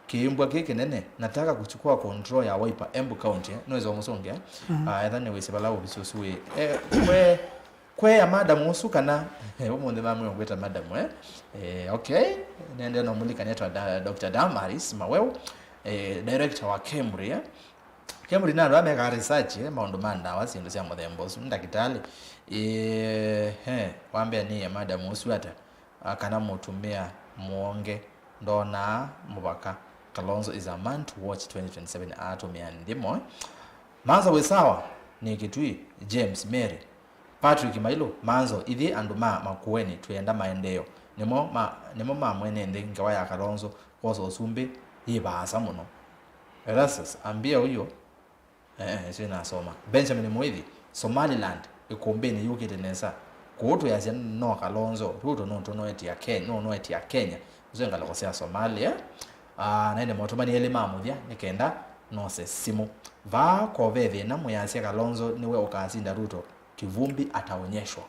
kĩimbwa kĩ kĩnene, nataka kuchukua control ya Wiper Embu County, eh? Noweza ũmũsũngĩa, eh? Ah, etha nĩwĩsĩ vala ovisi ũsu wĩ. Eh, kwe, kwe ya madam ũsu kana, eh, ũmũnthĩ mamwĩa ngwĩta madam, eh? Eh, okay. Nende no mũlika nĩtwa Da- Doctor Damaris Maweu, eh, director wa KEMRI, eh? KEMRI nĩ andũ ala mekaa research, eh, maũndũ ma ndawa, syĩndũ sya mũthemba ũsu, nĩ ndakĩtalĩ. Eh, eh, wambĩa nĩ madam ũsu ata? Ah, kana mũtumĩa mũonge ndonaa mũvaka. Kalonzo is a man to watch twenty twenty-seven, atũmĩa nthimo. Manzo wĩ sawa, nĩ Kitui, James, Mary, Patrick Mailũ, Manzo, ithyĩ andũ ma Makueni twĩenda maendeeo. Nĩmo ma, nĩmo ma mwene nthĩ ngewa ya Kalonzo kwosa ũsumbĩ yĩ vaasa mũno. Erastus, ambia huyo. Eh, eh, isu inasoma. Benjamin Muithi, Somaliland ĩkũmbĩnĩ yũkĩte nesa. Kũu twĩasya no Kalonzo, Ruto nũtũnoetie Kenya, nũnoetie Kenya. Isu ngalĩko sya Somalia. Ah, na ĩndĩ maũtũmani elĩ ma mũthya nĩ kenda nose simũ. Vaa kove thĩna mwĩasya Kalonzo nĩwe ũkasinda Ruto, kĩvumbi ataonyeshwa.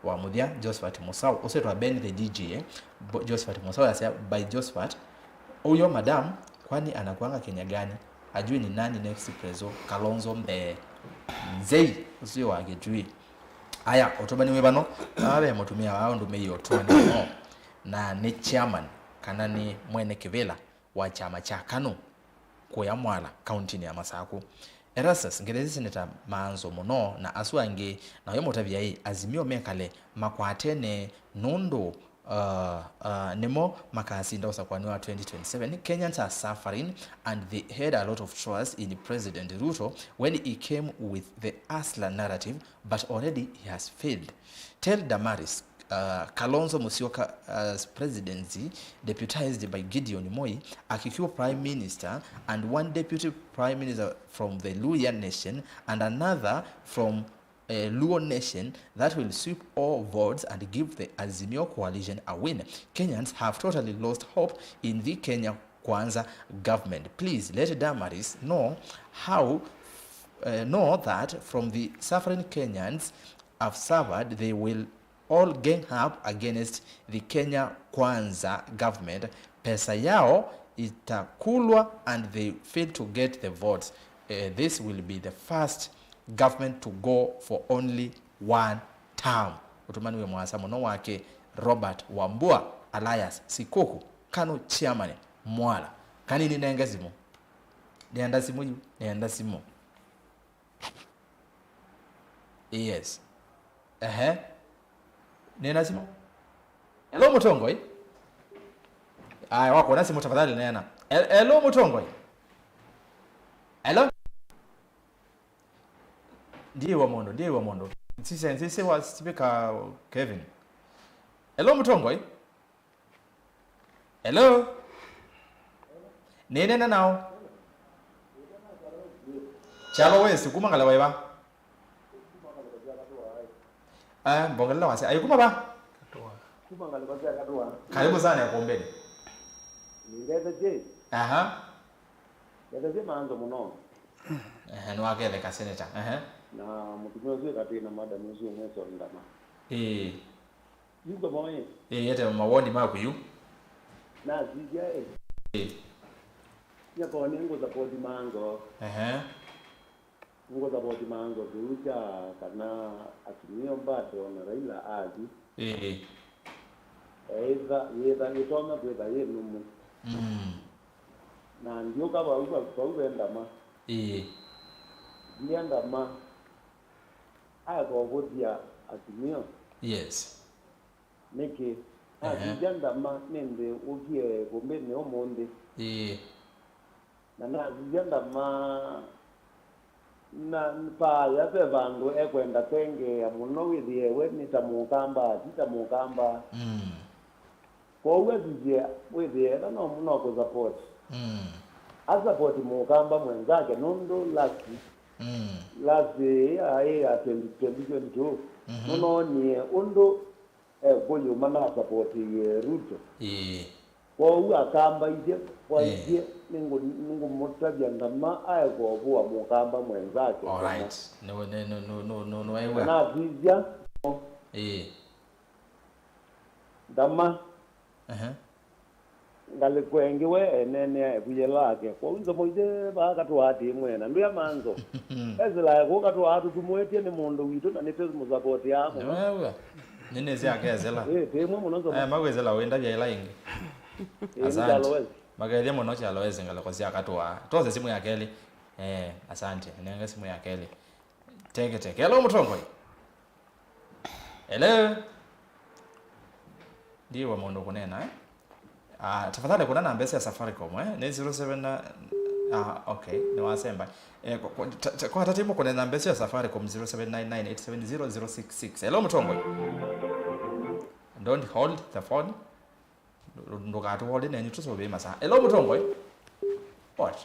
Wa mũthya, Josephat Musau, ũsĩ twa Ben the D J, eh? Bo- Josephat Musau asya, by Josephat, huyo madam, kwani anakuanga Kenya gani? Ajui ni nani next preso, Kalonzo mbee. Nzei, ũsĩ wa Kitui. Aya, ũtũmani wĩ vano, aa ve mũtumĩa wa ũndũ mei ũtũmani no. Na nĩ chairman, kana nĩ mwene kĩvĩla wa kyama kya KANU kũya Mwala, kauntinĩ ya Masaku. Erastus, ngethesie Seneta Manzo mũno na asu angĩ, na ũyũmũtavya ĩ, Azimio mekale makwatene nũndũ, uh, uh, nĩmo makasinda ũsakũani wa twenty twenty-seven. Kenyans are suffering and they had a lot of trust in President Ruto when he came with the hustler narrative, but already he has failed. Tell Damaris, uh, Kalonzo Musyoka's presidency deputized by Gideon Moi, akikiwa prime minister, and one deputy prime minister from the Luhya nation and another from, uh, Luo nation, that will sweep all votes and give the Azimio coalition a win. Kenyans have totally lost hope in the Kenya Kwanza government. Please let Damaris know how, uh, know that from the suffering Kenyans have suffered, they will all gang up against the Kenya Kwanza government. Pesa yao itakulwa and they fail to get the votes. Eh, this will be the first government to go for only one term. Ũtũmani wĩ mũasa mũno wake Robert Wambua alias Sikuku, KANU chairman, Mwala. Kanini nenge simũ. Nĩenda simũ yu, nĩenda simũ. Yes. Ehe. Nĩna simũ. Hello, Mũtongoi. Aya, wakuona simũ, tafadhali neena. Hel-, hello, Mũtongoi. Hello. Ndiĩwa mũndũ, ndiĩwa mũndũ. Sise, sise wa speaker Kevin. Hello, Mũtongoi. Hello? Nĩneena nao. Kyalo West, kuma Ngalĩko ĩva? Eh, mbongelela wasya. Ayu kuma va? Kuma ngalĩko sya Katũa. Karibu sana Ĩkũmbĩnĩ. Nĩngethetie. Aha. Ngethetie Manzo mũno. Ehe, nĩwaketheka senator. Ehe. Na mũtumĩa ũsu wĩ katĩ na madam ũsu ũmwĩsondama. Ĩĩ. Yu ngoma ĩ. Ĩĩ, ete mawoni maku yu. Nasisya ĩ. Ĩĩ. Nyakoni ngũsapoti Manzo. Ehe. Ngũsapoti Manzo kĩu kya kana Azimio bado na Raila athi. Ĩĩ. Either, yĩtha, yĩtonya kwĩtha yĩ nũmũ. Mm. Na ndiũka vau, vau, vau ve ndama. Ĩĩ. Ndia ndama. Akovũthya Azimio. Yes. Nĩkĩ? Ehe. Nasisya ndama nĩnthĩ ũkie ĩkũmbĩnĩ ũmũnthĩ. Ĩĩ. Na nasisya ndama na paya ve vandũ ekwenda kwengeea mũno wĩthĩe we nĩ ta mũkamba, ti ta mũkamba. Mm. Kwoou asisye wĩthĩe etha no, no kũsupport. Mm. Asupport mũkamba mwenzake nũndũ laki. Mm. Last ĩĩ ya twenty twenty-two, mhm, nũnoonie ũndũ Ekũyũ manasapotĩie Ruto. Ĩĩ. Kwoou Akamba ithyĩ, kwa, ĩĩ, ithyĩ, nĩngũ-, nĩngũmũtavya Ndama ae kũovũa Mũkamba mwenzake. Alright. Nĩ, nĩ, nĩ, nĩ, nĩ, nĩ, nĩwaĩw'a? Nasisya. Ĩĩ. Ndama. Ehe. Ngalĩko ĩngĩ we eneenea ĩvu yĩla ake. Kwoou nzomo ithe vaa katũaa tĩĩ mwena. Ndwĩa manzo. Esĩlae kũu katũaa tũtumũĩtye nĩ mũndũ witũ na nĩtũmũsapotiaa mũno. Nĩwew'a. Nĩnĩsĩ akesĩla. Ĩĩ, tĩĩ mwe mũno nzomo. Aya makwĩsĩla wĩndavya ĩla ĩngĩ. Ĩĩ, nĩ Asante. Kyalo West. Makethya mũno Kyalo West ngalĩko sya katũaa. Tose simũ ya kelĩ. Eh, asante. Nenge simũ ya kelĩ. Teke, teke. Hello, mũtongoi. Hello. Ndiwa mũndũ kũneena, eh? Ah, tafadhali kuna namba ya Safaricom, eh? Nĩ zero seven na, ah, okay, nĩ wasemba. Eh, kwa, kwa, ta, ta, kwa tatimu kuna namba ya Safaricom zero seven nine nine eight seven zero zero six six. Hello, mũtongoi. Don't hold the phone. Ndũkatũhole nenyu tũsũvĩe masaa. Hello, mũtongoi. What?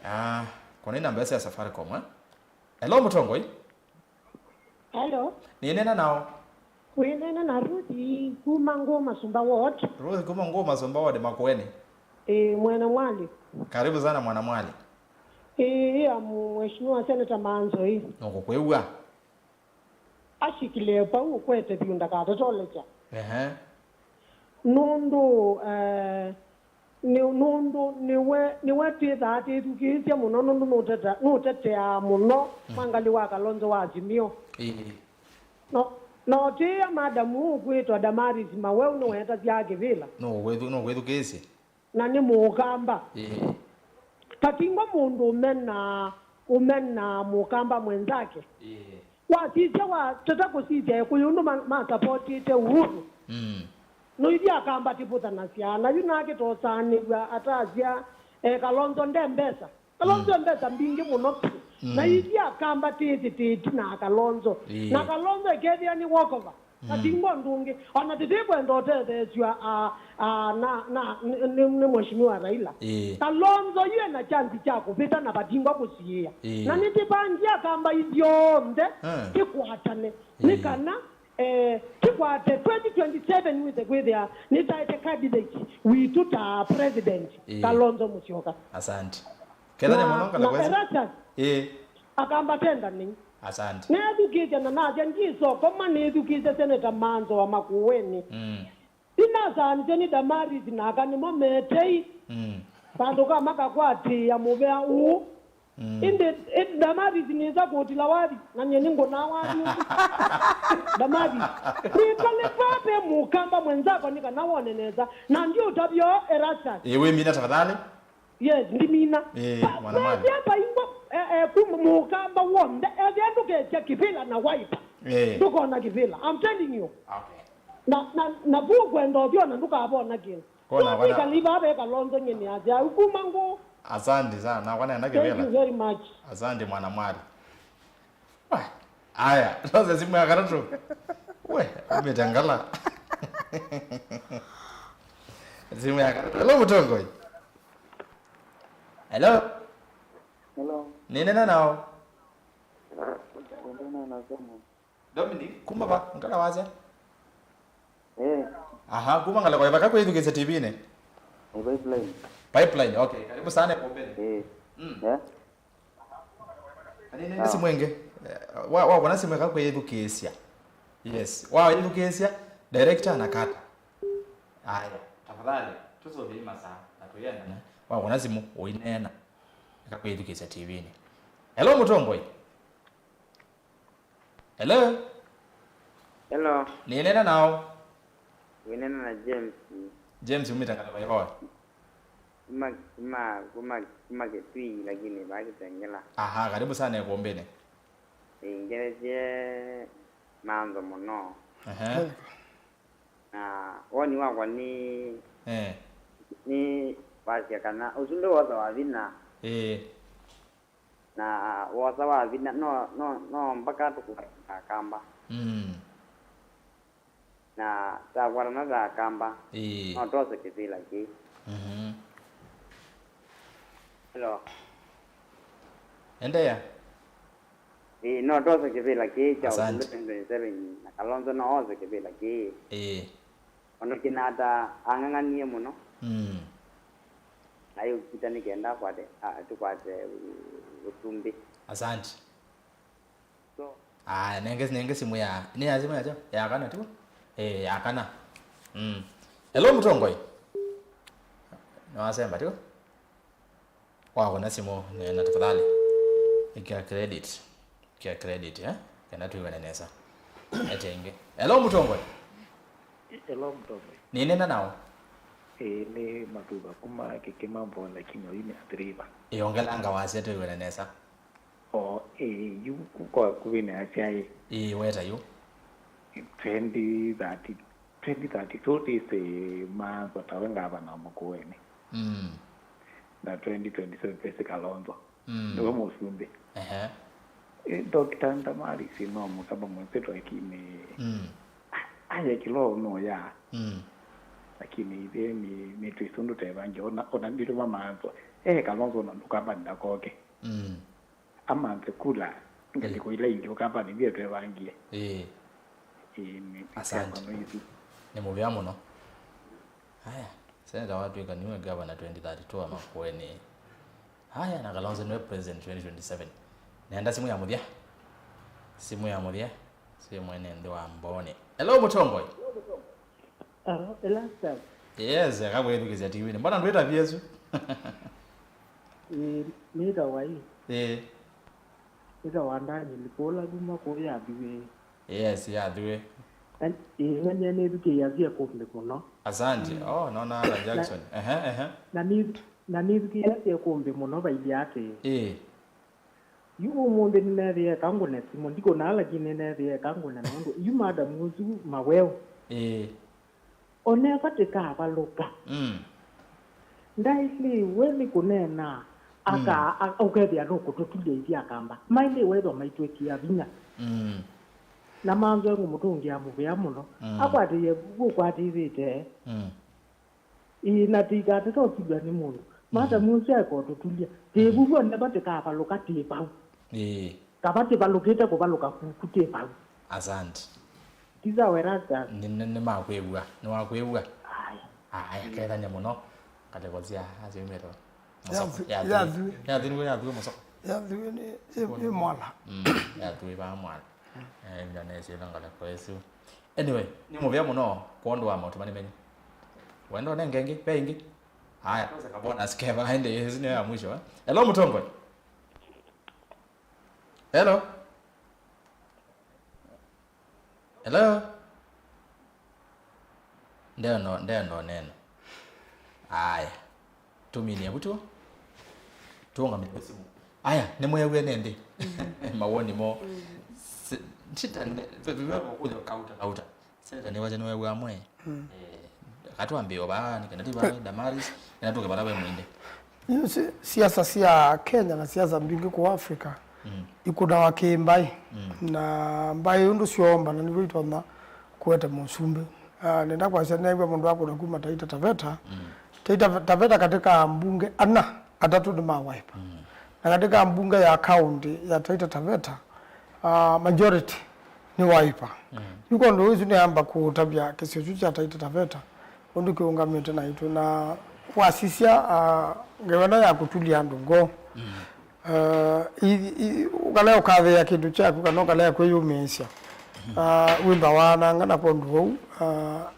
Ah, kuna namba ya Safaricom, eh? Hello, mũtongoi. Hello. Nĩneena nao. Wĩneena na Ruth kuma Ngũma Sumba Ward. Ruth kuma Ngũma Sumba Ward, Makueni. Eh, mwana mwali. Karibu sana mwana mwali. Eh, ya mheshimiwa Senator Manzo, eh. Nũkũkwĩw'a. Asikile vau ũkwete vyũ ndakatatolekya. Ehe. Nũndũ, eh, nĩ, nũndũ nĩwe, nĩwe twĩthaa twĩthukĩĩsya mũno nũndũ nũteta-, nũteteaa mũno, mm, mwangalĩ wa Kalonzo wa Azimio. Ĩĩ. No, na ũtĩĩa madamu ũkwĩtwa Damaris Maweu nĩwetasya kĩvĩla. Nũkwĩthu-, nũkwĩthukĩĩsye? Na nĩ Mũkamba. Ĩĩ. Tatingwa mũndũ ũmenaa, ũmenaa Mũkamba mwenzake. Ĩĩ. Wasisya watata kũsisya Ekũyũ ũndũ ma-, masapotĩte Uhuru. Mm. Noithi Akamba tĩvũthanasya, na yu nake tosaanĩw'a atasya, eh, Kalonzo nde mbesa. Kalonzo, mm, e mbesa mbingĩ mũno vyũ. Mm. Na ithyĩ Akamba tĩĩsĩ tĩtina Kalonzo. Ĩĩ. Na Kalonzo ĩkethĩa nĩ walkover. Mm. Vatingwa ũndũ ũngĩ. Ona tĩtĩkwenda ũtetheesw'a, a, a, na, na, nĩ, nĩ, nĩ Mheshimiwa Raila. Ĩĩ. Kalonzo yu ena chance kya kũvĩta na vatingwa kũsiĩĩa. Ĩĩ. Na nĩtĩvangie Akamba ithyonthe, eh, tĩkwatane. Ĩĩ. Nĩ kana, eh, tĩkwate twenty twenty-seven wĩse kwĩthĩa nĩtaete candidate witũ ta president, ĩĩ, Kalonzo Musyoka. Asante. Kethania mũno, na, ngalĩko ĩsu. Erastus, ĩĩ, Akamba tenda nĩ. Asante. Neethukĩĩsya na nasya, ndyĩsokoma nĩthukĩĩsya Senator Manzo wa Makueni. Mm. Ndinasaanisye nĩ Damaris na aka nĩmo metei. Mm. Vandũ ka makakwatĩĩa mũvea ũũ. Mm. Ĩndĩ, ĩ, Damaris nĩsa kũtila wathi, na nyie nĩngũnaa wathi ũngĩ. Damaris. Wĩkale vaa ve Mũkamba mwenzako nĩ kana wone nesa. Na ndiũtavya Erastus. Ĩĩ, wĩmina tafadhali. Yes, ndimina. Eh, pa-, mwana mwali. Ethĩa paingwa, eh, eh, kuma Mũkamba w'onthe, ethĩa ndũkesya kĩvĩla na Wiper. Eh. Ndũkona kĩvĩla. I'm telling you. Okay. Na, na, na vu kwenda ũthiona ndũkavona kĩndũ. Kona, kona. Kaliva ve Kalonzo nyene asya, kuma ngũ. Asante sana. Na kwana enda kĩvĩla. Thank you very much. Asante mwana mwali. Wa, aya, tose simu ya katatũ. We, umetangala. Simu ya katatũ. Hello, mũtongoi. Hello. Hello. Nĩneena nao. Nĩneena na Simon. Dominic, kuma va? Ngala waze? Eh. Aha, kuma ngala kwa vaka kwĩthukĩĩsya T V-inĩ? Eh, Pipeline. Pipeline, okay. Karibu sana kwa mbele. Eh. Mm. Eh? Ani nĩ, ah, simu ĩngĩ. Eh, wa, wa, wana simu ĩka kwĩthukĩĩsya. Yes. Wa ĩthukĩĩsya, director na kata. Aya, tafadhali, tũsũvĩe masaa, na tũyenda. Wa wana simu, ũineena. Ĩka kwĩthukĩĩsya T V-inĩ. Hello, mũtongoi. Hello? Hello. Nĩneena nao? Wĩneena na James. James, umĩte ngala kwa ivoa? Kuma, kuma, kuma, kuma Kitui, lakini vaa Kitengela. Aha, karibu sana ĩkũmbĩnĩ. Ĩĩ, ngelesye Manzo mũno. Ehe. Na woni wakwa nĩ, eh, nĩ wasya kana ũsu ndĩ wosa wa vinya. Ĩĩ. Na wosa wa vinya, no, no, no mpaka tũkwatana na Akamba. Mm. Na takwatana na Akamba, ĩĩ, no tose kĩvĩla kĩĩ. Mhm. Hello. Endeea. Ĩĩ, no tose kĩvĩla kĩĩ kya Asante. Ũsumbĩ twenty twenty-seven, na Kalonzo no ose kĩvĩla kĩĩ. Ĩĩ. Ona Kenyatta ang'ang'anie mũno. Mm. Na yu kita nĩ kenda akwate, a, tũkwate ũ-, ũsumbĩ. Asante. So, aya, nenge, nenge simu ya, nĩ ya simu ya kyaũ? Ya kana tu? Eh, ya kana. Mm. Hello, Mũtongoi. Nĩwasemba tu? Wakona simu, nena tafadhali. Ĩkĩa credit. Ĩkĩa credit, eh? Kana twĩw'ane nesa. Ete ĩngĩ. Hello, Mũtongoi. Hello, Mũtongoi. Nĩnena nao? Ĩĩ, nĩ Mathuva kuma Kĩkĩma Mbola, lakini oyu nĩ Athi River. Ĩĩ, ongelanga wasya twĩw'ane nesa. O, ĩĩ, yu ku-, kwa kũvĩnĩa syaĩ. Ĩĩ, weta yu. Twenty thirty, twenty thirty-two twĩsĩ maanza tawe ngavana wa Makueni. Mm. Na twenty twenty-seven twĩsĩ Kalonzo. Mm. Nĩwe mũsumbĩ. Ehe. Ĩ, Doctor Damaris no Mũkamba mwĩsĩtwa, lakini, mm, a-, aye kĩloo no ya. Mm. Lakini ithyĩ nĩ, nĩ twĩsĩ ũndũ tevangie, ona, ona nditũ mamanzwa. Eh, Kalonzo ona ndũkamba ndakoke. Mm. Amanthe kula, ngalĩko ila ingĩ ũkamba nĩ vye twevangie. Ĩĩ. Ĩĩ, nĩ, asante. Nĩ mũvea mũno. Haya, seneta watw'ĩka nĩwe gavana twenty thirty-two wa Makueni. Haya, na Kalonzo nĩwe president twenty twenty-seven. Nenda simu ya mũthya. Simu ya mũthya. Simu ene nthĩ wa Mboni. Hello, Mũtongoi. Aro, Elastus. Yes, akakwĩthukĩsya T V-nĩ. Mbona ndwĩta vyesu? Ĩĩ, nĩtawa ĩ. Ĩĩ. Nĩtawa Daniel, kũla kuma kũu Yathiwĩ. Yes, Yathiwĩ. Na, ĩĩ, na nĩnĩthukĩĩasya ĩkũmbĩ mũno. Asante. Mm. Oh, nona Alan Jackson. Na, ehe, ehe. Na nĩ, na nĩthukĩĩasya ĩkũmbĩ mũno vailye atĩ. Ĩĩ. Yu ũmũnthĩ nĩneethĩie eka ngũne simũ, ndikũnaa lakini nĩneethĩie eka ngũne nũndũ yu madam ũsu Maweũ. Ĩĩ. Oneva tĩkavalũka. Mm. Ndaĩlĩwe nĩ kũneena, aka, mm, a-, ũkethĩa nũkũtũtulya ithyĩ Akamba. Maĩlĩwe ethwa maitwĩkĩa vinya. Mm. Na manzoe ngũmũtũngĩa mũvea mũno. Mm. Akwatĩĩe vuvu ũkwatĩĩthĩte. Mm. Ĩĩ, na tĩikatete ũsilw'a nĩ mũndũ. Madam ũsu aeka ũtũtulya. Tĩvuvu oneva tĩkavalũka tĩ vau. Ĩĩ. Kava tĩvalũkĩte kũvalũka kuku tĩ vau. Asante. Tisa Erastus. Nĩ, nĩ, nĩmakwĩw'a. Nĩwakwĩw'a? Aya. Aya, kethany'a mũno. Ngalĩko sya asyumĩte Yathiwĩ. Yathiwĩ. Yathiwĩ nĩw'o Yathiwĩ mũsoko. Yathiwĩ nĩ, ĩ, ĩ Mwala. Mm, Yathiwĩ vaa Mwala. Eh, ndanesi ĩla ngalĩko ĩsu. Anyway, nĩ mũvea mũno kwondũ wa maũtũmani menyu. Wendo nenge ĩngĩ, ve ĩngĩ. Haya, tose ka bonus keva, ende, ĩsu nĩyo ya mwisho, eh? Hello, Mũtongoi. Hello? Hello? Ndeno, ndeno neno. Aya. Tũminie vu tu. Tũũngamĩe simu. Aya, nĩmweew'e nĩ nthĩ. Mawoni mo. Mm. Se-, shida nĩ, ve, ve, ve, kũja kauta, kauta. Seneta nĩwasya nĩweew'aa mwe. Mm. Eh, katwambĩe o vaa, nĩ kana ti vaa, Damaris, kana tũke vala we mwende. Yu si-, siasa sya Kenya na siasa mbingĩ kũu Africa, mm, ikũnawa kĩ mbaĩ. Mm. Na mbaĩ ũndũ syoombana nĩvo itonya kũete mũsumbĩ. Ah, nenda kwasya neew'a mũndũ akũna kuma Taita Taveta. Mm. Taita Taveta katĩ ka mbunge ana, atatũ nĩ ma Wiper. Mm. Na katĩ ka mbunge ya kaunti ya Taita Taveta, ah, majority nĩ Wiper. Mm. Yu kwondũ ũsu nĩamba kũtavya kĩsio kyu kya Taita Taveta ũndũ kĩũngamĩte naitũ. Na wasisya, ah, ngewa ĩno ya kũtulya andũ ngoo. Mm. Ah, i, i, ũkalea ũkathĩa kĩndũ kyaku kana ũkalea kwĩyũmĩĩsya. Mm. Ah, wĩmba waananga na kwondũ vau, ah,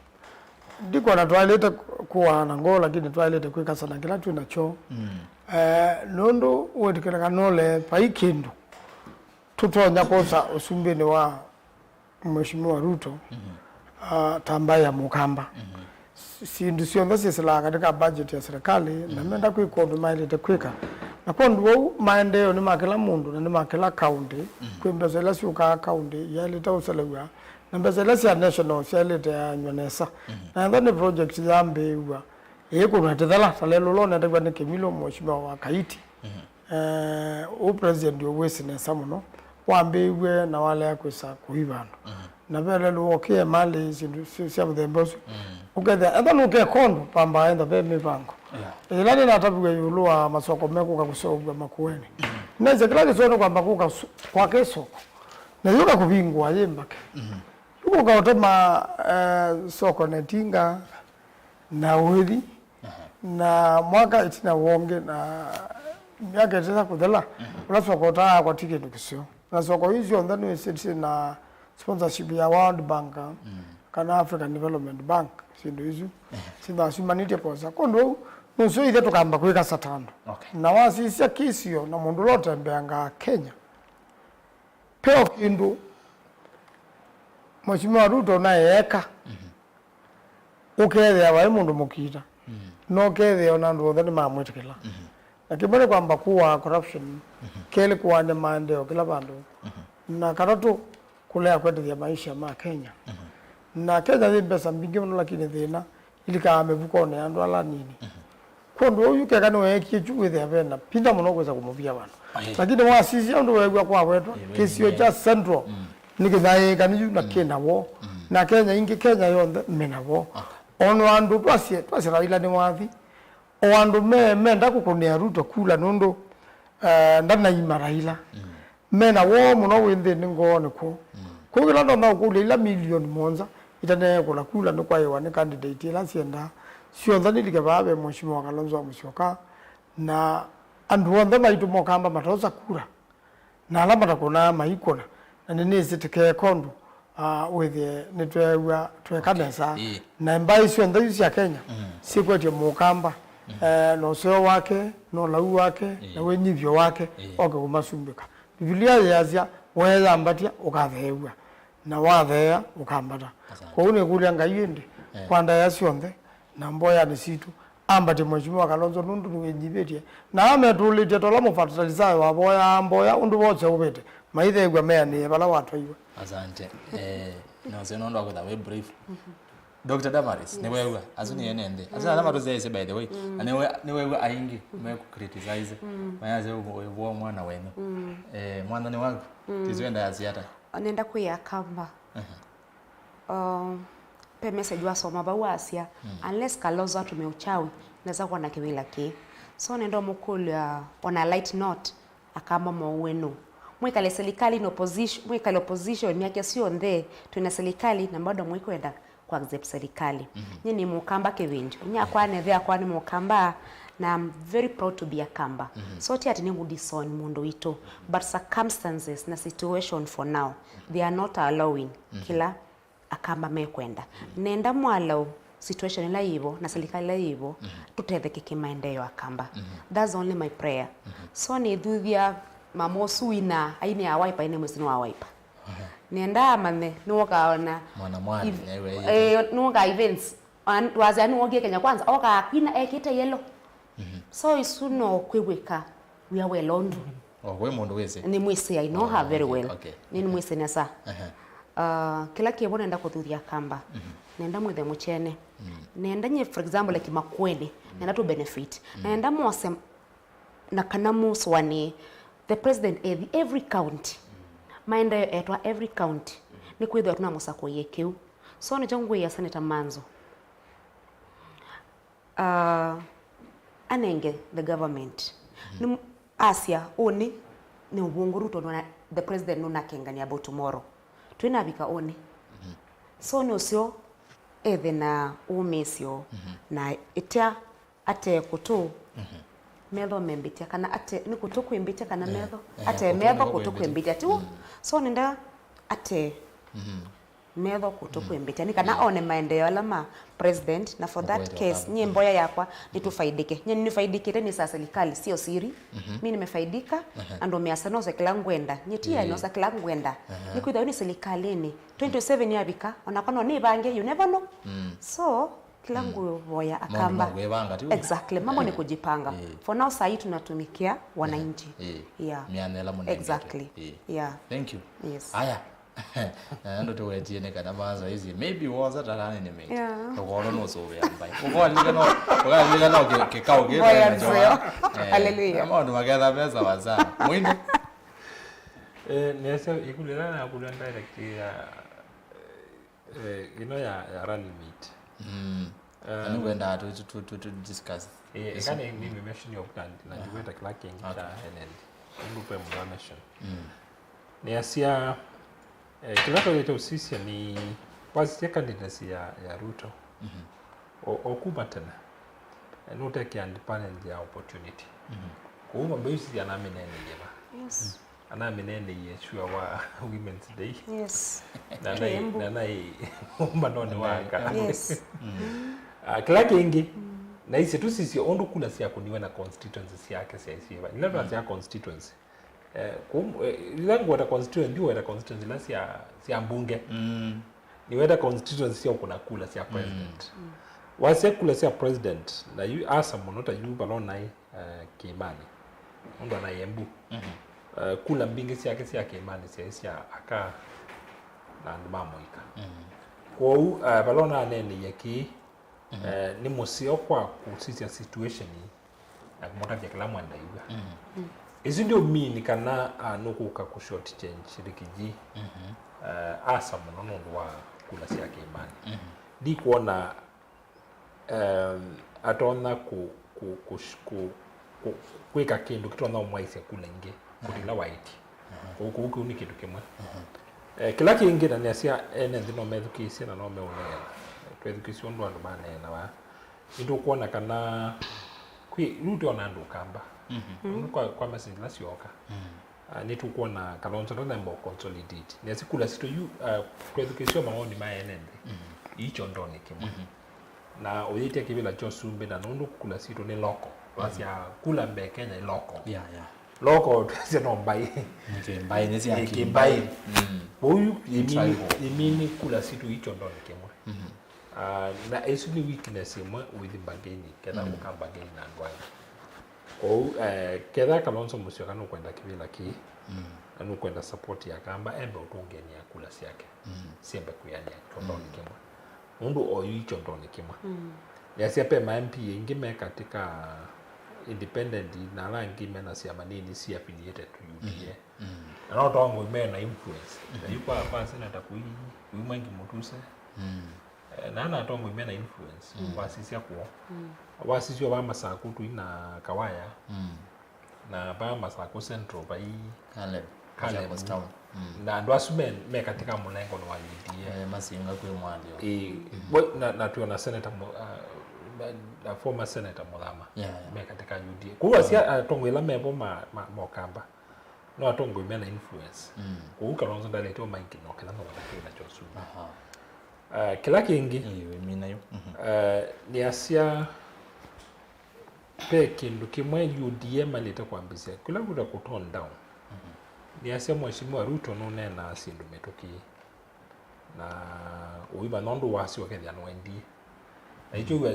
ndikwona twaĩlĩte kũaana ngoo, lakini twaĩlĩte kwĩkasana kĩla twĩ nakyo. Mm. Eh, nũndũ wĩtĩkĩlĩka nũle vai kĩndũ tũtonya kwosa ũsumbĩnĩ wa Mheshimiwa Ruto, mhm, ah, ta mbaĩ ya Mũkamba. Mhm. S-, syĩndũ syonthe syĩsĩlaa katika budget ya serikali, na, mhm, menda kwĩka ũndũ maĩlĩte kwĩka. Na kwondũ wau maendeeo nĩ ma kĩla mũndũ na nĩ ma kĩla kaunti, mhm, kwĩ mbesa ila syũkaa kaunti yaĩlĩte ũselew'a, na mbesa ila sya national syaĩlĩte yaanywa nesa. Mhm. Na ethwa nĩ project yambĩĩw'a, ĩĩ kũnwa tĩthela, ta lelũ ũla ũnetew'a nĩ Kĩmilũ, Mheshimiwa wa Kaiti. Mhm. Eh, ũ president ũwĩsĩ nesa mũno, wambĩĩw'e na walea kwĩsa kũiva andũ. Mhm. Na ve lelũ wokĩe malĩ syĩndũ sy-, sya mũthemba ũsu. Mhm. Ũkethĩa, ethwa nũkeka ũndũ, vambaa ethwa ve mĩvango. Yeah. Ĩla nĩnataviw'e ĩũlũ wa masoko mekũka kũseũvw'a Makueni. Mhm. Nesa kĩla kĩsoo nĩ kwamba kũka su- kwaka ĩsoko. Na yũka kũvingũa yĩ mbake. Yũka ũtema eh, soko na tinga na ũithi. Na mwaka ĩtina wonge na myaka ĩtesa kũthela, ũla soko ũtaakwa ti kĩndũ kĩseo. Na soko ii syonthe nĩwĩsĩtye na sponsorship ya World Bank kana African Development Bank, syĩndũ isu syĩthaa syumanĩtye kwosa. Kwondũ ũu nũseo ithe tũkamba kwĩka satano. Okay. Na wasisya kĩsio na mũndũ ũla ũtembeangaa Kenya, peo kĩndũ Mheshimiwa Ruto naye eka, ũkethĩa vai mũndũ mũkita, no ũkethĩa ona andũ onthe nĩmamwĩtĩkĩla. Na kĩmwe nĩ kwamba kũaa corruption, kelĩ kũaany'a maendeeo kĩla vandũ, na katatũ kũlea kwendethya maisha ma Kenya. Na Kenya yĩ mbesa mbingĩ mũno, lakini thĩna ilikaa mĩvukonĩ ya andũ ala anini. Kwondũ ũu yu keka nĩweekie kyu wĩthĩa ve na vinya mũno kwĩsa kũmũvia vandũ. Aye. Lakini wasisya ũndũ weew'a kwawetwa, ĩĩ, kĩsio kya Central nĩ kĩthaĩĩkani yu na kĩ na woo. Na Kenya ingĩ, Kenya yonthe me na woo. Okay. Ona andũ twasye, twasye Raila nĩwathi. O andũ me, menda kũkũnĩa Ruto kula nũndũ eh, ndanaima Raila. Me na woo mũno wĩ nthĩnĩ ngoonĩ kwoo. Kwoou kĩla ndonya ũkũlya, ila milioni mũonza itaneekũla kula nĩ kwaĩwa nĩ candidate ila syendaa, syonthe nilike vaa ve Mheshimiwa Kalonzo wa Musyoka, na andũ onthe maitũ mokamba matosa kura, na ala matakũnaa maikũna, na nĩnĩsĩ tĩkeeka ũndũ ah, wĩthĩe nĩtweew'a tweka nesa. Ĩĩ. Na mbaĩ syonthe isu sya Kenya syĩkwetye mũkamba, eh, na ũseo wake, na ũlau wake, na wĩnyivyo wake, oke kũmasumbĩka. Mbivilia yĩasya, weeyambatya, ũkatheew'a, na watheea, ũkambata. Asante. Kwoou nĩkũlya Ngai ĩndĩ, kwa ndaĩa syonthe, na mboyanĩ sitũ, ambatye Mheshimiwa Kalonzo nũndũ nĩwĩnyivĩtye. Na ametũlĩtye tola mũfatalisai wavoyaa mboya ũndũ wose ũvĩte, maitheew'a meanĩe vala watwaiwe. Asante. Eh, no sio nondo akuta we brief. Doctor Damaris, nĩ wewe, asu nĩ ene nthĩ. Asu na matu zese, by the way. Na nĩ we, nĩ wewe aingi me ku criticize. Mayaze uvo mwana wenu. Eh, mwana ni waku. Tizo enda ya siata. Nenda kuya kamba. Uh, pe message wasoma vau wasya, unless Kalonzo atume uchawi, nesa kuona kĩvĩla kĩĩ. So nenda ũmũkũlya on a light note, akamba mouwe nũ? Mwĩkale serikali in opposition, mwĩkale opposition myaka syonthe, twĩna serikali na bado mwĩkwenda ku accept serikali. Nyie nĩ mũkamba kĩvĩndyo. Nyie akwa nethe akwa nĩ mũkamba, na I'm very proud to be a kamba. So ti ati nĩ ngũdisown mũndũ witũ, but circumstances na situation for now, they are not allowing kĩla akamba mekwenda. Nenda mwallow situation ĩla yĩvo na serikali ĩla yĩvo, tũtetheke kĩmaendeeo akamba. That's only my prayer. So nĩthuthya mama ũsu wina aini ya Wiper, ine mwĩsini wa Wiper. Nenda amanye nĩwokaona mwana mwali, if- nĩwe eh, nĩwoka events. An- wasya nĩwokie Kenya Kwanza, oka akwina ekĩte yellow. So isu no kwĩw'ĩka wia wela ũndũ. Oh, we mũndũ wĩsĩ? Nĩ mwĩsĩ, I know her very well. Okay. Nĩ mwĩsĩ nesa. Uh, kĩla kĩvo nenda kũthuthya kamba. Nenda mwĩthe mũkyene. Nenda nye, for example, like Makueni. Nenda tu benefit. Nenda mose na kana mũsũanĩe the president ethi every county. Maendeeo etwa every county. Nĩ kwĩthĩwa tũnamũsakũie kĩu. So nĩkyo ngwĩĩa Senator Manzo. Uh, anenge the government. Nĩ asya ũnĩ nĩ ũvũngũru tondũ na, the president nũnakengania about tomorrow. Twĩnavika ũnĩ. So nĩ ũseo ethe na ũmĩsyo na ĩtya ate kũtũ metho membĩtya kana ate nĩ kũtũ kwĩmbĩtya kana metho, ate metho kũtũ kwĩmbĩtya tiw'o. So nĩnda ate metho kũtũ kwĩmbĩtya nĩ kana one maendeeo ala ma president, na for that case nyie mboya yakwa nĩtũfaidĩke. Nyie nĩfaidĩkĩte nĩ sa serikali, sio siri. Mi nimefaidika, andũ measa nosa kĩla ngwenda. Nyie ti nosa kĩla ngwenda. Nĩkwĩthĩwa nĩ serikalĩnĩ twenty twenty-seven yavika, onakwa no nĩvange, you never know. So kĩla ngũvoya akamba. Exactly, mambo ni kujipanga. For now, saa hii tunatumikia wananchi. Yeah. Exactly. Yeah. Thank you. Yes. Aya. Ndo tuwetie nĩ kana maza hizi. Maybe woza tarani ni mate. Yeah. Ukono no so ya mbai. Ukoalika no, ukoalika no ke ke kau ke. Hallelujah. Kama ndo mageza pesa waza. Mwinde. Eh, nese ikulira na kulenda direct ya Eh, ĩno ya, ya rally meet. Mm. Um, na nĩngwendaa tu, tu, tu, tu discuss eh, this ĩka one. Nĩ, nĩ mention of that, na ndikwenda kĩla kĩngĩ kya N L D. Ũndũ ve mũthanation. Mm. Nĩasya, eh, kĩla twaĩte ũsisya nĩ wasisya candidacy ya, ya Ruto. Mhm. O, o kuma tene, eh, nũtekĩa independent ya opportunity. Mhm. Kwoou mambe ũsisya anamĩneeneie va. Yes. Anamĩneeneie sure wa Women's Day. Yes. Na naĩ, Embu. Na naĩ ũmbanonĩ wa aka. Yes. Mm. Ah, kĩla kĩngĩ, mm, naisye tũsisye ũndũ kula syakũniwe na constituency syake syaisye va. Ila twasya constituency, eh, kum-, eh, ila ngweta constituency, ndiweta constituency ila sya, sya mbunge. Mm. Niweta constituency sya ũkũna kula sya president. Mm. Wasya kula sya president, na yu asa mũno ta yu vala ũnaĩ, eh, Kĩĩmanĩ. Nũndũ anaĩ Embu. Mhm. Eh, kula mbingĩ syake sya Kĩĩmanĩ syaĩ sya aka na andũ ma mũika. Mhm. Kwoou, eh, vala ũnaneeneie kĩĩ, mhm, eh, nĩ mũseo kwa kũsisya situation ĩĩ na kũmũtavya kĩla mwenda ĩw'a. Mhm. Ĩsu ndio mean kana, ah, nũkũka kũ short change Rigiji. Mhm. Eh, asa mũno nũndũ wa kula sya Kĩĩmanĩ. Mhm. Ndikwona em, atonya kũ-, kũ-, kũ-, kũ-, kũ-, kwĩka kĩndũ kĩtonya ũmwaĩsya kula ingĩ kũtila waĩtye. Aha. Kũu, kũu kĩu nĩ kĩndũ kĩmwe. Aha. Eh, kĩla kĩngĩ, na nĩasya ene nthĩ no methukĩĩsye na no meũneena. Twethukĩĩsye ũndũ andũ maneenawa. Nĩtũkwona kana kwĩ, rĩu twĩona andũ Ũkamba. Mhm. Nũndũ kwa, kwa message ila syooka. Mhm. Ah, nĩtũkwona Kalonzo ndanamba consolidate. Nĩasya kula sitũ yu, ah, twethukĩĩsye mawoni ma ene nthĩ. Mhm. Ii kyondonĩ kĩmwe. Mhm. Na ũyĩtya kĩvĩla kya ũsumbĩ, na nũndũ kula sitũ nĩ local. Wasya kula mbee Kenya ĩ local. Yeah, yeah. Local twasya no mbaĩ. Okay, mbaĩ nĩ sya ĩ kĩmbaĩ. Kĩmbaĩ. Mm. Kwoou yu, ĩmini, tribal, ĩmini kula sitũ ii kyondonĩ kĩmwe. Mhm. Ah, na ĩsu nĩ weakness ĩmwe ũithi mbangĩnĩ, ketha, mm, ũka mbangĩnĩ na andũ angĩ. Kwoou, eh, ketha Kalonzo Musyoka nũkwenda kĩvĩla kĩĩ, mm, na nũkwenda support ya Kamba, embe ũtũngĩanĩa kula syake. Mm. Syembe kwĩanĩa kyondonĩ, mm, kĩmwe. Nũndũ oyu ĩ kyondonĩ kĩmwe. Mm. Nĩasya ve ma M P aingĩ me katĩ ka independent na ala angĩ mena syama nini si affiliated to U D A. Mm. Mm. Na no tongoi mena influence. Mm-hmm. Na yu kwa, kwa senator kũi, kũi Mwangi Mutuse. Mm. Eh, na na atongoi mena influence. Mm. Wasisya kwoo. Mm. Wasisya va Masakũ tũi na Kawaya. Mm. Na va Masakũ Central vai Caleb. Caleb. Machakos Town. Mm. Na andũ asu me, me katĩ ka mũlengo wa U D A. Eh, Masinga kwĩ Mwalio. Ĩĩ. Mm-hmm. We, na, na twĩona senator Mu-, ah, na, na former senator Muthama. Yeah, yeah. Me katĩ ka U D A. Kwoou asu, mm, atongoi ala mevo ma, ma, ma Ũkamba. No atongoi mena influence. Mm. Kwoou Kalonzo ndalete o Mike no kĩla no kĩla kyosu. Aha. Eh, kĩla kĩngĩ, ĩĩ, wĩmina yu. Mhm. Eh, nĩasya ve kĩndũ kĩmwe U D A malĩte kwambĩsya, kĩla kũta kũ tone down. Mhm. Nĩasya Mheshimiwa Ruto nũneenaa syĩndũ mĩtũkĩ. Na ũima nũndũ wasyo kethĩa nũendie. Na ikyo, uh,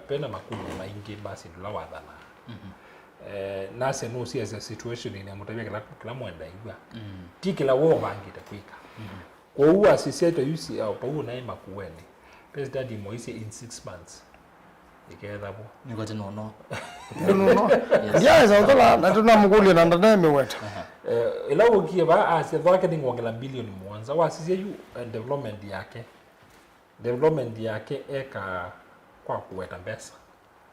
pena makundi maingĩ ma syĩndũ ila wathanaa. Mhm. Eh, nasya nũsiasya situation ĩna mũtavya kĩla, kĩla mwenda ĩw'a. Mm. Ti kĩla we ũvangĩte kwĩka. Mhm. Kwoou wasisya ta yu si, uh, pau naĩ Makueni. President moisye in six months. Ĩkethaw'o. Nĩkwatĩ nũno. Nũno. Yes. Ndiaĩsa ũthola, na tũnamũkũlya na ndanemĩweta. Aha. Eh, ĩla ũkie vaa asya thwake nĩngwongela bilioni mũonza, wasisya yu, eh, development yake. Development yake eka kwa kũweta mbesa.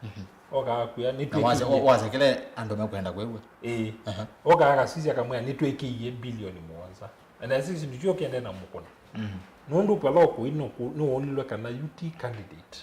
Mhm. Oka akwĩa, na wasya, nĩtwĩkĩie. Wasekele andũ mekwenda kwĩw'a. Ĩĩ. Aha. Oka akasisya kamwĩa, nĩtwĩkĩie bilioni mũonza. And I think nĩkyo kĩende na mũkũna. Mhm. Nũndũ pala ũkũi nũkũ-, nĩwonilwe kana yu ti candidate.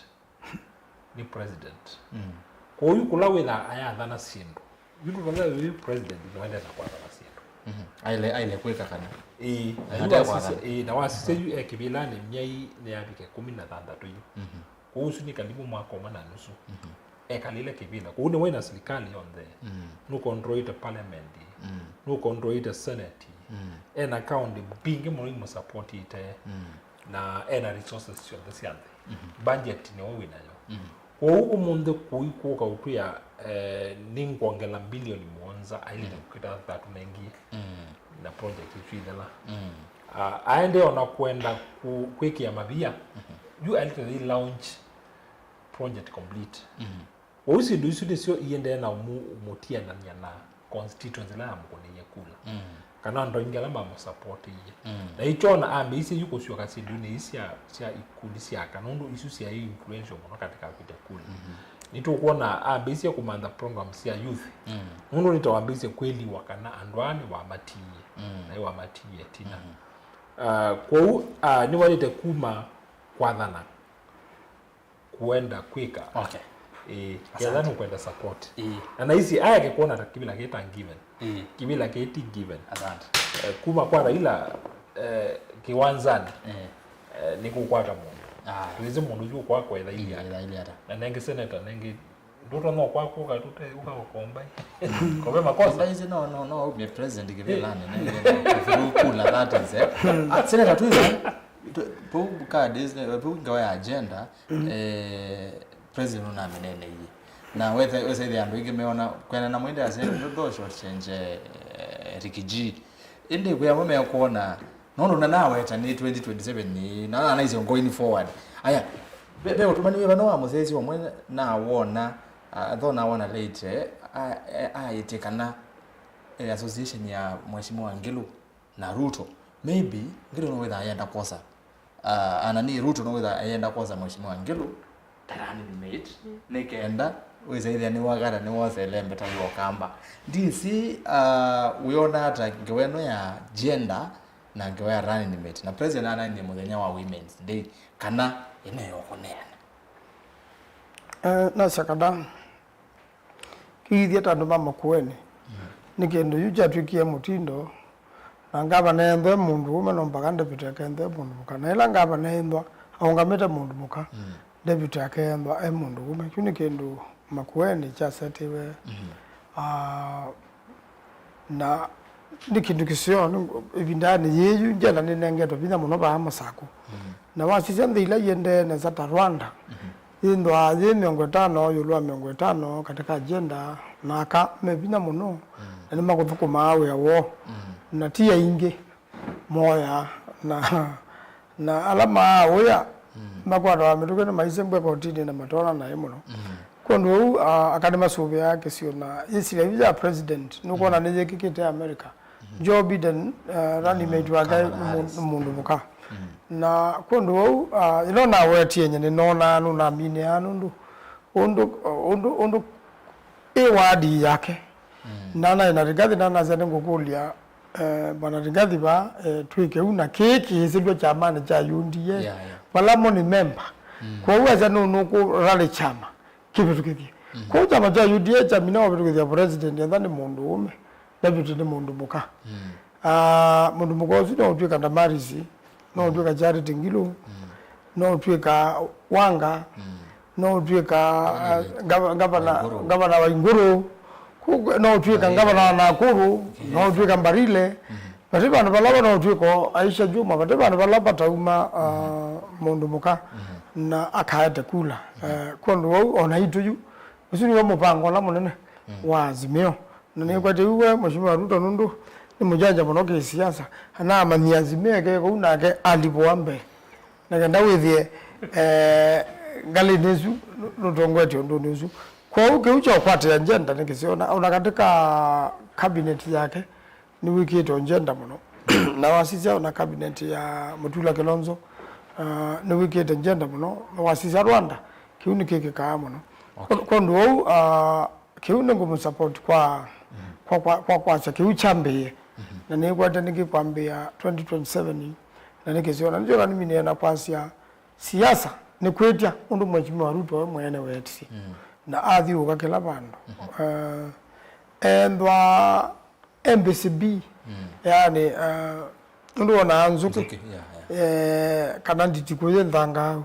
Nĩ president. Mm. Kwoou kũla wĩthaa ayathana syĩndũ. Yu ndũtonya wĩ president nĩwendete kwathana syĩndũ. Mhm. Aile, aile kwĩka kana. Ĩĩ, na yu wasisya, ĩĩ, na wasisya yu e kĩvĩlanĩ myei nĩyavika ĩkũmi na thanthatũ yu. Mhm. Kwoou ũsu nĩ kalivu mwaka ũmwe na nusu. Mhm. Ekalile kĩvĩla. Kwoou nĩwe na silikalĩ yonthe. Mm. Nũkontroite parliament. Mm. Nũkontroite senate. Mm. Ena kaũndĩ mbingĩ mũno imũsapotĩte. Mm. Na ena resources syonthe sya nthĩ. Mhm. Budget nĩwe wĩ nayo. Mhm. Kwoou ũmũnthĩ kũi kũka ũtwĩa, eh, nĩngwongela mbilioni mũonza ailĩte, mhm, kũkĩta thatu nengi, mm, na project isu ithela. Mm. Ah, aendee ona kwenda ku-, kwĩkĩa mavia. Mhm. Yu ailĩte they launch project complete. Mhm. Kwoou syĩndũ isu nĩsyo iendee na ũmũ-, ũmũtianany'a na constituency ĩla yamũkũnĩie kula. Mm. Kana andũ aingĩ ala mamũsapotĩie. Mm. Na ikyona ambĩĩisye yu kũsyoka syĩndũnĩ ii sya, sya ikundi sya aka, nũndũ isu syaĩ influential mũno katika kwĩtya kula. Mhm. Nĩtũkwona ambĩĩsye kũmantha program sya youth. Mm. Nũndũ nĩtawambĩĩsye kwĩliwa kana andũ aa nĩwamatiie. Mm. Na nĩwamatiie ĩtina. Mm-hmm. Ah, kwoou, ah, nĩwaĩlĩte kuma kwathana kũenda kwĩka. Okay. Ĩĩ, ketha nũkwenda support. Ĩĩ. Na naisi aya kekwona ta kĩvĩla kĩta given. Ĩĩ. Kĩvĩla kĩti given. Asante. Eh, kuma kwa Raila, eh, kĩwanzanĩ. Ĩĩ. Eh, nĩkũkwata mũndũ. Ah. Twĩsĩ mũndũ ũsu ũkwakwa ĩtha ili ata. Ĩtha ili ata. Na nengĩ senator, nengĩ ndũtonya kwa kũka tũte ũka kombai. Kove makosa. Kombai isi no, no, no, umie president kĩvĩlanĩ, nengĩ through cooler that is, eh. Ah, senator twĩsĩ, tu-, pau card is, pau ngawa ya agenda, eh, president ũnamĩneeneie. Na wethe, wethe andũ aingĩ meona, kwena na mwende ase, ndo short change, eh, Ricky G. Ĩndĩ kwĩ amwe mekwona, nũndũ na naweta nĩ twenty twenty-seven nĩ, na, na, naisye going forward. Aya, ve, ve ũtũmani wĩva no wa mũsesi ũmwe nawona, ah, though nawona late, eh, a, a, aĩtye kana, eh, association ya Mheshimiwa Ngilu na Ruto, maybe Ngilu no wĩthaa ayenda kwosa, ah, ana nĩ Ruto no wĩthaa ayenda kwosa Mheshimiwa Ngilu ta running mate, nĩ kenda wĩsa ĩthĩa nĩwakata nĩwosele mbeta ya Ũkamba. Ndisi, ah, wĩona ata ngewa ĩno ya gender na ngewa ya running mate? Na president ananie mũthenya wa Women's Day, kana ĩno yokũneana. Eh, nasya kana kĩithya ta andũ ma Makueni, nĩ kĩndũ yu kyatw'ĩkie mũtindo, na ngavana ethwe mũndũ ũme no mpaka deputy akethwe mũndũ mũka. Na ĩla ngavana ethwa aũngamĩte mũndũ mũka, deputy akethwa e mũndũ ũme. Kyu nĩ kĩndũ Makueni kyasetiwe. Ah, na nĩ kĩndũ kĩseo, nĩ, ĩvindanĩ yĩĩ yu, gender nĩnengetwe vinya mũno vaa Masakũ. Na wasisya nthĩ ila iendee nesa ta Rwanda, yĩthwaa yĩ mĩongo ĩtano ĩũlũ wa mĩongo ĩtano katika gender, na aka me vinya mũno, na nĩmakũthũkũmaa wĩa woo, na ti aingĩ moya, na, na ala maaũya makwatawa mĩtũkĩ nĩmaisembwe kotinĩ na matona naĩ mũno. Kwondũ ũu, ah, aka nĩmasũvĩaa kĩsio, na yĩsilya yu ya president nũkwona nĩyĩkĩkĩte America. Joe Biden, eh, running mate wake nĩ mũndũ mũka. Na kwondũ wau, ah, ĩno nawetie nye nĩnonaa nũnaminĩaa nũndũ ũndũ, ũndũ, ũndũ ĩ wadi yake. Na naĩ na Rigathi nanasya nĩngũkũlya, eh, bwana Rigathi va, eh, twĩke ũu na kĩĩ kĩĩsĩlw'a kyamanĩ kya U D A. Vala mo nĩ member. Kwoou asya nũnũkũ rally kyama kĩvĩtũkĩthye. Kwoou kyama kya U D A kyamina ũvĩtũkĩthya president etha nĩ mũndũ ũme, deputy nĩ mũndũ mũka. Ah, mũndũ mũka ũsu no ũtw'ĩka Damaris, no ũtw'ĩka Charity Ngilu, no ũtw'ĩka Wanga, no ũtw'ĩka, ah, gava-, gavana, gavana Waiguru, no ũtw'ĩka gavana wa Nakuru, no ũtw'ĩka Mbarile. Vate vandũ vala vanaũtw'ĩka Aisha Juma, vate vandũ vala vatauma, ah, mũndũ mũka na akaete kula. Eh, kwondũ wau, ona itũ yu, ũsu nĩw'o mũvango ũla mũnene wa Azimio. Na nĩkwatĩ yu we, Mheshimiwa Ruto, nũndũ nĩ mũjanja mũno kĩsiasa, anamanyia Azimio eke kũu nake alipwa mbee. Na kenda wĩthĩe, eh, ngalĩnĩ ĩsu nũ-, nũtongoetye ũndũnĩ ũsu. Kwoou kĩu kya ũkwatĩa gender nĩ kĩseo, na ona katika cabinet yake, nĩwĩkĩĩte ũngenda mũno. Na wasisya ona cabinet ya Mutula Kilonzo, ah, nĩwĩkĩĩte ngenda mũno. Na wasisya Rwanda, kĩu nĩkĩkĩkaa mũno. Okay. Kwa, kwa ũndũ ũu, ah, kĩu nĩngũmũsupport kwa, kwa, kwa, kwa kwasya kĩu kyambĩĩe. Na nĩkwete nĩkĩkwambĩĩa twenty twenty-seven, na nĩkĩseo. Na nĩkyo kanĩminĩe na kwasya siasa nĩ kwĩtya ũndũ Mheshimiwa Ruto we mwene weetie. Na athiũũka kĩla vandũ. Eh, ethwa M B C B, yani, eh, nũndũ wonaa nzũkĩ, nzũkĩ, yeah, yeah, eh, kana nditi kũyĩ nthangaau.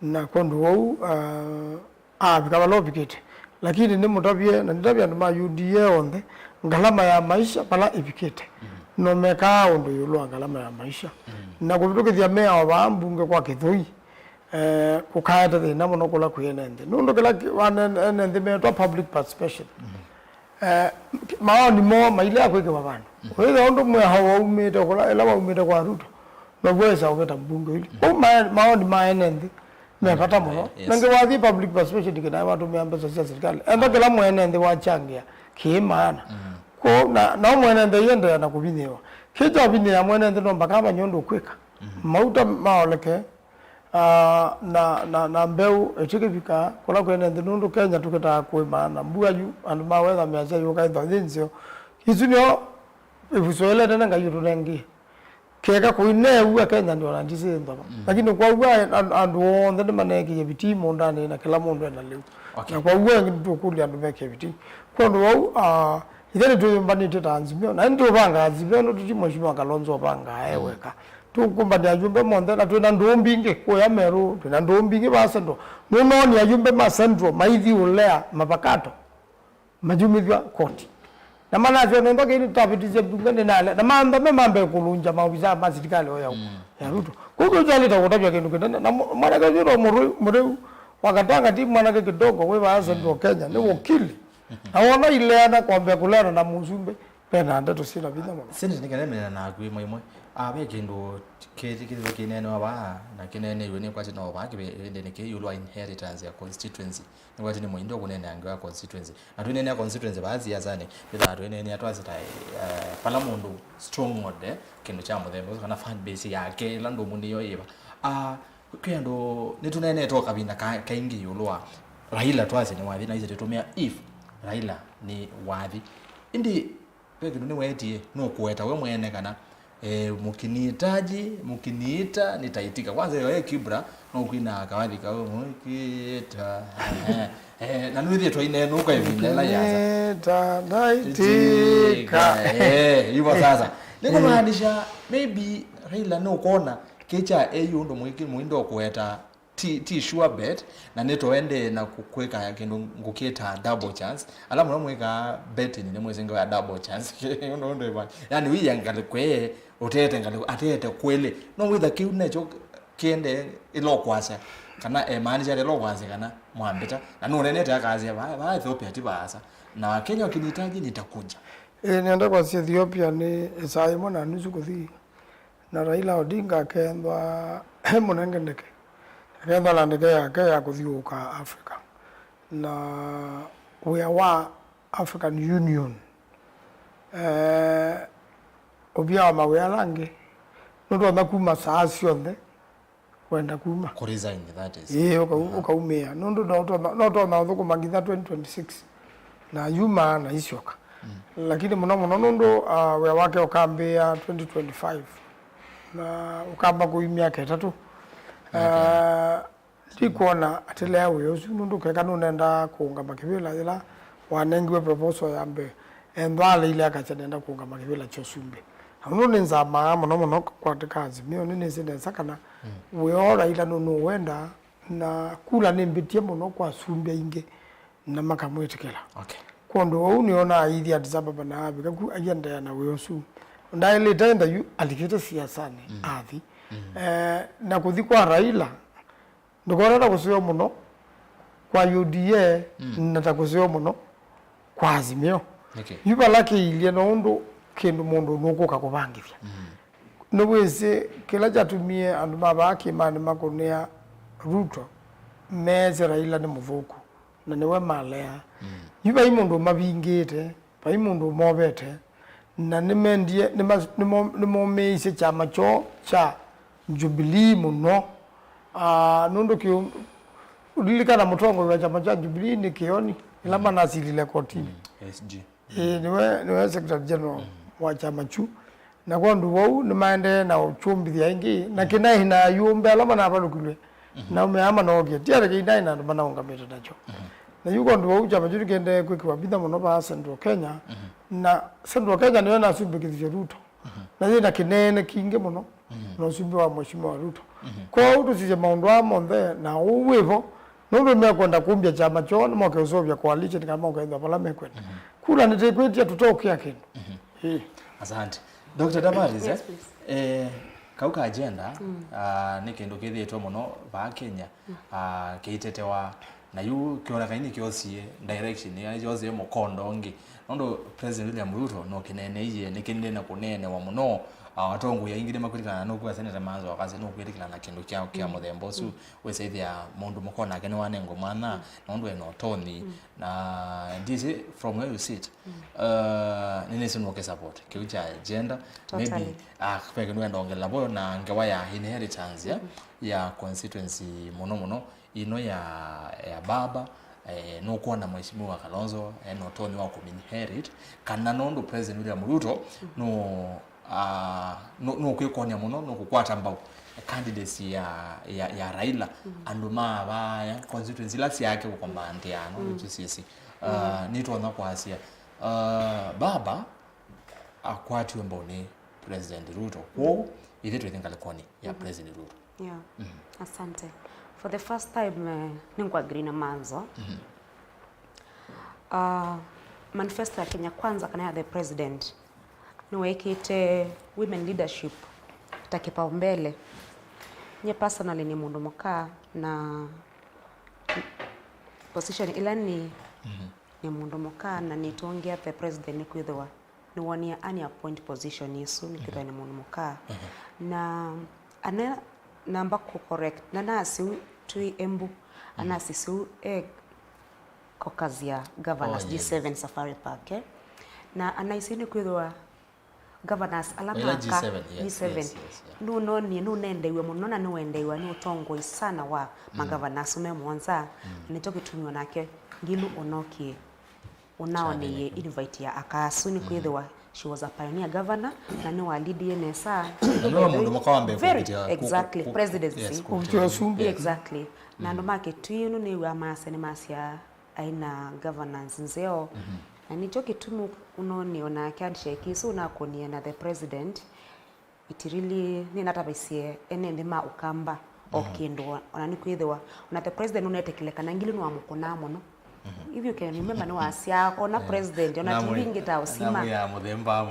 Na kwondũ wau, eh, avika vala ũvikĩte. Lakini nĩmũtavye, na nĩtavye andũ ma U D A onthe, ngalama ya maisha vala ĩvikĩte. No mekaa ũndũ ĩũlũ wa ngalama ya maisha. Na kũvĩtũkĩthya mea o vaa mbunge kwa kĩthũi, eh, kũkaete thĩna mũno kũla kwĩ ene nthĩ. Nũndũ kĩla ki-, wane-, ene nthĩ metwa public participation. Eh, maoni moo mailea kwĩkĩwa vandũ. Wĩthĩa ũndũ mwĩao waumĩte kũla, ĩla waumĩte kwa Ruto, noguo wĩsa ũveta mbunge ili. Kwoou ma-, maoni ma ene nthĩ me vata mũno. Yes. Na ngĩ wathi public participation kĩnaĩ watũmĩa mbesa sya serikali. Enda kĩla mwene nthĩ wachangĩa kĩ maana. Kwoou na, na mwene nthĩ aiendeea na kũvinyĩĩwa. Kĩ kyavinyĩĩa mwene nthĩ no mpaka amanye ũndũ ũkwĩka. Mauta maoleke, Ah, na, na, na mbeũ ĩtikĩvika kũla kwene nthĩ, nũndũ Kenya tũkĩtaa kũĩma na mbua yu, andũ ma weather measya yũka ĩthwa yĩ nzeo. Isu nĩo ĩvuso ĩla ĩnene Ngai ũtũnengie. Keka kũineew'a Kenya ndio na ndisi nthoma. Mm. Lakini kwa ũw'o an-, andũ onthe nĩmaneekie vitii mũũndanĩ na kĩla mũndũ ena lĩu. Okay. Na kwa ũw'o nĩtũkũlya andũ meke vitii. Kwondũ wau, ah, ithe nĩtwĩyũmbanĩtye ta Azimio, na nĩtũvangaa Azimio, nũndũ ti Mheshimiwa Kalonzo ũvangaa e weka. Tũkũmbanĩa ajumbe monthe, na twĩna ndũũ mbingĩ kũya Meru, twĩna ndũũ mbingĩ vaa Central. Nũnoonia ajumbe ma Central maithi ũlea mavakato mayumĩthw'a koti. Na manasya, "Nũndũ kĩĩ nĩtavĩtisye mbunge nĩnale." Na mamba me mambe kũlũngya maovisaa ma silikalĩ o ya, mm, ya Ruto. Kũu kĩu kyalĩte kũtavya kĩndũ kĩnene. Na mwa-, mwanake ũcio wĩtawa Mũrĩu, Mũrĩu wa Katanga ti mwanake kĩdogo wĩ vaa Central Kenya, nĩ wakili. Na wona ileana kwambia kũleana na mũsumbĩ, ve na ndeto syĩ na vinya mũno. Senate nĩ kĩnene na naku ĩmwe ĩmwe. Ah, ve kĩndũ kĩ-, kĩ-, kĩneenewa vaa, na kĩneeneiwe nĩ kwati no vaa kĩvĩndĩnĩ kĩĩ ĩũlũ wa inheritance ya constituency. Nĩ kwati nĩ mũindo kũneenea ngewa constituency. Na twĩneenea constituency vaa siasanĩ, twĩthaa twĩneenea twasĩ ta, eh, vala mũndũ stronghold, eh, kĩndũ kya mũthemba ũsu, kana fan base yake, ĩla ndũmũ nĩyo yĩva. Ah, kwĩ andũ, nĩtũneenete o kavinda ka-, kaingĩ ĩũlũ wa Raila twasĩ nĩwathi, na ĩsĩ tũtũmĩa if Raila nĩ wathi. Ĩndĩ ve kĩndũ nĩweetie, nũkũweta we mwene kana, eh, mũkinitaji, mũkiniita, nitaitika. Kwanza ĩyo e Kibra, nũkwinaa kawathi kau, mũkiita. Eh, eh, na nĩwĩthĩĩtwe aineenũka ĩvinda ĩla yasa. Mũkinita, ndaitika. Eh, hivyo sasa. Nĩkũmaanisha, maybe Raila nũkwona kĩkya eyu ũndũ mũingĩ mũindo kũweta ti, ti sure bet, na nĩtũendee na kũ-, kwĩka kĩndũ ngũkĩtaa double chance. Ala mũno mwĩkaa betting nĩ mwĩsĩ ngewa ya double chance. Ũndũ, ũndũ ĩva. Yani, wĩya ngalĩko ĩĩ, ũteete ngalĩko, ateete kwĩlĩ. No wĩtha kĩu nekyo kĩende ĩla ũkwasya, kana emaanisha ĩla ũkwasya kana mwambĩta. Na nũnenete akasya, "Vaa, vaa Ethiopia ti vaasa. Na Kenya ukinihitaji nitakuja." Ĩĩ, nĩenda kwasya Ethiopia nĩ ĩsaa yĩmwe na nusu kũthi. Na Raila Odinga akethwa e mũnenge ndeke, akethwa na ndeke yake ya kũthiũũka Africa. Na wĩa wa African Union, eh, ũvia wa mawĩa ala angĩ, nũtonya kuma saa syonthe wenda kuma. Kũ resign, that is. Ĩĩ, ũkau-, ũkaumĩa. Nũndũ no ũtonya, no ũtonya ũthũkũma nginya twenty twenty-six. Na yumaa na isyoka. Mm. Lakini mũno mũno nũndũ, ah, wĩa wake ũkambĩĩa twenty twenty-five. Na ũkamba kũi myaka ĩtatũ. Myaka ĩtatũ. Ah, ndikwona atelea wĩa ũsu nũndũ keka nũnenda kũũngama kĩvĩla yĩla wanengiwe proposal ya mbee. Ethwa aleile akasya nenda kũũngama kĩvĩla kya ũsumbĩ. Na nũndũ nĩnzamaa mũno mũno kwatĩka Azimio, nĩnĩsĩ nesa kana, mm, wĩa ũũ Raila nũnũwenda, na kula nĩmbĩtie mũno kwa asumbĩ aingĩ. Na makamwĩtĩkĩla. Okay. Kwondũ ũu nĩonaa aithi Addis Ababa na avika ku aiendeea na wĩa ũsu. Ndaĩlĩte enda yu alikĩte siasanĩ, mm, athi. Mm. Eh, na kũthi kwa Raila, ndũkona ta kũseo mũno kwa U D A, mm, na ta kũseo mũno kwa Azimio. Okay. Yu vala kĩilye no ũndũ kĩndũ mũndũ nũkũka kũvangĩthya. Mm. Nĩwĩsĩ kĩla kyatumie andũ ma vaa kĩĩmanĩ makũnĩa Ruto, meesĩ Raila nĩ mũthũku. Na nĩwe malea. Mm. Yu vai mũndũ ũmavingĩte, vai mũndũ ũmovete, na nĩmendie, nĩma-, nĩmo-, nĩmomĩĩisye kyama kyoo kya Jubilee mũno. Ah, nũndũ kĩũ-, ũlilikana mũtongoi wa kyama kya Jubilee nĩ Kĩoni, ĩla, mm, manasilile kotinĩ. Mm, S G. Ĩĩ, nĩwe, nĩwe Secretary General, mm, wa kyama kyu. Na kwondũ wau nĩmaendee na ũkyũmbĩthya ĩngĩ, na, mm, kĩnaĩ na ayũmbe ala manavalũkilwe, mm-hmm, na ũmea manookie. Ti ata kĩnaĩ na andũ manaũngamĩte nakyo. Mm-hmm. Na yu kwondũ wau kyama kyu nĩkĩendee kwĩkĩwa vinya mũno vaa Central Kenya, mm-hmm, na Central Kenya nĩyo nasumbĩkĩthisye Ruto. Mm-hmm. Na yĩ na kĩneene kingĩ mũno, mm-hmm, na ũsumbĩ wa Mheshimiwa Ruto. Mm-hmm. Kwoou tũsisye maũndũ aa monthe na ũu wĩvo, nũndũ mekwenda kũmbya kyama kyoo, nĩmoke ũseũvya coalition kana moke ĩthwa vala mekwenda. Mhm. Kula nĩtĩkwĩtya tũteũkĩa kĩndũ. Mhm. Ĩĩ. Asante. Doctor Damaris, eh? Yes, please. Eh, kau ka agenda, mm, ah, nĩ kĩndũ kĩthĩĩtwe mũno vaa Kenya, mm, ah, kĩitetewa, na yu kĩoneka nĩ kyosie direction, yani kyosie mũkondo ũngĩ. Nũndũ President William Ruto no kĩneeneie, nĩ kĩndĩ na kũneenewa mũno, Atongoi aingĩ nĩmakwĩtĩkana, nũkwĩa Seneta Manzo akasya nũkwĩtĩkana na kĩndũ kya, kya mũthemba ũsu. Wĩsa ĩthĩa mũndũ mũka onake nĩwanengwa mwanya, nũndũ ena ũtonyi. Na ndĩsĩ from where you sit, uh, nĩnĩsĩ nũkĩ support kĩu kya gender. Maybe, ah, ve kĩndũ wenda ongelela vo na ngewa ya inheritance ya, ya constituency mũno mũno ĩno ya, ya baba, eh, nũkwona Mheshimiwa Kalonzo ena ũtonyi wa kũminherit, kana nũndũ President William Ruto nũ, ah, nũ, nũkwĩkonya mũno, nũkũkwata mbau candidacy ya, ya, ya Raila, andũ ma vaya constituency ila syake kũkombanthĩa, no nĩtũsyĩsĩ. Ah, nĩtwonya kwasya, ah, baba akwatiwe mbau nĩ President Ruto. Kwoou, ithyĩ twĩthĩ ngalĩkonĩ ya President Ruto. Yeah. Asante. For the first time, eh, nĩngũ agree na Manzo. Uh, manifesto ya Kenya Kwanza kana ya the president nĩwekĩte women leadership ta kipaumbele. Nye personally nĩ mũndũ mũka na position ĩla nĩ, nĩ mũndũ mũka na nĩtũngĩa the president nĩkwĩthĩwa nĩwonie ani appoint position ĩsu nĩkwĩthĩwa nĩ mũndũ mũka. Na ana namba kũ correct na nasiu twĩ Embu, anasisiu e caucus ya governors, oh, yes, G seven Safari Park, eh? Na anaisi nĩkwĩthĩwa governors ala maka G seven, yes, G seven, yes, yes, yeah. Nũnonie nũnendeiwe mũno na nĩwendeiwa nĩ ũtongoi sana wa magavana asu me mũonza. Na nĩkyo kĩtumi onake Ngilu ũnokie ũnaoneiye invite ya aka asu nĩkwĩthĩwa she was a pioneer governor na nĩwalidie nesa. Na nĩwe mũndũ mũka wa mbee very kũkitĩa, kũ-, exactly, kũ-, presidency. Yes, kũkitĩa. Exactly. Na andũ ma Kitui nĩw'a masya nĩmasya aina governance nzeo. Na nĩkyo kĩtumi ũnoni ona handshake isu ũnakonie na the president, it really nĩnatavisye ene nthĩ ma Ũkamba o kĩndũ, ona nĩkwĩthĩwa ona the president ũnetĩkĩle kana Ngilu nĩwamũkũnaa mũno. If you can remember, nĩwasya akona president ona T V ingĩ ta ũsima.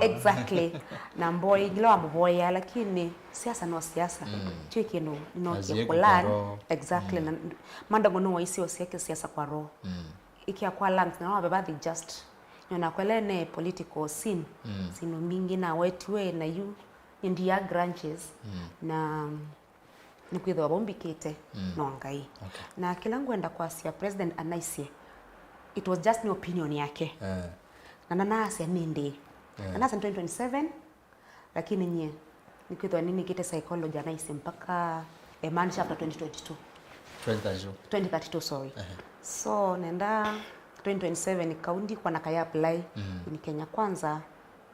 Exactly. Na mboya ingĩ ila wamũvoyaa, lakini siasa no siasa. Tyo kĩndũ nokie plan. Exactly. Na Mandango nĩwaisye ũsieke siasa kwa roho. Ikia kwa lungs na wavevathi just nyona kwele ne political scene. Sinu mbingĩ nawetiwe na yu ndia grudges na nĩkwĩthĩwa vau mbikĩte no Ngai. Okay. Na kĩla ngwenda kwasya president anaisye, it was just an opinion yake. Na nanaasya nĩndĩ. Anasya twenty twenty-seven, lakini nyie nĩkwĩthĩwa nĩnĩkĩte psychology anaisye mpaka emaanisha after twenty twenty-two. Twenty thirty-two. Twenty thirty-two, sorry. So nenda twenty twenty-seven kaundi kwana kaya apply in Kenya Kwanza.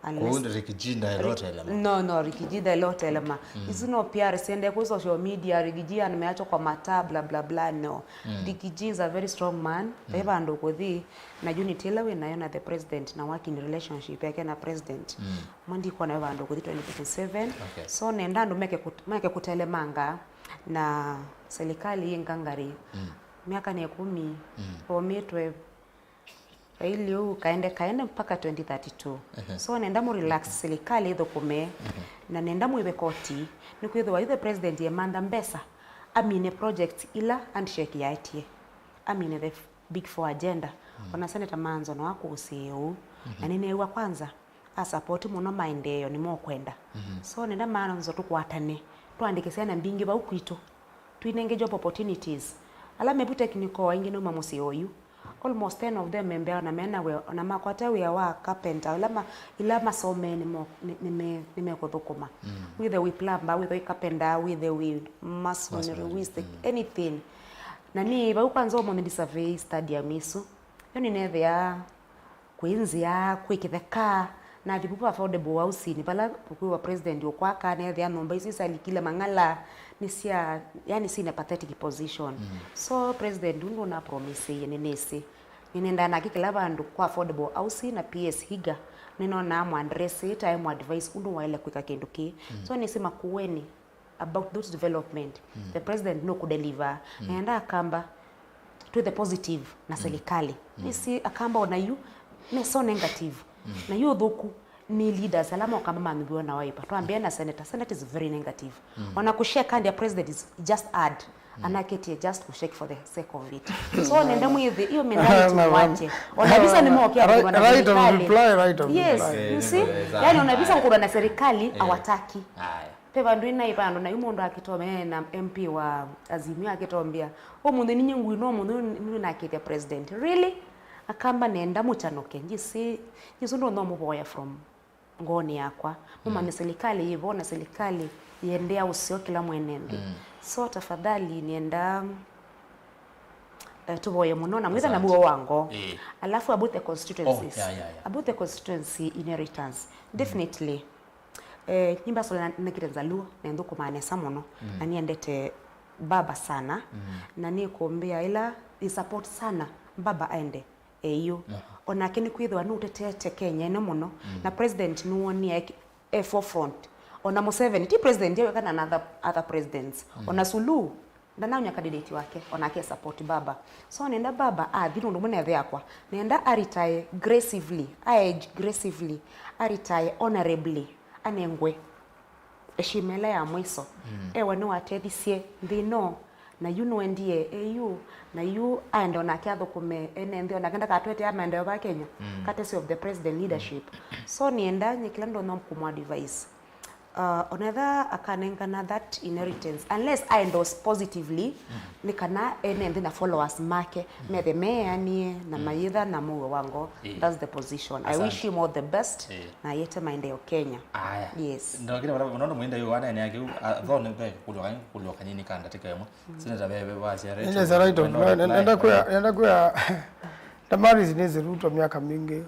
Kũu Ricky G ndaelota ĩlema. No, no, Ricky G ndaelota ĩlema. Isu no P R siende ku social media, Ricky G ameachwa kwa mataa, bla, bla, bla, no. Ricky G is a very strong man. Ve vandũ kũthi na unity ĩla wĩ nayo na the president na working relationship yake na president. Mwa ndikona ve vandũ kũthi twenty twenty-seven. Okay. So nenda andũ meke kũt-, meke kũtelemanga na serikali yĩ ngangari. Myaka nĩ ĩkũmi, vomitwe Vaili ũu kaende kaende mpaka twenty thirty-two. So nenda mũ relax, serikali ĩthũkũme, na nenda mwĩve koti, nĩkwĩthĩwa yu the president emantha mbesa, amine projects ila handshake yaetie, amine the big four agenda. Ona Senator Manzo no akũsĩe ũu, na nĩneew'a kwanza a support mũno maendeeo nĩmo ũkwenda. So nenda Manzo tũkwatane, tũandĩke syana mbingĩ vau kwitũ, twinenge job opportunities. Ala mevu technical aingĩ nauma mũsyĩ oyu. Almost ten of them membea ona mena wĩa, ona makwata wĩa wa carpenter, ila ma-, ila masomee nĩmo-, nĩ-, nĩme-, nĩmekũthũkũma. Whether wĩ plumber, whether wĩ carpenter, whether wĩ masonry, whether anything. Na nĩ vau kwanza ũmũnthĩ ndisurvey stadium isu. Yo nĩnethĩa kwĩ nzĩa, kwĩ kĩtheka, nathi vuvu affordable housing, vala ũkwĩwa president ũkwaka, nethĩa nyũmba isu isalikile mang'ala, nĩ sya, yani, sina pathetic position. So president ũndũ ũnapromiseie nĩnĩsĩ. Nĩnendaa nake kĩla vandũ kwa affordable housing na P S Higa, nĩnonaa mwaandresi tae mwaadvise ũndũ waĩle kwĩka kĩndũ kĩĩ. So nĩsĩ Makueni, about those development, the president no kudeliver. Naenda Akamba to the positive na serikali. Nĩsĩ Akamba ona yu me so negative. Na yu ũthũku nĩ leaders ala ma Ũkamba manyuviwa na Wiper. Twambĩa na senator. Senator is very negative. Ona kushare kandi ya president is just add. Anakĩtie just ku shake for the sake of it. So nenda mwĩthĩ, iyo mentality mwache. Ona visa nĩ mokea kũkũlwa na serikali. Right of reply, right of reply. Yes, you see? Exactly. Yani ona visa kũkũlwa na serikali, hawataki. Aya. Pe vandũ ina ipando na yu mũndũ akĩtomea na M P wa Azimio akĩtombia. Ũmũnthĩ ninye ngui no mũnthĩ nĩ nakĩte president. Really? Akamba nenda mũchanoke. Njisi, njisi ndo no mũvoya from ngoonĩ yakwa. Mũmanye serikali yĩvo na serikali yĩendeea ũseo kĩla mwene nthĩ. So tafadhali nĩenda, eh, tũvoye mũno na mwĩtha na muo wa ngoo. Alafu about the constituencies. About the constituency inheritance. Definitely. Eh, nyimba solo na nekire Nzaluo na nthũkũmaa nesa mũno. Na niendete baba sana. Na nĩkũmbĩa ila i support sana baba aende E U. Onake nĩkwĩthĩwa nũtetete Kenya ĩno mũno, na president nĩwonie e forefront. Ona Museveni, ti president yeweka na other, other presidents. Ona Suluhu, ndanaunya candidate wake, onake e support baba. So nenda baba athi nũndũ mwene nthĩ yakwa, nenda a retire gracefully, a age gracefully, a retire honorably, anengwe eshima ĩla ya mwiso. Ewa nĩwatethisye nthĩ ĩno, na yu nũendie E U, na yu aenda onake athũkũme ene nthĩ, onake ndakatwete maendeleo va Kenya, courtesy of the president leadership. So nĩenda nye kĩla ndonya kũmũ advise. Uh, onetha akanengana that inheritance, unless aendorse positively, nĩ kana ene nthĩ na followers make methe meanie na mayĩtha na mũuo wa ngoo. That's the position. I wish him all the best. Na yete maendeleo Kenya. Aya. Yes. Ndakire vata nondo mwenda yo wana ni akiu athone pe kulio kanyi kulio kanyi ni kanda tika yamwe. Senator bebe wa sia right. Nenda sa right of nenda kwea nenda kwea Damaris nĩ Ruto miaka mingi.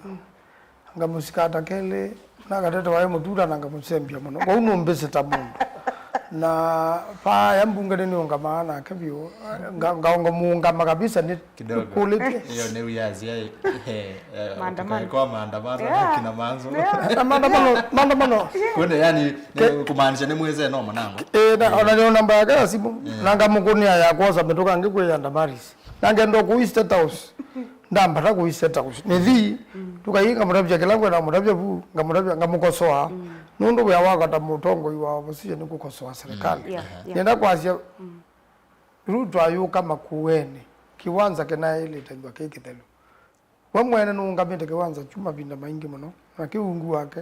Ngamusikata keli na gatete wae mutura na ngamusembia muno. Kwa uno mbese ta mundu. Na pa ya mbunge ni ungamana kebio. Nga nga ngamuungama kabisa ni Kidogo. Kulipia. Hiyo ni wiazi ya eh, eh, maandamano. Kwa maandamano na kina manzo. Na maandamano, maandamano. Kwende yani kumaanisha ni mweze no mwanangu. Eh, na ona ndio namba yake ya simu. Na ngamukunia ya kwanza metoka ngikwenda Damaris. Na ngendo ku State House. Ndambata ku State House. Nithi tukainga mutavya kila ngwenda mutavya vu, ngamutavya ngamukosoa. Nundu wia wakata mutongoi wa opposition ni kukosoa serikali. Yeah, yeah. Nenda kwasya Ruto ayũka Makueni, kĩwanza kĩnaĩlĩte nthwa kĩ kĩthelu. We mwene nũũngamĩte kĩwanza kyu mavinda maingĩ mũno, na kĩu ungu wake,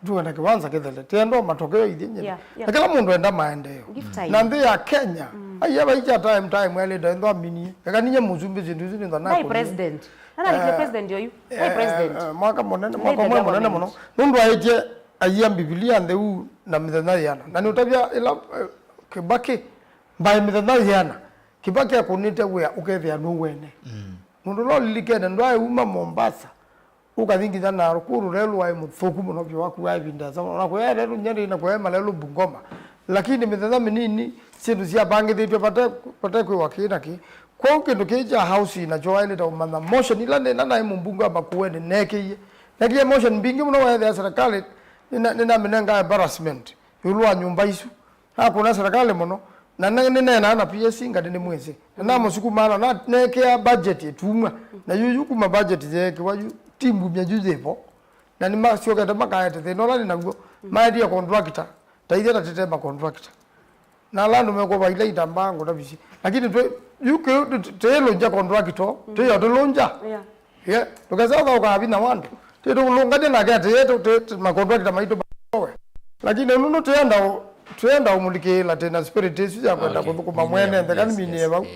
tuwe na kĩwanza kĩthele. Tienda matokeo ithyĩ nyene. Yeah, yeah. Na kĩla mũndũ enda maendeeo. Give time. Na nthĩ ya Kenya, aiya vaikya time, time elĩte nthwa minie. Eka ninye mũsumbĩ syĩndũ isu nĩ nthwa naĩ president. Nanalikile president oyu. Naĩ president. Mwaka mũnene, mwaka ũmwe mũnene mũno. Nũndũ aĩtye aiya Mbivilia ntheu na mĩthenya yĩana. Na nĩũtavya ĩla eh, Kĩbakĩ, mbaĩ mĩthenya yĩana, Kĩbakĩ akũnĩte wĩa ũkethĩa nũwene. Nũndũ no lilikene ndwaĩ uma Mombasa, ũkathi nginya Narok, kũũ lelũ waĩ mũthũku mũno vyũ wakuaa ĩvinda ĩsa mũno. Na kũya lelũ Nyeri, na kũya malelũ Bungoma. Lakini mĩthenya mĩnini, syĩndũ syavangĩthĩtw'e vate, vate kwĩwa kĩĩ na kĩĩ. Kwoou kĩndũ kĩĩ kya housing nakyo waĩlĩte ũmanya motion ila nĩ, na naĩ mũmbunge wa Makueni neekĩie. Neekĩie motion mbingĩ mũno weethĩa serikali nĩna-, nĩnamĩnenga embarrassment ĩũlũ wa nyũmba isu. Akũna serikali mũno, na ne-, nĩneenaa na P S C ngati nĩmwĩsĩ. Na namũsukumaa na na-, neekĩa budget ĩtumwa. Na yu, yu kuma budget yeekĩwa yu, ti mbumya yu yĩvo. Na nĩmasyokete makaete thĩna ũla nĩ naw'o. Maendie contractor, ta ithe na tete ma contractor. Na ala andũ mekũva ila itambaa ngũta visi. Lakini twe, yu kĩu tũilũngya contractor, tũyo tũlũngya. Yeah. Yeah, ndũkesa ũthaũkaa vinya wa andũ. Tĩtũlũngany'a nake atĩ yetu, tĩ, tĩ, makontrakta maitũ mawe. Lakini nũndũ tũyenda ũ-, tũyenda ũmũlikĩĩla tĩna spirit ĩsu ya kwenda kũthũkũma mwene nthĩ kana minie vau.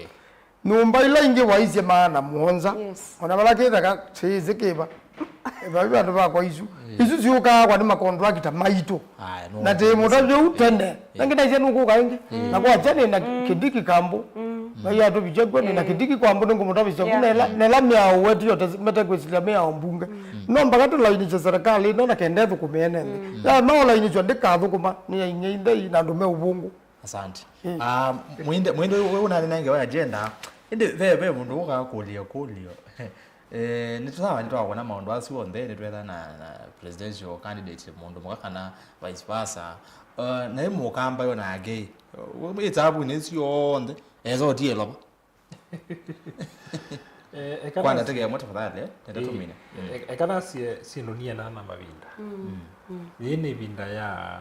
Nyũmba ila ingĩ waisye maana mũonza. Yes. Ona vala kĩtheka tĩĩsĩ kĩva. Vavi vandũ vakwa isu. Isu syũkaa kwa nĩ makontrakta maitũ. Na tĩ mũtavyo u tene. Na ngĩtaisye nũkũka ĩngĩ. Na kwakya nĩ na Kĩndiki Kambũ. Vai atũvikya kw'o nĩ na Kĩndiki Kambũ nĩngũmũtavisya ku nela, nela mĩao wetu yote metekwĩsilya mĩao mbunge. No mpaka tũlainisye serikali ĩno na kenda ĩthũkũme ene nthĩ. Ya maũlainisyo ndĩkathũkũma nĩ ya inyia inthei na andũ me ũvũngũ. Asante. Ah, mwinde, mwinde ũyũ ũnanengewa agenda. Ĩndĩ ve, ve mũndũ ũkaa kũlya kũlyo. Eh, nĩ sawa, nĩtwawona maũndũ asu onthe, nĩtwetha na, na presidential candidate mũndũ mũka kana vice versa. Uh, naĩ mũkamba yo nake ĩtabu nĩ syonthe eza ũtie lova. Eh, eka kwa na- ndategea mwe tafadhali, eh, nenda tumine. Eh, eka nasie syĩndũ niena na mavinda. Yĩĩ nĩ ĩvinda ya,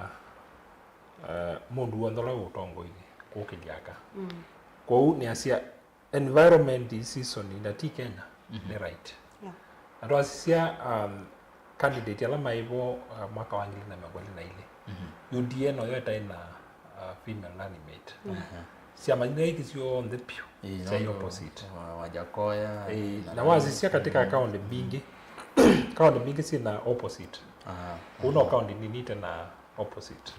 eh, mũndũ w'onthe ũla ũtongoinĩ kũkĩlya aka. Kwoou nĩasya environment ii season na ti Kenya nĩ right. Yeah. Na twasisya, um, candidate ala maĩ vo, uh, mwaka wa ngili na mĩongo ĩlĩ na ilĩ, U D A noyo ĩtaĩ na, uh, female running mate. Aha. Syama ingĩ syonthe piũ syaĩ opposite. Wa-, Wajakoya, ĩĩ, na na wasisya katika kaunti mbingĩ, kaunti mbingĩ syĩ na opposite. Aha. Kũu no kaunti nini ite na opposite.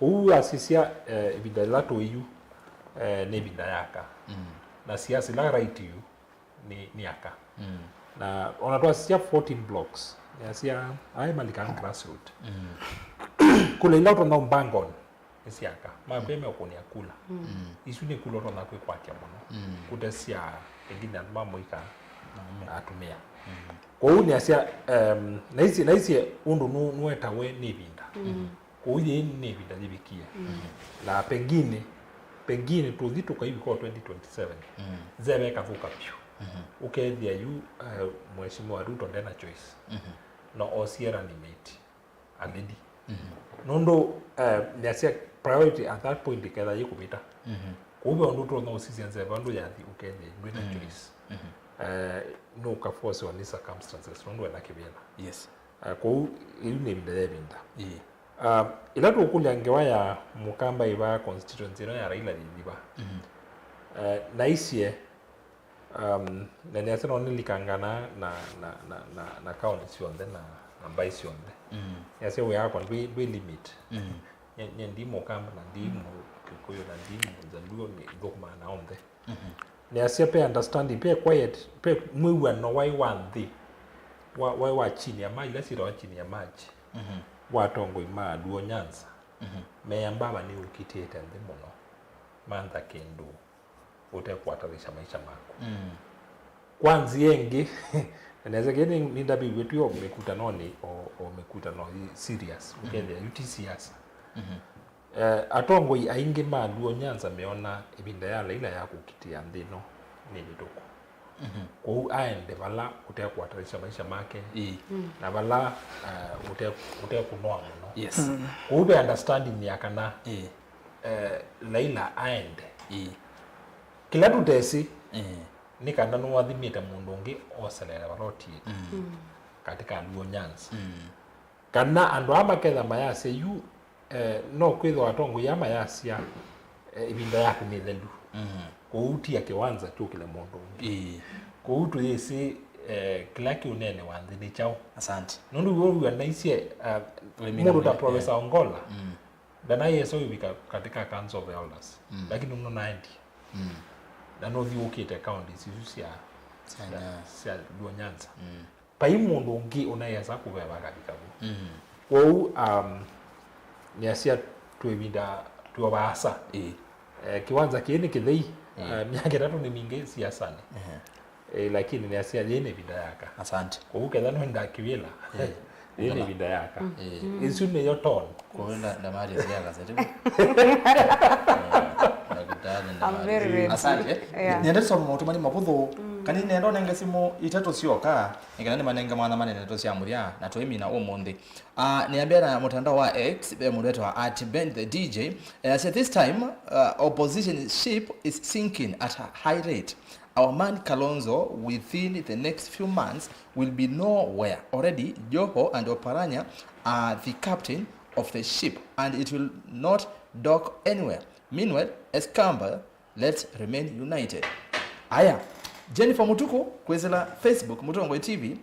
Kũu asisya, eh, ĩvinda yĩla tũĩ yu, eh, nĩ ĩvinda ya aka. Na siasa ila right yu nĩ, nĩ aka. Na ona twasisya fourteen blocks, yasya aĩ malikaa grassroot. Kula ila ũtonya ũmbanga on nĩ sya aka. Makwĩa meũkũnĩa kula. Isu nĩ kula ũtonya kwĩkwatya mũno. Kũtesya ĩngĩ nĩ andũ ma mũika na atumĩa. Kwoou nĩasya, em, naisye, naisye ũndũ nũ-, nũetawe nĩ ĩvinda. Kwoou yĩĩ nĩ ĩvinda yĩvikie. Na pengine, pengine tũthi tũkaivika o twenty twenty-seven. Nzeve ĩkathũka vyũ. Ũkethĩa yu, eh, Mheshimiwa Ruto ndena choice. No osie running mate already. Nũndũ, eh, nĩasya priority at that point ĩketha yĩkũvĩta. Kwoou ve ũndũ ũtonya ũsisya nzeve vandũ yathi ũkethĩa ndwĩna choice. Eh, nũkaforcewa nĩ circumstances nũndũ wĩna kĩvĩla. Yes. Ah, kwoou ĩu nĩ ĩvinda ya ĩvinda. Ĩĩ. Ah, ĩla tũkũlya ngewa ya Mũkamba ĩva constituency ĩno ya Raila yĩthi va. Eh, naisye, um, na nĩasya no nĩlikangana na, na, na, na, na kaunti syonthe na, na mbaĩ syonthe. Nĩasya wĩa wakwa ndwĩ, ndwĩ limit. Nye, nye ndi Mũkamba na ndi Mũkĩkũyũ na ndi Mũjaluo, nĩ nthũkũmaa na onthe. Nĩasya pe understanding, pe quiet, pe mwĩw'ano waĩ wa nthĩ, wa, waĩ wa chini ya maji, ila syĩtawa chini ya maji, wa atongoi ma Luo Nyanza, meya mbava nĩũkitĩte nthĩ mũno, mantha kĩndũ ũtekwatalisha maisha maku. Kwa nzĩa ĩngĩ, na nesa kĩĩ nĩ, nĩndavĩw'e twĩ o mĩkutanonĩ, o, o mĩkutano yĩ serious, ũkethĩa yu ti siasa. Eh, atongoi aingĩ ma Luo Nyanza meona ĩvinda ya Raila ya kũkitĩa nthĩ ĩno nĩ mĩtũku. Kwoou aende vala ũtekũatalisha maisha make, na vala, eh, ũte-, ũtekũnoa mũno. Yes. Kwoou ve understanding ya kana, eh, Raila aende. Kĩla tũtesĩ nĩ kana nĩwathimĩte mũndũ ũngĩ oselele vala ũtiĩte katika Luo Nyanza. Kana andũ aa maketha mayasya yu, eh, no kwĩthwa atongoi aa mayasya, eh, ĩvinda yaku nĩ ĩthelu. Kwoou tia kĩwanza kyũkĩle mũndũ ũngĩ. Kwoou tũyĩsĩ, eh, kĩla kĩũneenewa nthĩ nĩ kyaũ. Asante. Nũndũ wĩw'a naisye, ah, mũndũ ta Professor Ongola, ndanayesa ũivika katika Council of Elders, lakini nũnaendie. Na nũthiũũkĩte counties isu sya, sya, sya Luo Nyanza. Vai mũndũ ũngĩ ũnayesa kũveva akavika vu. Kwoou, um, nĩasya twĩvinda twĩ o vaasa. Eh, kĩwanza kĩĩ nĩ kĩthei. Eh, myaka ĩtatũ nĩ mingĩ siasanĩ. Eh, lakini nĩasya yĩĩ nĩ ĩvinda yaka. Asante. Kwoou ketha nũenda kĩvĩla, yĩĩ nĩ ĩvinda yaka. Ĩsu nĩyo tone. Kũu nda-, Damaris ya gazeti. Ndakitari Damaris. Asante. Yeah. Nĩenda tusoma maũndũ manini mavũthũ. Kana nĩenda ũnenge simũ itatũ syoka, nĩkana nĩmanenge mwana manene ndeto sya mũthya, na tũimina ũmũnthĩ. Ah, nĩambia na mũtandao wa X, ve mũndũ wetwa at Ben the D J. Eh, say this time, uh, opposition ship is sinking at a high rate. Our man Kalonzo within the next few months will be nowhere. Already, Joho and Oparanya are the captain of the ship and it will not dock anywhere. Meanwhile, Escamba, let's remain united. Aya, Jennifer Mutuku, kwĩsĩla Facebook, Mũtongoi T V.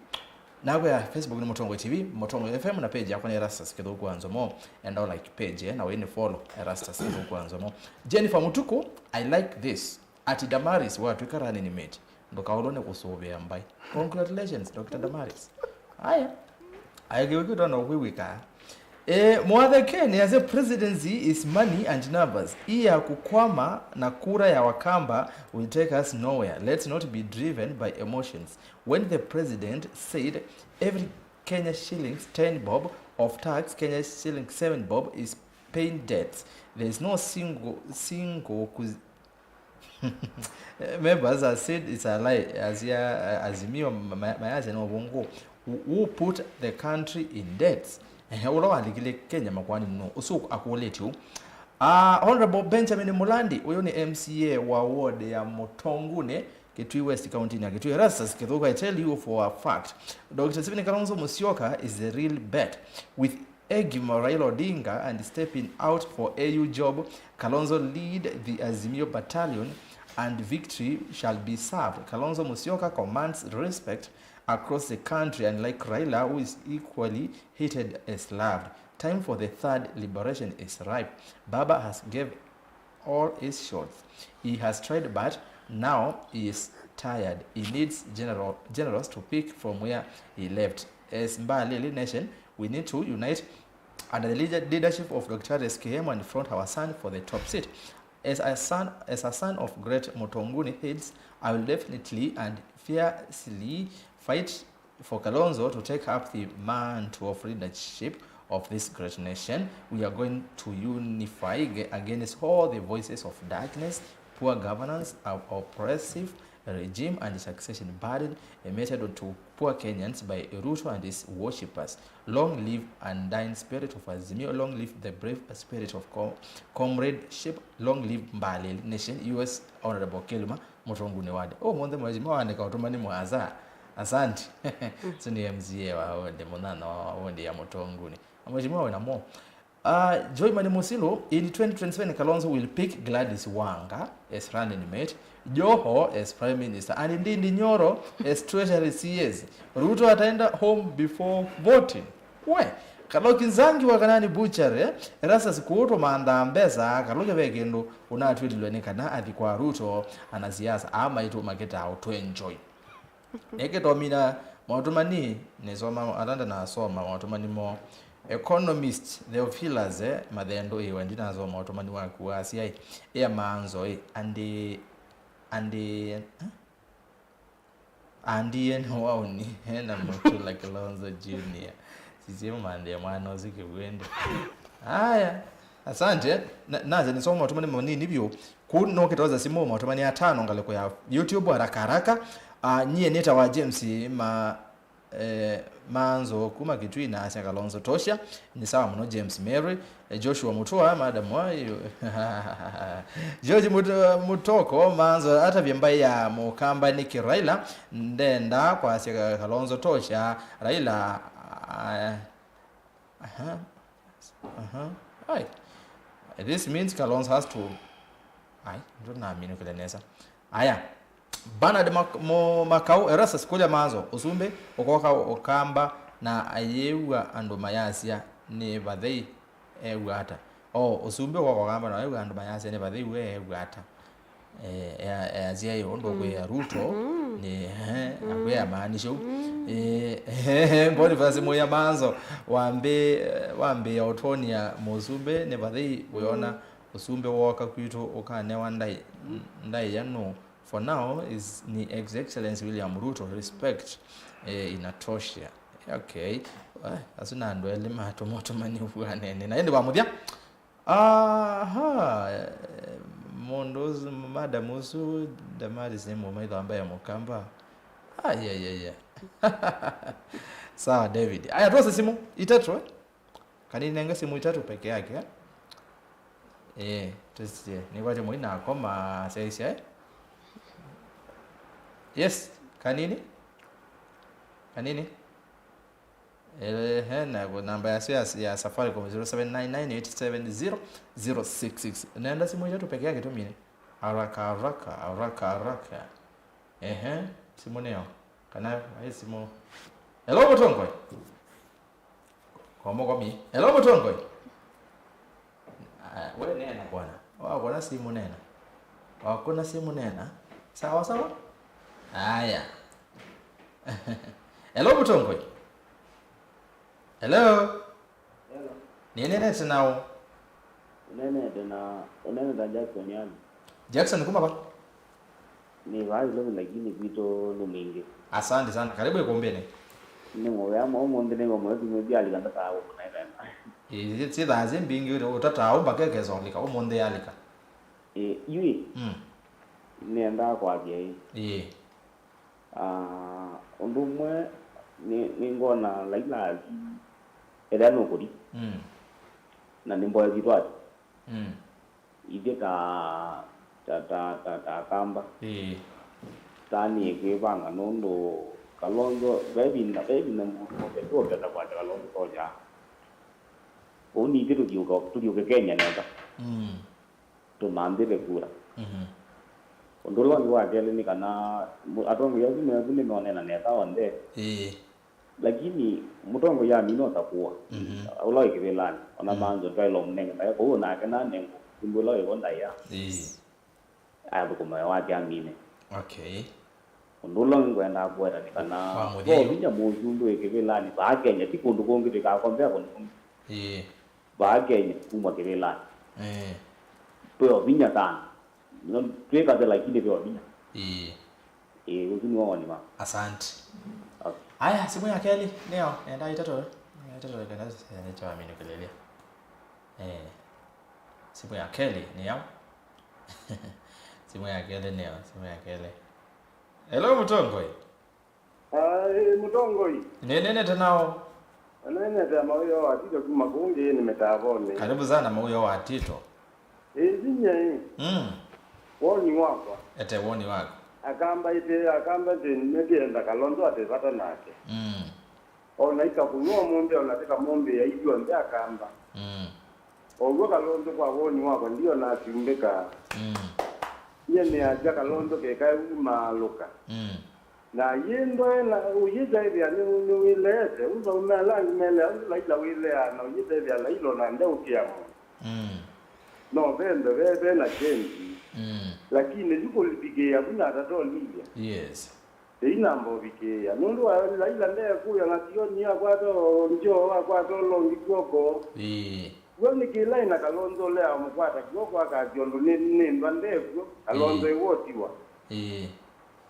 Nakwa ya Facebook nĩ Mũtongoi T V, Mũtongoi F M na page yakwa nĩ Erastus Kĩthũku wa Nzomo. Enda like page, eh, na wĩnĩ follow Erastus Kĩthũku wa Nzomo. Jennifer Mutuku, I like this. Ati Damaris watw'ĩka running mate, ndũkaũlwe nĩ kũsũvĩa mbaĩ. Congratulations, Doctor Damaris. Aya. Aya kĩwĩkĩtwa no kwĩw'ĩka. Eh, Mwathe Ken, as a presidency is money and numbers. Hii ya kukwama na kura ya Wakamba will take us nowhere. Let's not be driven by emotions. When the president said every Kenya shillings ten bob of tax, Kenya shillings seven bob is paying debts. There is no single, single kuz- Members have said it's a lie. As ya, Azimio, ma-, ma-, mayasya nĩ ũvũngũ. Who, who put the country in debts? Ehe, ũla walikile Kenya makoani nũ? Ũsu akũlĩtye ũu. Uh, Honorable Benjamin Mulandi, ũyũ nĩ M C A wa ward ya Mũtonguni, Kitui West, county ya Kitui. Erastus Kithuka, I tell you for a fact, Doctor Stephen Kalonzo Musyoka is the real bet. With egging Raila Odinga and stepping out for A U job, Kalonzo lead the Azimio battalion and victory shall be served. Kalonzo Musyoka commands respect across the country, unlike Raila, who is equally hated as loved. Time for the third liberation is ripe. Baba has gave all his shots. He has tried, but now he is tired. He needs general, generals to pick from where he left. As Mbalili Nation, we need to unite under the leader-, leadership of Doctor S K M and front our son for the top seat. As a son, as a son of great Mutonguni Hills, I will definitely and fiercely fight for Kalonzo to take up the mantle of leadership of this great nation. We are going to unify ge-, against all the voices of darkness, poor governance, op-, oppressive regime, and succession burden emitted to poor Kenyans by Ruto and his worshippers. Long live undying spirit of Azimio. Long live the brave spirit of co-, comradeship. Long live Mbalili Nation. Yours, Honorable Keluma Mutonguni Ward. Ũmũnthĩ mheshimiwa waandĩka ũtũmani mwaasa. Asante. Ũsu nĩ M C A wa ward, mũnana wa ward ya Mutonguni. Mheshimiwa wĩna mo. Uh, Joy Mani Musilu, in twenty twenty-seven Kalonzo will pick Gladys Wanga as running mate, Joho as prime minister, and Ndindi Nyoro as treasury C S. Ruto ataenda home before voting. We, Kaloki Nzangi wa Kanani Butchery, Erastus Kuutu manthaa mbesa, Kaloki ve kĩndũ ũnatwĩlilwe nĩ kana athi kwa Ruto, anasiasa aa maitũ makĩtaa ũtwenjoy. Nĩkĩ tomina maũtũmani, nĩsoma, ala ndanasoma maũtũmani moo. Economist Theophilus, eh, Mathendu, ĩwe ndinasoma ũtũmani waku wa asyai. Ĩa maanzo, ĩ, andi, andi, eh? Andie nĩ wauni, ena Mutula Kilonzo Junior. Sisye mmanthĩa mwana ũsu kĩw'ĩndĩ. Aya, asante. Na, naja nisoma maũtũmani manini vyũ. Kũ nũkĩtoza simũ maũtũmani atano ngalĩko ya YouTube haraka haraka. Ah, nyie nĩtawa James ma, eh, Manzo kuma Kitui na asya Kalonzo tosha. Nĩ sawa mũno James Mary. Eh, Joshua Mutua, madam wa George Mut-, Mutoko, Manzo atavye mbaĩ ya Mũkamba nĩkĩ Raila ndenda kwasya Kalonzo tosha. Raila, ah, aha, aha. Ai. This means Kalonzo has to, ai, ndũnaminũkĩle nesa. Aya. Bernard Mak-, Mo-, Makau, Erastus kũlya Manzo, ũsumbĩ ũkoka Ũkamba na ayĩw'a andũ mayasya, nĩ vathei ew'a ata? O, ũsumbĩ ũkoka Ũkamba na ayĩw'a andũ mayasya, nĩ vathei we ew'a ata? Eh, ea-, easya ĩ ũndũ kwĩa Ruto, nĩ, ehe, na kwĩa maanisha ũu. Eh, Boniface Mũya Manzo, wambĩ-, wambĩĩa ũtwonia mũsumbĩ, nĩ vathei wĩona ũsumbĩ wooka kwitũ ũkanewa ndaĩ, ndaĩa nũũ? For now is ni His Excellency William Ruto, respect, eh, inatosha. Okay. Eh, asu na andũ elĩ matũmotũmani ũvuanene. Na ĩndĩ wa mũthya. Aha, eh, mũndũ ũsu, madam ũsu, Damaris nĩ mũmaitho ambaye Mũkamba. Ai, ai, ai, ai. Sawa, David. Aya, tuose simu itatũ, eh? Kanini nenge simu itatũ peke yake, eh? Eh, tusitie. Nikwate mũi nakoma, syaisya, eh? Yes, Kanini? Kanini? Ehe, na namba yasu ya, ya Safaricom, zero seven nine nine eight seven zero zero six six. Nenda simu itatũ peke yake tumine. Haraka, haraka, haraka, haraka. Ehe, simu nĩyo. Kana, ai simu. Hello, Mũtongoi. Kwa mũkomi. Hello, Mũtongoi. Ah, we nena bwana. Wakona simu nena. Wakona simu nena. Sawa sawa? Aya. Hello, Mũtongoi. Hello. Hello. Nĩnenete nao. Ũnenete na, ũnenete na Jackson yani. Jackson kuma va? Nĩ vaa Nairobi lakini kwitũ nĩ mwingĩ. Asante sana. Karibu ikumbini. Nĩ mũvea mwa ũmũnthĩ nĩ ngomwe tumwe bialika ndataa ũkũnaĩvena. Ĩĩ, syĩthaa syĩ mbingĩ ũtataa ũmba kekesa ũlika, ũmũnthĩ yalika. Ĩĩ, yu ĩ. Mm. Nĩendaa kwasya ĩ. Ĩĩ. Ah, ũndũ ũmwe nĩ, nĩngona Laila athi ethĩa nũkũthi. Mm. Na nĩmboya syĩtwa ati. Mm. Ithyĩ ta, ta, ta, ta, ta Akamba, ĩĩ, tani kwĩvanga nũndũ Kalonzo, ve ĩvinda, ve ĩvinda mũthemba ũkenda kwata Kalonzo tonya. Ũu nithyĩ tũthiũka, tũthiũke Kenya nesa. Mm. Tũmanthĩle kura. Mhm. Ũndũ ũla ũngĩ wa kelĩ nĩ kana mu-, atongoi asu meku nĩmeonena nesa onthe. Ĩĩ. Lakini mũtongoi amina ũsakũa. Mhm. Ũla wĩ kĩvĩlanĩ, ona, mm, manzo twaĩla ũmũnenge ndaĩa, kwoou nake nanengwa ũsumbĩ ũla wĩvo ndaĩa. Ĩĩ. Ayathũkũma wake amine. Okay. Ũndũ ũla ũngĩ ngwendaa kũweta nĩ kana, wa mũthya yu, vinya mũsumbĩ wĩ kĩvĩlanĩ, vaa Kenya, ti kũndũ kũngĩ, tũikakombea kũndũ kũngĩ. Ĩĩ. Vaa Kenya, kuma kĩvĩlanĩ. Ĩĩ. Twĩ o vinya sana. No, twĩkathe lakini twĩ o vinya. Ĩĩ. Ĩĩ, ũsu nĩw'o woni wakwa. Asante. Okay. Aya, simũ ya kelĩ, nĩyo, nenda itatũ, itatũ, nenda, nenda, nĩkyawaminũkĩlĩlya. Eh, simũ ya kelĩ nĩ yaũ? Simũ ya kelĩ nĩyo, simũ ya kelĩ. Hello, mũtongoi. Ai, mũtongoi. Nĩnenete nao. Nenete Mawĩo wa Tito kuma kũu Ngĩĩnĩ Mĩtavonĩ. Karibu sana, Mawĩo wa Tito. Ĩĩ, vinya ĩ. Mm. Woni wakwa. Ete woni waku. Akamba ĩtĩ, Akamba ĩtĩ nĩtĩenda Kalonzo atĩ vata nake. Mm. O na ikakũnwa ũmũnthĩ, o na tĩkamũmbĩĩa ithyũnthe Akamba. Mm. O w'o Kalonzo, kwa woni wakwa, ndiona asumbĩka. Mm. Nyie nĩasya Kalonzo kekae umaalũka. Mm. Na yĩndwae na ũyĩtaĩthĩa nĩ, nĩwĩleete, ũndũ aũme ala angĩ meleaa ũndũ Laila wĩleaa, na ũyĩtaĩthĩa Laila ona ndeũkĩa mũno. Mm. No vembe ve, ve na kyendi. Mm. Lakini yu kũlivikĩĩa vu na atatolilya. Yes. Ĩinamba ũvikĩĩa. Nũndũ wa Laila ndeekũya na Sioni akwata o ngyoo, akwata ũlongi kw'oko. Ĩĩ. W'o nĩ kĩla ĩna Kalonzo ũlea amũkwata kw'oko akasya ũndũ nĩ, nĩ ndwa ndekw'o, Kalonzo, ĩĩ, ĩwotiwa. Ĩĩ.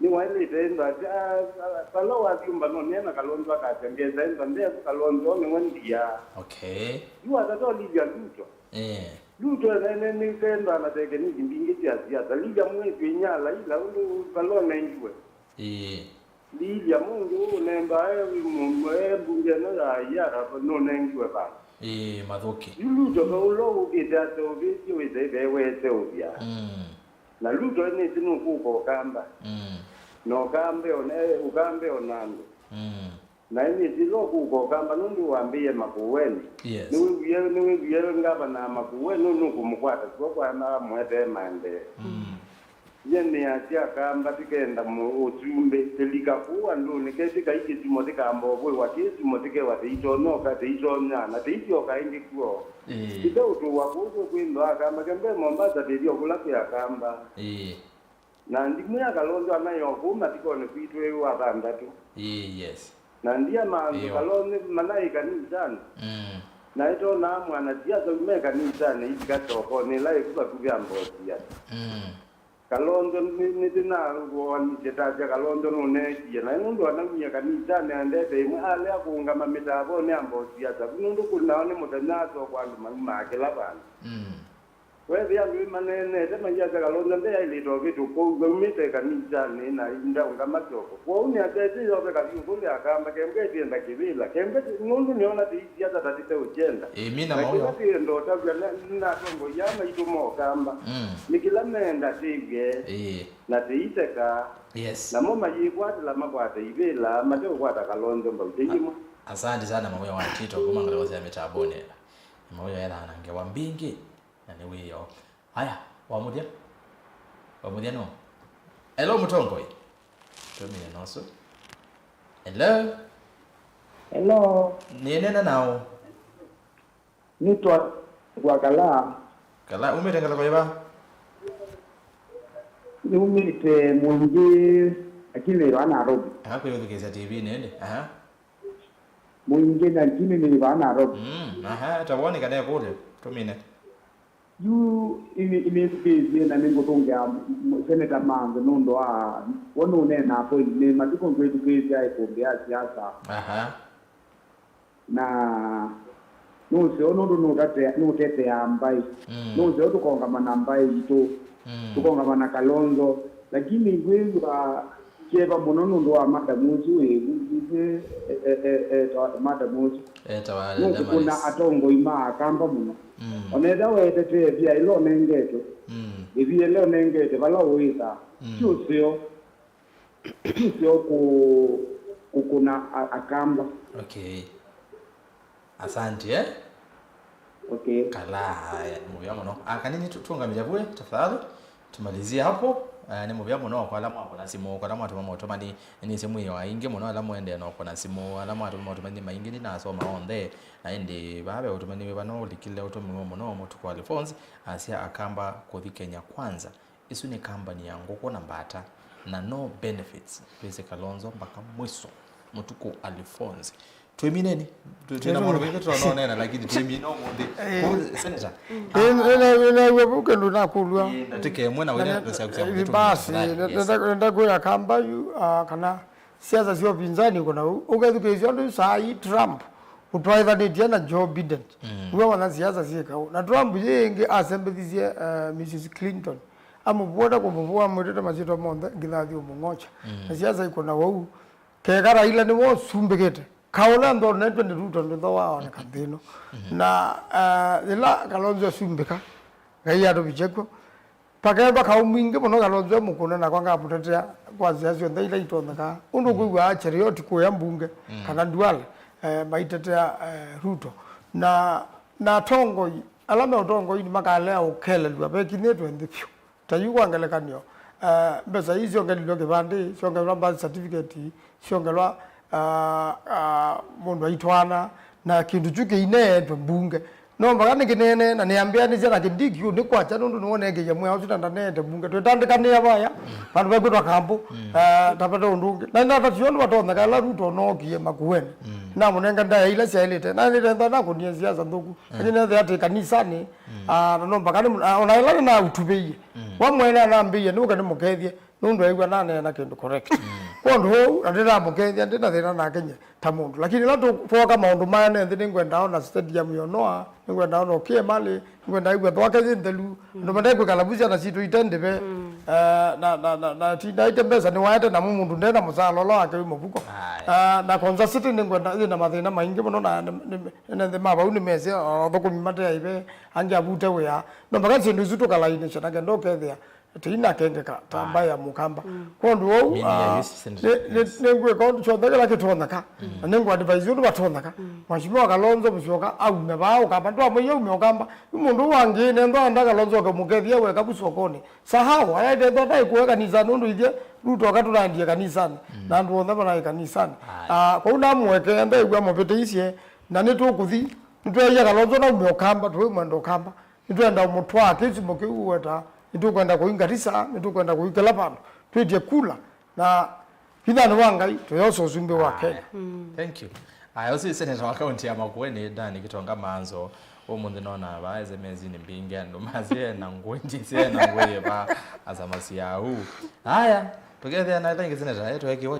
Nĩwaĩlĩte ĩndwa asya, a, a, vala wathi ũmbanonĩ ena Kalonzo akasya ngesa ĩndwa ndekw'o, Kalonzo nĩwe ndia. Okay. Yu atatolilya Luto. Ĩĩ. Luto ene, ene nĩkendwa na tekeniki mbingĩ sya siasa. Lilya mwĩĩtu inyia Laila ũndũ vala ũnengiwe. Ĩĩ. Lilya mũndũ ũũ nemba e, e mbunge ĩno ya Iyara nũnengiwe vandũ. Ĩĩ, mathũki. Yu Luto ve ũla ũkĩte aseũvĩtye wĩthei ve weseũvya. Mm. Na Luto nĩsĩ nũkũka Ũkamba. Mm. Na Ũkambe ona, Ũkambe ona andũ. Mm. Na nĩsĩ lo kũka Ũkamba nũndũ wambĩĩe Makueni. Yes. Nĩwĩwie, nĩwĩwie ngavana Makueni nũkũmũkwata kw'oko amũetee maendeeo. Mm. Nyie nĩasya Akamba tĩkenda mũ-, ũsumbĩ, tĩlika kũu andũnĩ, ketĩkai kĩsumo tĩkamba ũvũĩwa kĩsumo tĩkewa tĩitonya ũka, tĩitonya, na tĩisyoka ĩngĩ kwoo. Ĩĩ. Tĩteũtũwa kũu tũkwĩthwa Akamba, kembe Mombasa tĩthi o kũla kwĩ Akamba. Ĩĩ. Na ndimũ ya Kalonzo anaĩ o kũu mathikoni kwitũ ĩu wa thanthatũ. Ĩĩ, yes. Na ndia maandũ, ĩyo, Kalonzo manaĩ kanisanĩ. Mm. Na ĩtonaa mwanasiasa ume kanisanĩ ivika sokonĩ ĩla ĩku vakuvĩ ambosia. Mm. Kalonzo nĩ, nĩtĩnawoanisye tasya Kalonzo nũneekie. Na nũndũ anaumie kanisanĩ aendete ĩmwe alea kũũngama mĩtavonĩ ambosiasa. Vu nũndũ kũ nao nĩ mũthenya asokwa andũ maumaa kĩla vandũ. Mm. Weethĩa andũ nĩmaneenete maiasya Kalonzo ndeaĩlĩte ũvĩtũka ũu, aumĩte ĩkanisanĩ na ndaũngama kyoko. Kwoou nĩasya ĩtĩ yove kavyũkũlĩ Akamba, kembwa ĩtienda kĩvĩla, kembwa ĩtĩ, nũndũ nĩona tĩisiasa ta tĩteũkyenda. Ĩĩ, mina na kĩla mawĩo. Tĩenda ũtavw'a na, na atongoi aa maitũ ma Ũkamba. Mm. Nĩ kĩla meenda tĩw'e, ĩĩ, na tĩiteka. Yes. Namo mayĩkwatĩla makwate ivĩla, mateũkwata Kalonzo mbau. Tĩimwe. Asante sana Mawĩo wa Tito, kuma ngalĩko sya mĩtambonĩ. Mawĩo ethaa na ngewa mbingĩ. Na nĩ wĩoo. Aya, wa mũthya. Wa mũthya no. Hello, mũtongoi. Tũmine noso. Hello. Hello. Nĩnena nao. Nĩtwa kwa Kala. Kala, umĩte ngalĩko yĩva? Nĩumĩte Mwingĩ, lakini nĩ wa Nairobi. Aha, kwĩ ũthukĩĩsya T V nĩ ĩndĩ. Aha. Mwingĩ, lakini nĩ wa Nairobi. Mm, aha, ta woni kana kũlya. Tũmine. Yu nĩ, nĩnĩthukĩĩsye na nĩngũtũngĩa m-, m-, Seneta Manze nũndũ wa, we nũneenaa point, nĩ matukũ ngwĩthukĩĩsya ĩkũmbĩ ya siasa. Aha. Na nũseo nũndũ nũtate-, nũteteaa mbaĩ. Mm. Nũseo tũkongama na mbaĩ itũ. Mm. Tũkongama na Kalonzo. Lakini ngwĩw'a kyeva mũno nũndũ wa madam ũsu wĩ, wĩ, wĩ, e, e, e, etawa madam ũsu. Etawa nũkũkũna Damaris. Atongoi ma Akamba mũno. Mm. Ona ethĩwa wetetee via ĩla ũnengetwe, mm, ĩvia ĩla ũnengete vala ũĩthaa, mm, ti ũseo, ti ũseo kũ-, kũkũna a-, Akamba. Okay. Asante, eh? Okay. Kala, haya, nĩ mũvea mũno. Ah, kanini tu-, tuungamĩlya vue, tafadhali. Tumalizie hapo. Ah, nĩ mũvea mũno kwa ala mwakũna simũ, kwa ala mwatũma maũtũmani, nĩnĩsĩ mwĩ o aingĩ mũno ala mũendee na ũkũna simũ, ala mwatũma maũtũmani maingĩ nĩnasoma onthe. Na ĩndĩ vaa ve ũtũmani wĩva no ũlikile ũtũmiwe mũno mũtuku wa Alphonse, asya Akamba kũthi Kenya Kwanza. Ĩsu nĩ kambani ya ngũkũ na mbata, na no benefits. Twĩsĩ Kalonzo mpaka mwiso. Mũtuku Alphonse. Twĩmineni. Twĩ-, twĩna maũndũ maingĩ tũtanonena, lakini twĩmina ũmũnthĩ. Eh. Kũ-, Senator. Ĩĩ, nĩnaigua vau kĩndũ nakũlw'a. Ĩĩ, ndatĩka ĩmwe na wĩna ndosa ya kusema. Ĩĩ, basi, nenda, nenda kwĩa Akamba yu, ah, kana siasa sya ũpinzani kũna vau. Ũkethukĩĩsya ũndũ saa ii Trump ũtwaĩthanĩtye na Joe Biden. Mm. Nĩwe wana siasa syĩka ũu. Na Trump yĩ ĩngĩ asembethisye, eh, Mrs Clinton. Amũvũata kũmũvũa, amwĩtĩte masyĩtwa monthe, ngithathi ũmũng'okya. Mm. Na siasa ikũna vau. Keka Raila nĩwe ũsumbĩkĩte. Kaũla nthonetwe nĩ Ruto ndũtho waoneka nthĩ ĩno. Mhm. Na, ah, yĩla Kalonzo asumbĩka, Ngai atũvikye kw'o. Pakethwa kaũ mwingĩ mũno Kalonzo e mũkũna, nakwa ngamũtetea kwa nzĩa syonthe ila itonekaa. Ũndũ, mm, ũkwĩw'aa Cheruiyot kũya mbunge, mm, kana Duale, eh, maitetea, eh, Ruto. Na, na atongoi ala me ũtongoinĩ makalea ũkelelw'a vekinyĩtwe nthĩ vyũ. Ta yu kwa ngelekany'o, eh, mbesa ii syongelilwe kĩvandĩ, syongelwa birth certificate, syongelwa, ah, ah, mũndũ aitwaana, na kĩndũ kyu kĩineetwe mbunge. No mpaka nĩkĩneene, na nĩambĩanĩsya na Kindiki, ũũ nĩ kwakya nũndũ nĩwe ũnengeie mwĩa ũsu na ndaneete mbunge. Twĩtandĩkanĩa vaya, mm, vandũ vekwĩtwa Kambu, mm, eh, tapete ũndũ ũngĩ. Na natatie ũndũ vatonyeka ĩla Ruto nookie Makueni. Mm. Namũnenga ndaĩa ila syaĩlĩte. Na nĩtenda nakũnie siasa nthũku. Mm. Lakini nethĩa atĩ kanisanĩ, mm, ah, na no mpaka nĩ mũ-, ah, ona ĩla nĩnaũtuvĩie. Mm. Wa mwene anambĩie nũke nĩmũkethye, nũndũ aĩw'a naneena kĩndũ correct. Mm. Kwondũ ũu, na ndĩnamũkethya, ndĩ na thĩna nake nye ta mũndũ. Lakini ĩla tũ-, twooka maũndũ maya nĩ nthĩ, nĩngwenda ona stadium yonoa, nĩngwenda ona ũkĩe malĩ, nĩngwenda aĩw'a thwake yĩ nthelu. Mm. Andũ mate kwĩkala vu syana sitũ ite ndĩve. Mm. Eh, na, na, na, na tindaĩte mbesa nĩwaete namo mũndũ ndena mũsaala ũla wake wĩ mũvuko. Aye. Ah, na Konza City nĩngwenda yĩ na mathĩna maingĩ mũno na nĩ, nĩ, ene nthĩ ma vau nĩmesĩ, o athũkũmi mate aive, angĩ avute wĩa. No mpaka syĩndũ isu tũkalainĩsya na kenda ũkethĩa tĩinakengeka ta mbaĩ ya mũkamba. Mm. Kwondũ ũu, ah, nĩ, nĩ, nĩngwĩka ũndũ kyonthe kĩla kĩtonyeka. Mm. Na nĩngũadvise ũndũ vatonyeka. Mm. Mheshimiwa Kalonzo Musyoka aume vaa ũkamba. Ndwamwĩie aume ũkamba. Yu mũndũ ũũ wangĩ nendo enda Kalonzo oke mũkethie weka vu sokonĩ. Sahau, ayaitethwa ataĩ kũe kanisanĩ ũndũ ithyĩ Ruto akatũlandie kanisanĩ. Mm. Na andũ onthe manaĩ kanisanĩ. Aye. Ah, kwoou namũekee, ndaĩw'a mũvĩtĩisye, na nĩtũkũthi, nĩtweeie Kalonzo naume ũkamba, tũimwenda ũkamba. Nĩtwenda ũmũtwaa kĩsimo kĩu ũweta, nĩtũkwenda kũi Garissa, nĩtũkwenda kũi kĩla vandũ. Twĩtye kula, na vithanĩ wa Ngai, tũyosa ũsumbĩ wa Kenya. Aye. Mm. Thank you. Aya, ũsu nĩ seneta wa kaunti ya Makueni, Dan Kitonga Manzo. Ũmũnthĩ nona vaa S M S nĩ mbingĩ, andũ masye na ngũĩ, njĩsye na ngũĩ vaa, asamasi ya uu. Aya, tũkethĩa na ĩla ĩngĩ seneta, eh, twekiwa.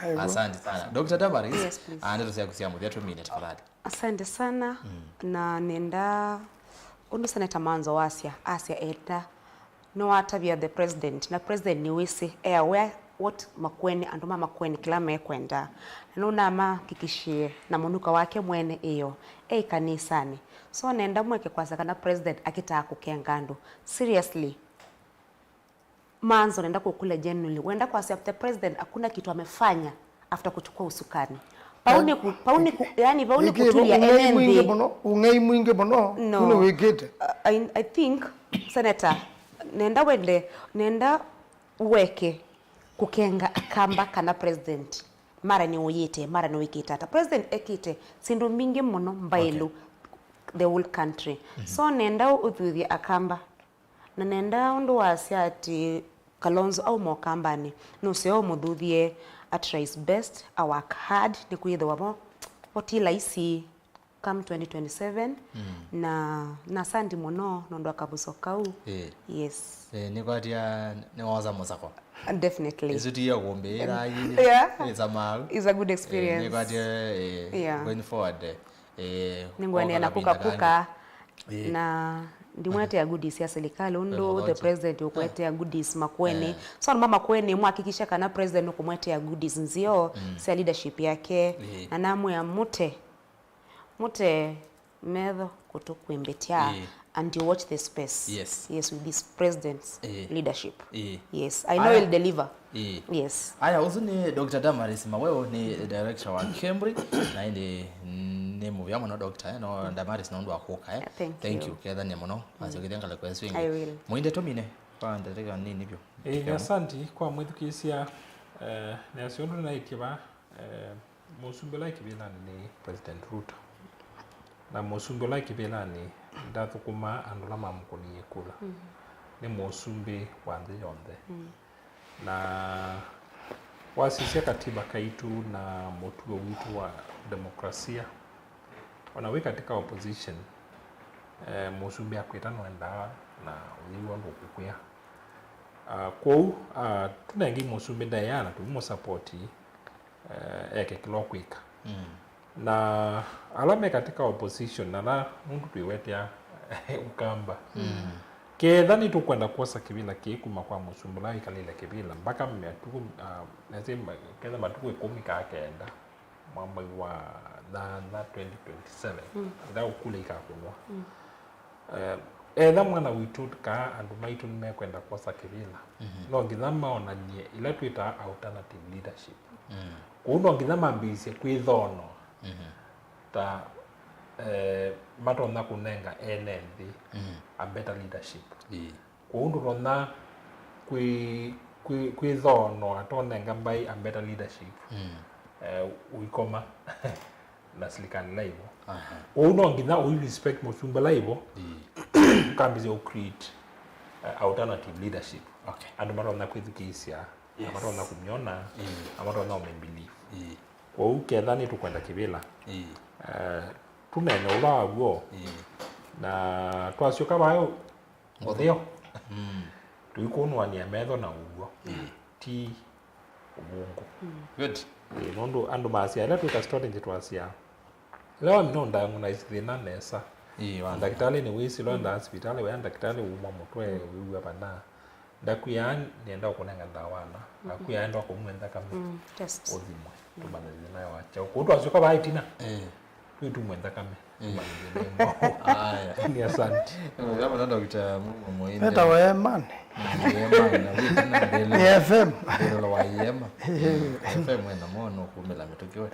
Aibu. Asante sana. Doctor Damaris, yes, please, ah, ndeto syaku sya mũthya tũmine tafadhali. Asante sana. Mm. Na nenda ũndũ Seneta Manzo wasya, asya enda nĩwatavya the president, na president nĩwĩsĩ, e aware what Makueni, andũ ma Makueni kĩla mekwenda. Na nũnamahakikishie na mũnuka wake mwene ĩyo e ĩkanisanĩ. So nenda mweke kwasya kana president akĩtaa kũkenga andũ. Seriously. Manzo, nenda kũkũlya genuinely. Wenda kwasya the president hakuna kitu amefanya after kuchukua usukani? Pau nĩ ku-, pau nĩ ku-, yani, pau nĩ kũtulya ene nthĩ. Ĩkĩ ung'ei mwingĩ mũno, ung'ei mwingĩ mũno, no, nĩ wĩkĩte. I, I think, Senator, nenda wende, nenda weke kũkenga Akamba kana president. Mara nĩ ũyĩte, mara nĩ wĩkĩte ata. President ekĩte syĩndũ mbingĩ mũno mbaĩlu, okay, the whole country. Mhm. So nenda ũthuthye Akamba. Na nenda ũndũ wasya atĩ Kalonzo auma ũkambanĩ, nũseo ũmũthuthie, a try his best, a work hard, nĩkwĩthĩwa vo, vo ti laisi come twenty twenty-seven. Mm. Na, na asante mũno nũndũ wa kavuso kau. Ĩĩ. Yes. Ĩĩ, nĩkwatya nĩwosa mũsako. Definitely. Ĩsu ti ya kũmbĩĩra, yeah, ĩĩ, nĩ samau. It's a good experience. Ĩĩ, nĩkwatya, ĩĩ, yeah, going forward, ĩĩ, nĩngwendeea na kũka kũka. Ĩĩ. Na Ndimwetea goodies ya serikali, ũndũ the president ũkwetea goodies Makueni. Eh. So, andũ ma Makueni, mwakikisha kana president nũkũmwetea goodies nzeo sya leadership yake. Eh. Na namwĩa mũte, mũte metho kũtũ kwĩmbĩtya, eh, and you watch the space. Yes. Yes, with this president's, eh, leadership. Eh. Yes, I know, aya, he'll deliver. Eh. Yes. Aya, ũsu nĩ Doctor Damaris Maweo, nĩ director wa KEMRI, na ĩndĩ nĩ mũvea mũno, Doctor, eh, no Damaris, nũndũ wa kũka, eh. Thank you. Thank you, kethanie mũno. Mm. Wasyo kĩthĩa ngalĩko ĩsu ĩngĩ. I will. Mũinde tũmine kwa ndatĩka nini vyũ. Eh, nĩ asanti kwa mwĩthukĩĩsya, eh, nĩasyo ũndũ naĩtye va, eh, Mũsumbĩ ũla wĩ kĩvĩlanĩ nĩ President Ruto. Na mũsumbĩ ũla wĩ kĩvĩlanĩ ndathũkũmaa andũ ala mamũkũnie kula. Mm. Nĩ mũsumbĩ wa nthĩ yonthe. Mm. Na wasisya katiba kaitũ na mũtuo witũ wa demokrasia, ona wĩ katika opposition, eh, mũsumbĩ akwĩta nwendaa na ũyĩw'a ndũkũkwĩa. Ah, kwoou, ah, tũnengi mũsumbĩ ndaĩa na tũimũsapoti, eh, eke kĩla ũkwĩka. Mm. Na ala me katika opposition, ala nũndũ twĩwetea Ũkamba. Mm. Ketha nĩtũkwenda kwosa kĩvĩla kĩĩ kuma kwa mũsumbĩ ũla wĩkalĩle kĩvĩla, mpaka matukũ, ah, nĩsĩ ma-, ketha matukũ ĩkũmi kaa kenda, mwa mwai wa nyanya twenty twenty-seven, mm, ndaũkula ikakũnwa. Mm. Eh, etha mwana witũ kaa andũ maitũ nĩmekwenda kwosa kĩvĩla, mhm, no nginya maonanie ila twĩtaa alternative leadership. Mm. Kwoou no nginya mambĩĩsye kwĩthoonoa, mhm, ta, eh, matonya kũnenga ene nthĩ, mhm, a better leadership. Ĩĩ. Kwoou ndũtonya kwĩ-, kwĩ-, kwĩthoonoa tonenga mbaĩ a better leadership, mm, eh, ũikoma na silikalĩ laivo. Aha. Kwoou no nginya ũi respect mũsumbĩ laivo, ĩĩ, ũkambĩsya ũ create, eh, alternative leadership. Okay. Andũ matonya kwĩthukĩĩsya, na, yes, matonya kũmyona, ĩĩ, na matonya ũmĩbelieve. Ĩĩ. Kwoou ketha nĩtũkwenda kĩvĩla, ĩĩ, eh, tũnene ũla waw'o, ĩĩ, na twasyoka vayo mũtheo. Mm. Tũikũnũanĩa metho na ũw'o. Mm. Ti ũvũngũ. Mm. Good. Ĩĩ, nũndũ andũ masya, ĩla twĩka strategy twasya, ĩla wamina ũdiagnose thĩna nesa. Ĩĩ, wa ndakĩtalĩ nĩwĩsĩ, ĩla wendaa sivitalĩ, wĩa ndakĩtalĩ umwa mũtwe, wĩw'a vana. Ndakwĩaa nĩenda ũkũnenga ndawa ana, mhm, ndakwĩaa enda ũkũmue nthakame, mm, test, ũthimwe, mm, tũmanye thĩna wa kyaũ. Kũu twasyoka vaa ĩtina, eh, twĩtumwe nthakame, mm, tũmanye thĩna ĩmwe. Aya. Nĩ asante. Nĩ mũvea mũno, Doctor Mumo Mũinde. Etawa Emani. Mm, Emani, na wĩtina mbele. Nĩ F M. Mbele wa Iema. Mm, F M ena mono kumĩla mĩtũkĩ we.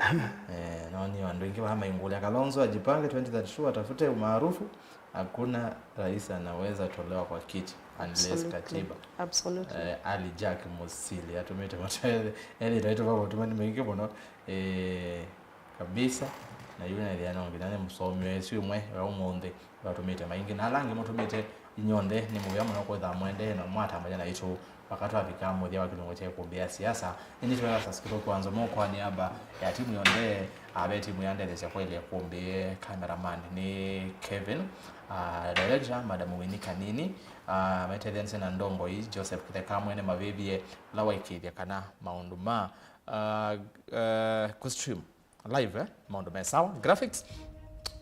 Eh, no nĩ andũ aingĩ vaa maingũlya Kalonzo ajipange twenty thirty-two atafute umaarufu. Hakuna rais anaweza tolewa kwa kiti unless, absolutely, katiba. Absolutely. Eh, Ali Jack Musili atũmĩte matwele. Eli taitũ vavo tũmani maingĩ mũno. Eh, kabisa. Na yu na ĩthĩa no nginya nĩ mũsomi wa ĩsu ĩmwe wa ũmũnthĩ. Watũmĩte maingĩ. Na ala angĩ mũtũmĩte inyonthe nĩ mũvea mũno kwĩtha mwendee na mwatambanya naitũ. Mpaka twavika mũthya wa kĩlungu kya ĩkũmbĩ ya siasa, ĩndĩ twĩna Saskitho Kwanzo mo kwa niaba ya timu yonthe, ah, ve timu ya Ndethesya Kwaĩle ĩkũmbĩ, cameraman nĩ Kevin, ah, director, Madam Winnie Kanini, ah, metetheanĩsye na ndongoi Joseph Kĩtheka mwene mavĩvie, ũla waĩkĩĩthya kana maũndũ ma, ah, ah, kũstream live, eh, maũndũ me sawa. Graphics,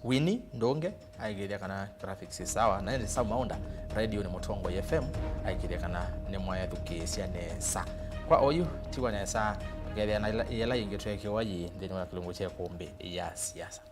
Winnie Ndũnge aikĩthya kana graphics ĩ sawa. Na ĩndĩ Sam Maunda, radio nĩ Mũtongoi F M, aikĩthya kana nĩ mwaethukĩĩsya nesa. Kwa oyu, tiwa nesa, tũkethĩa na ĩla, ĩla ĩngĩ twekewa yĩ nthĩnĩ wa kĩlungu kya ĩkũmbĩ ya siasa.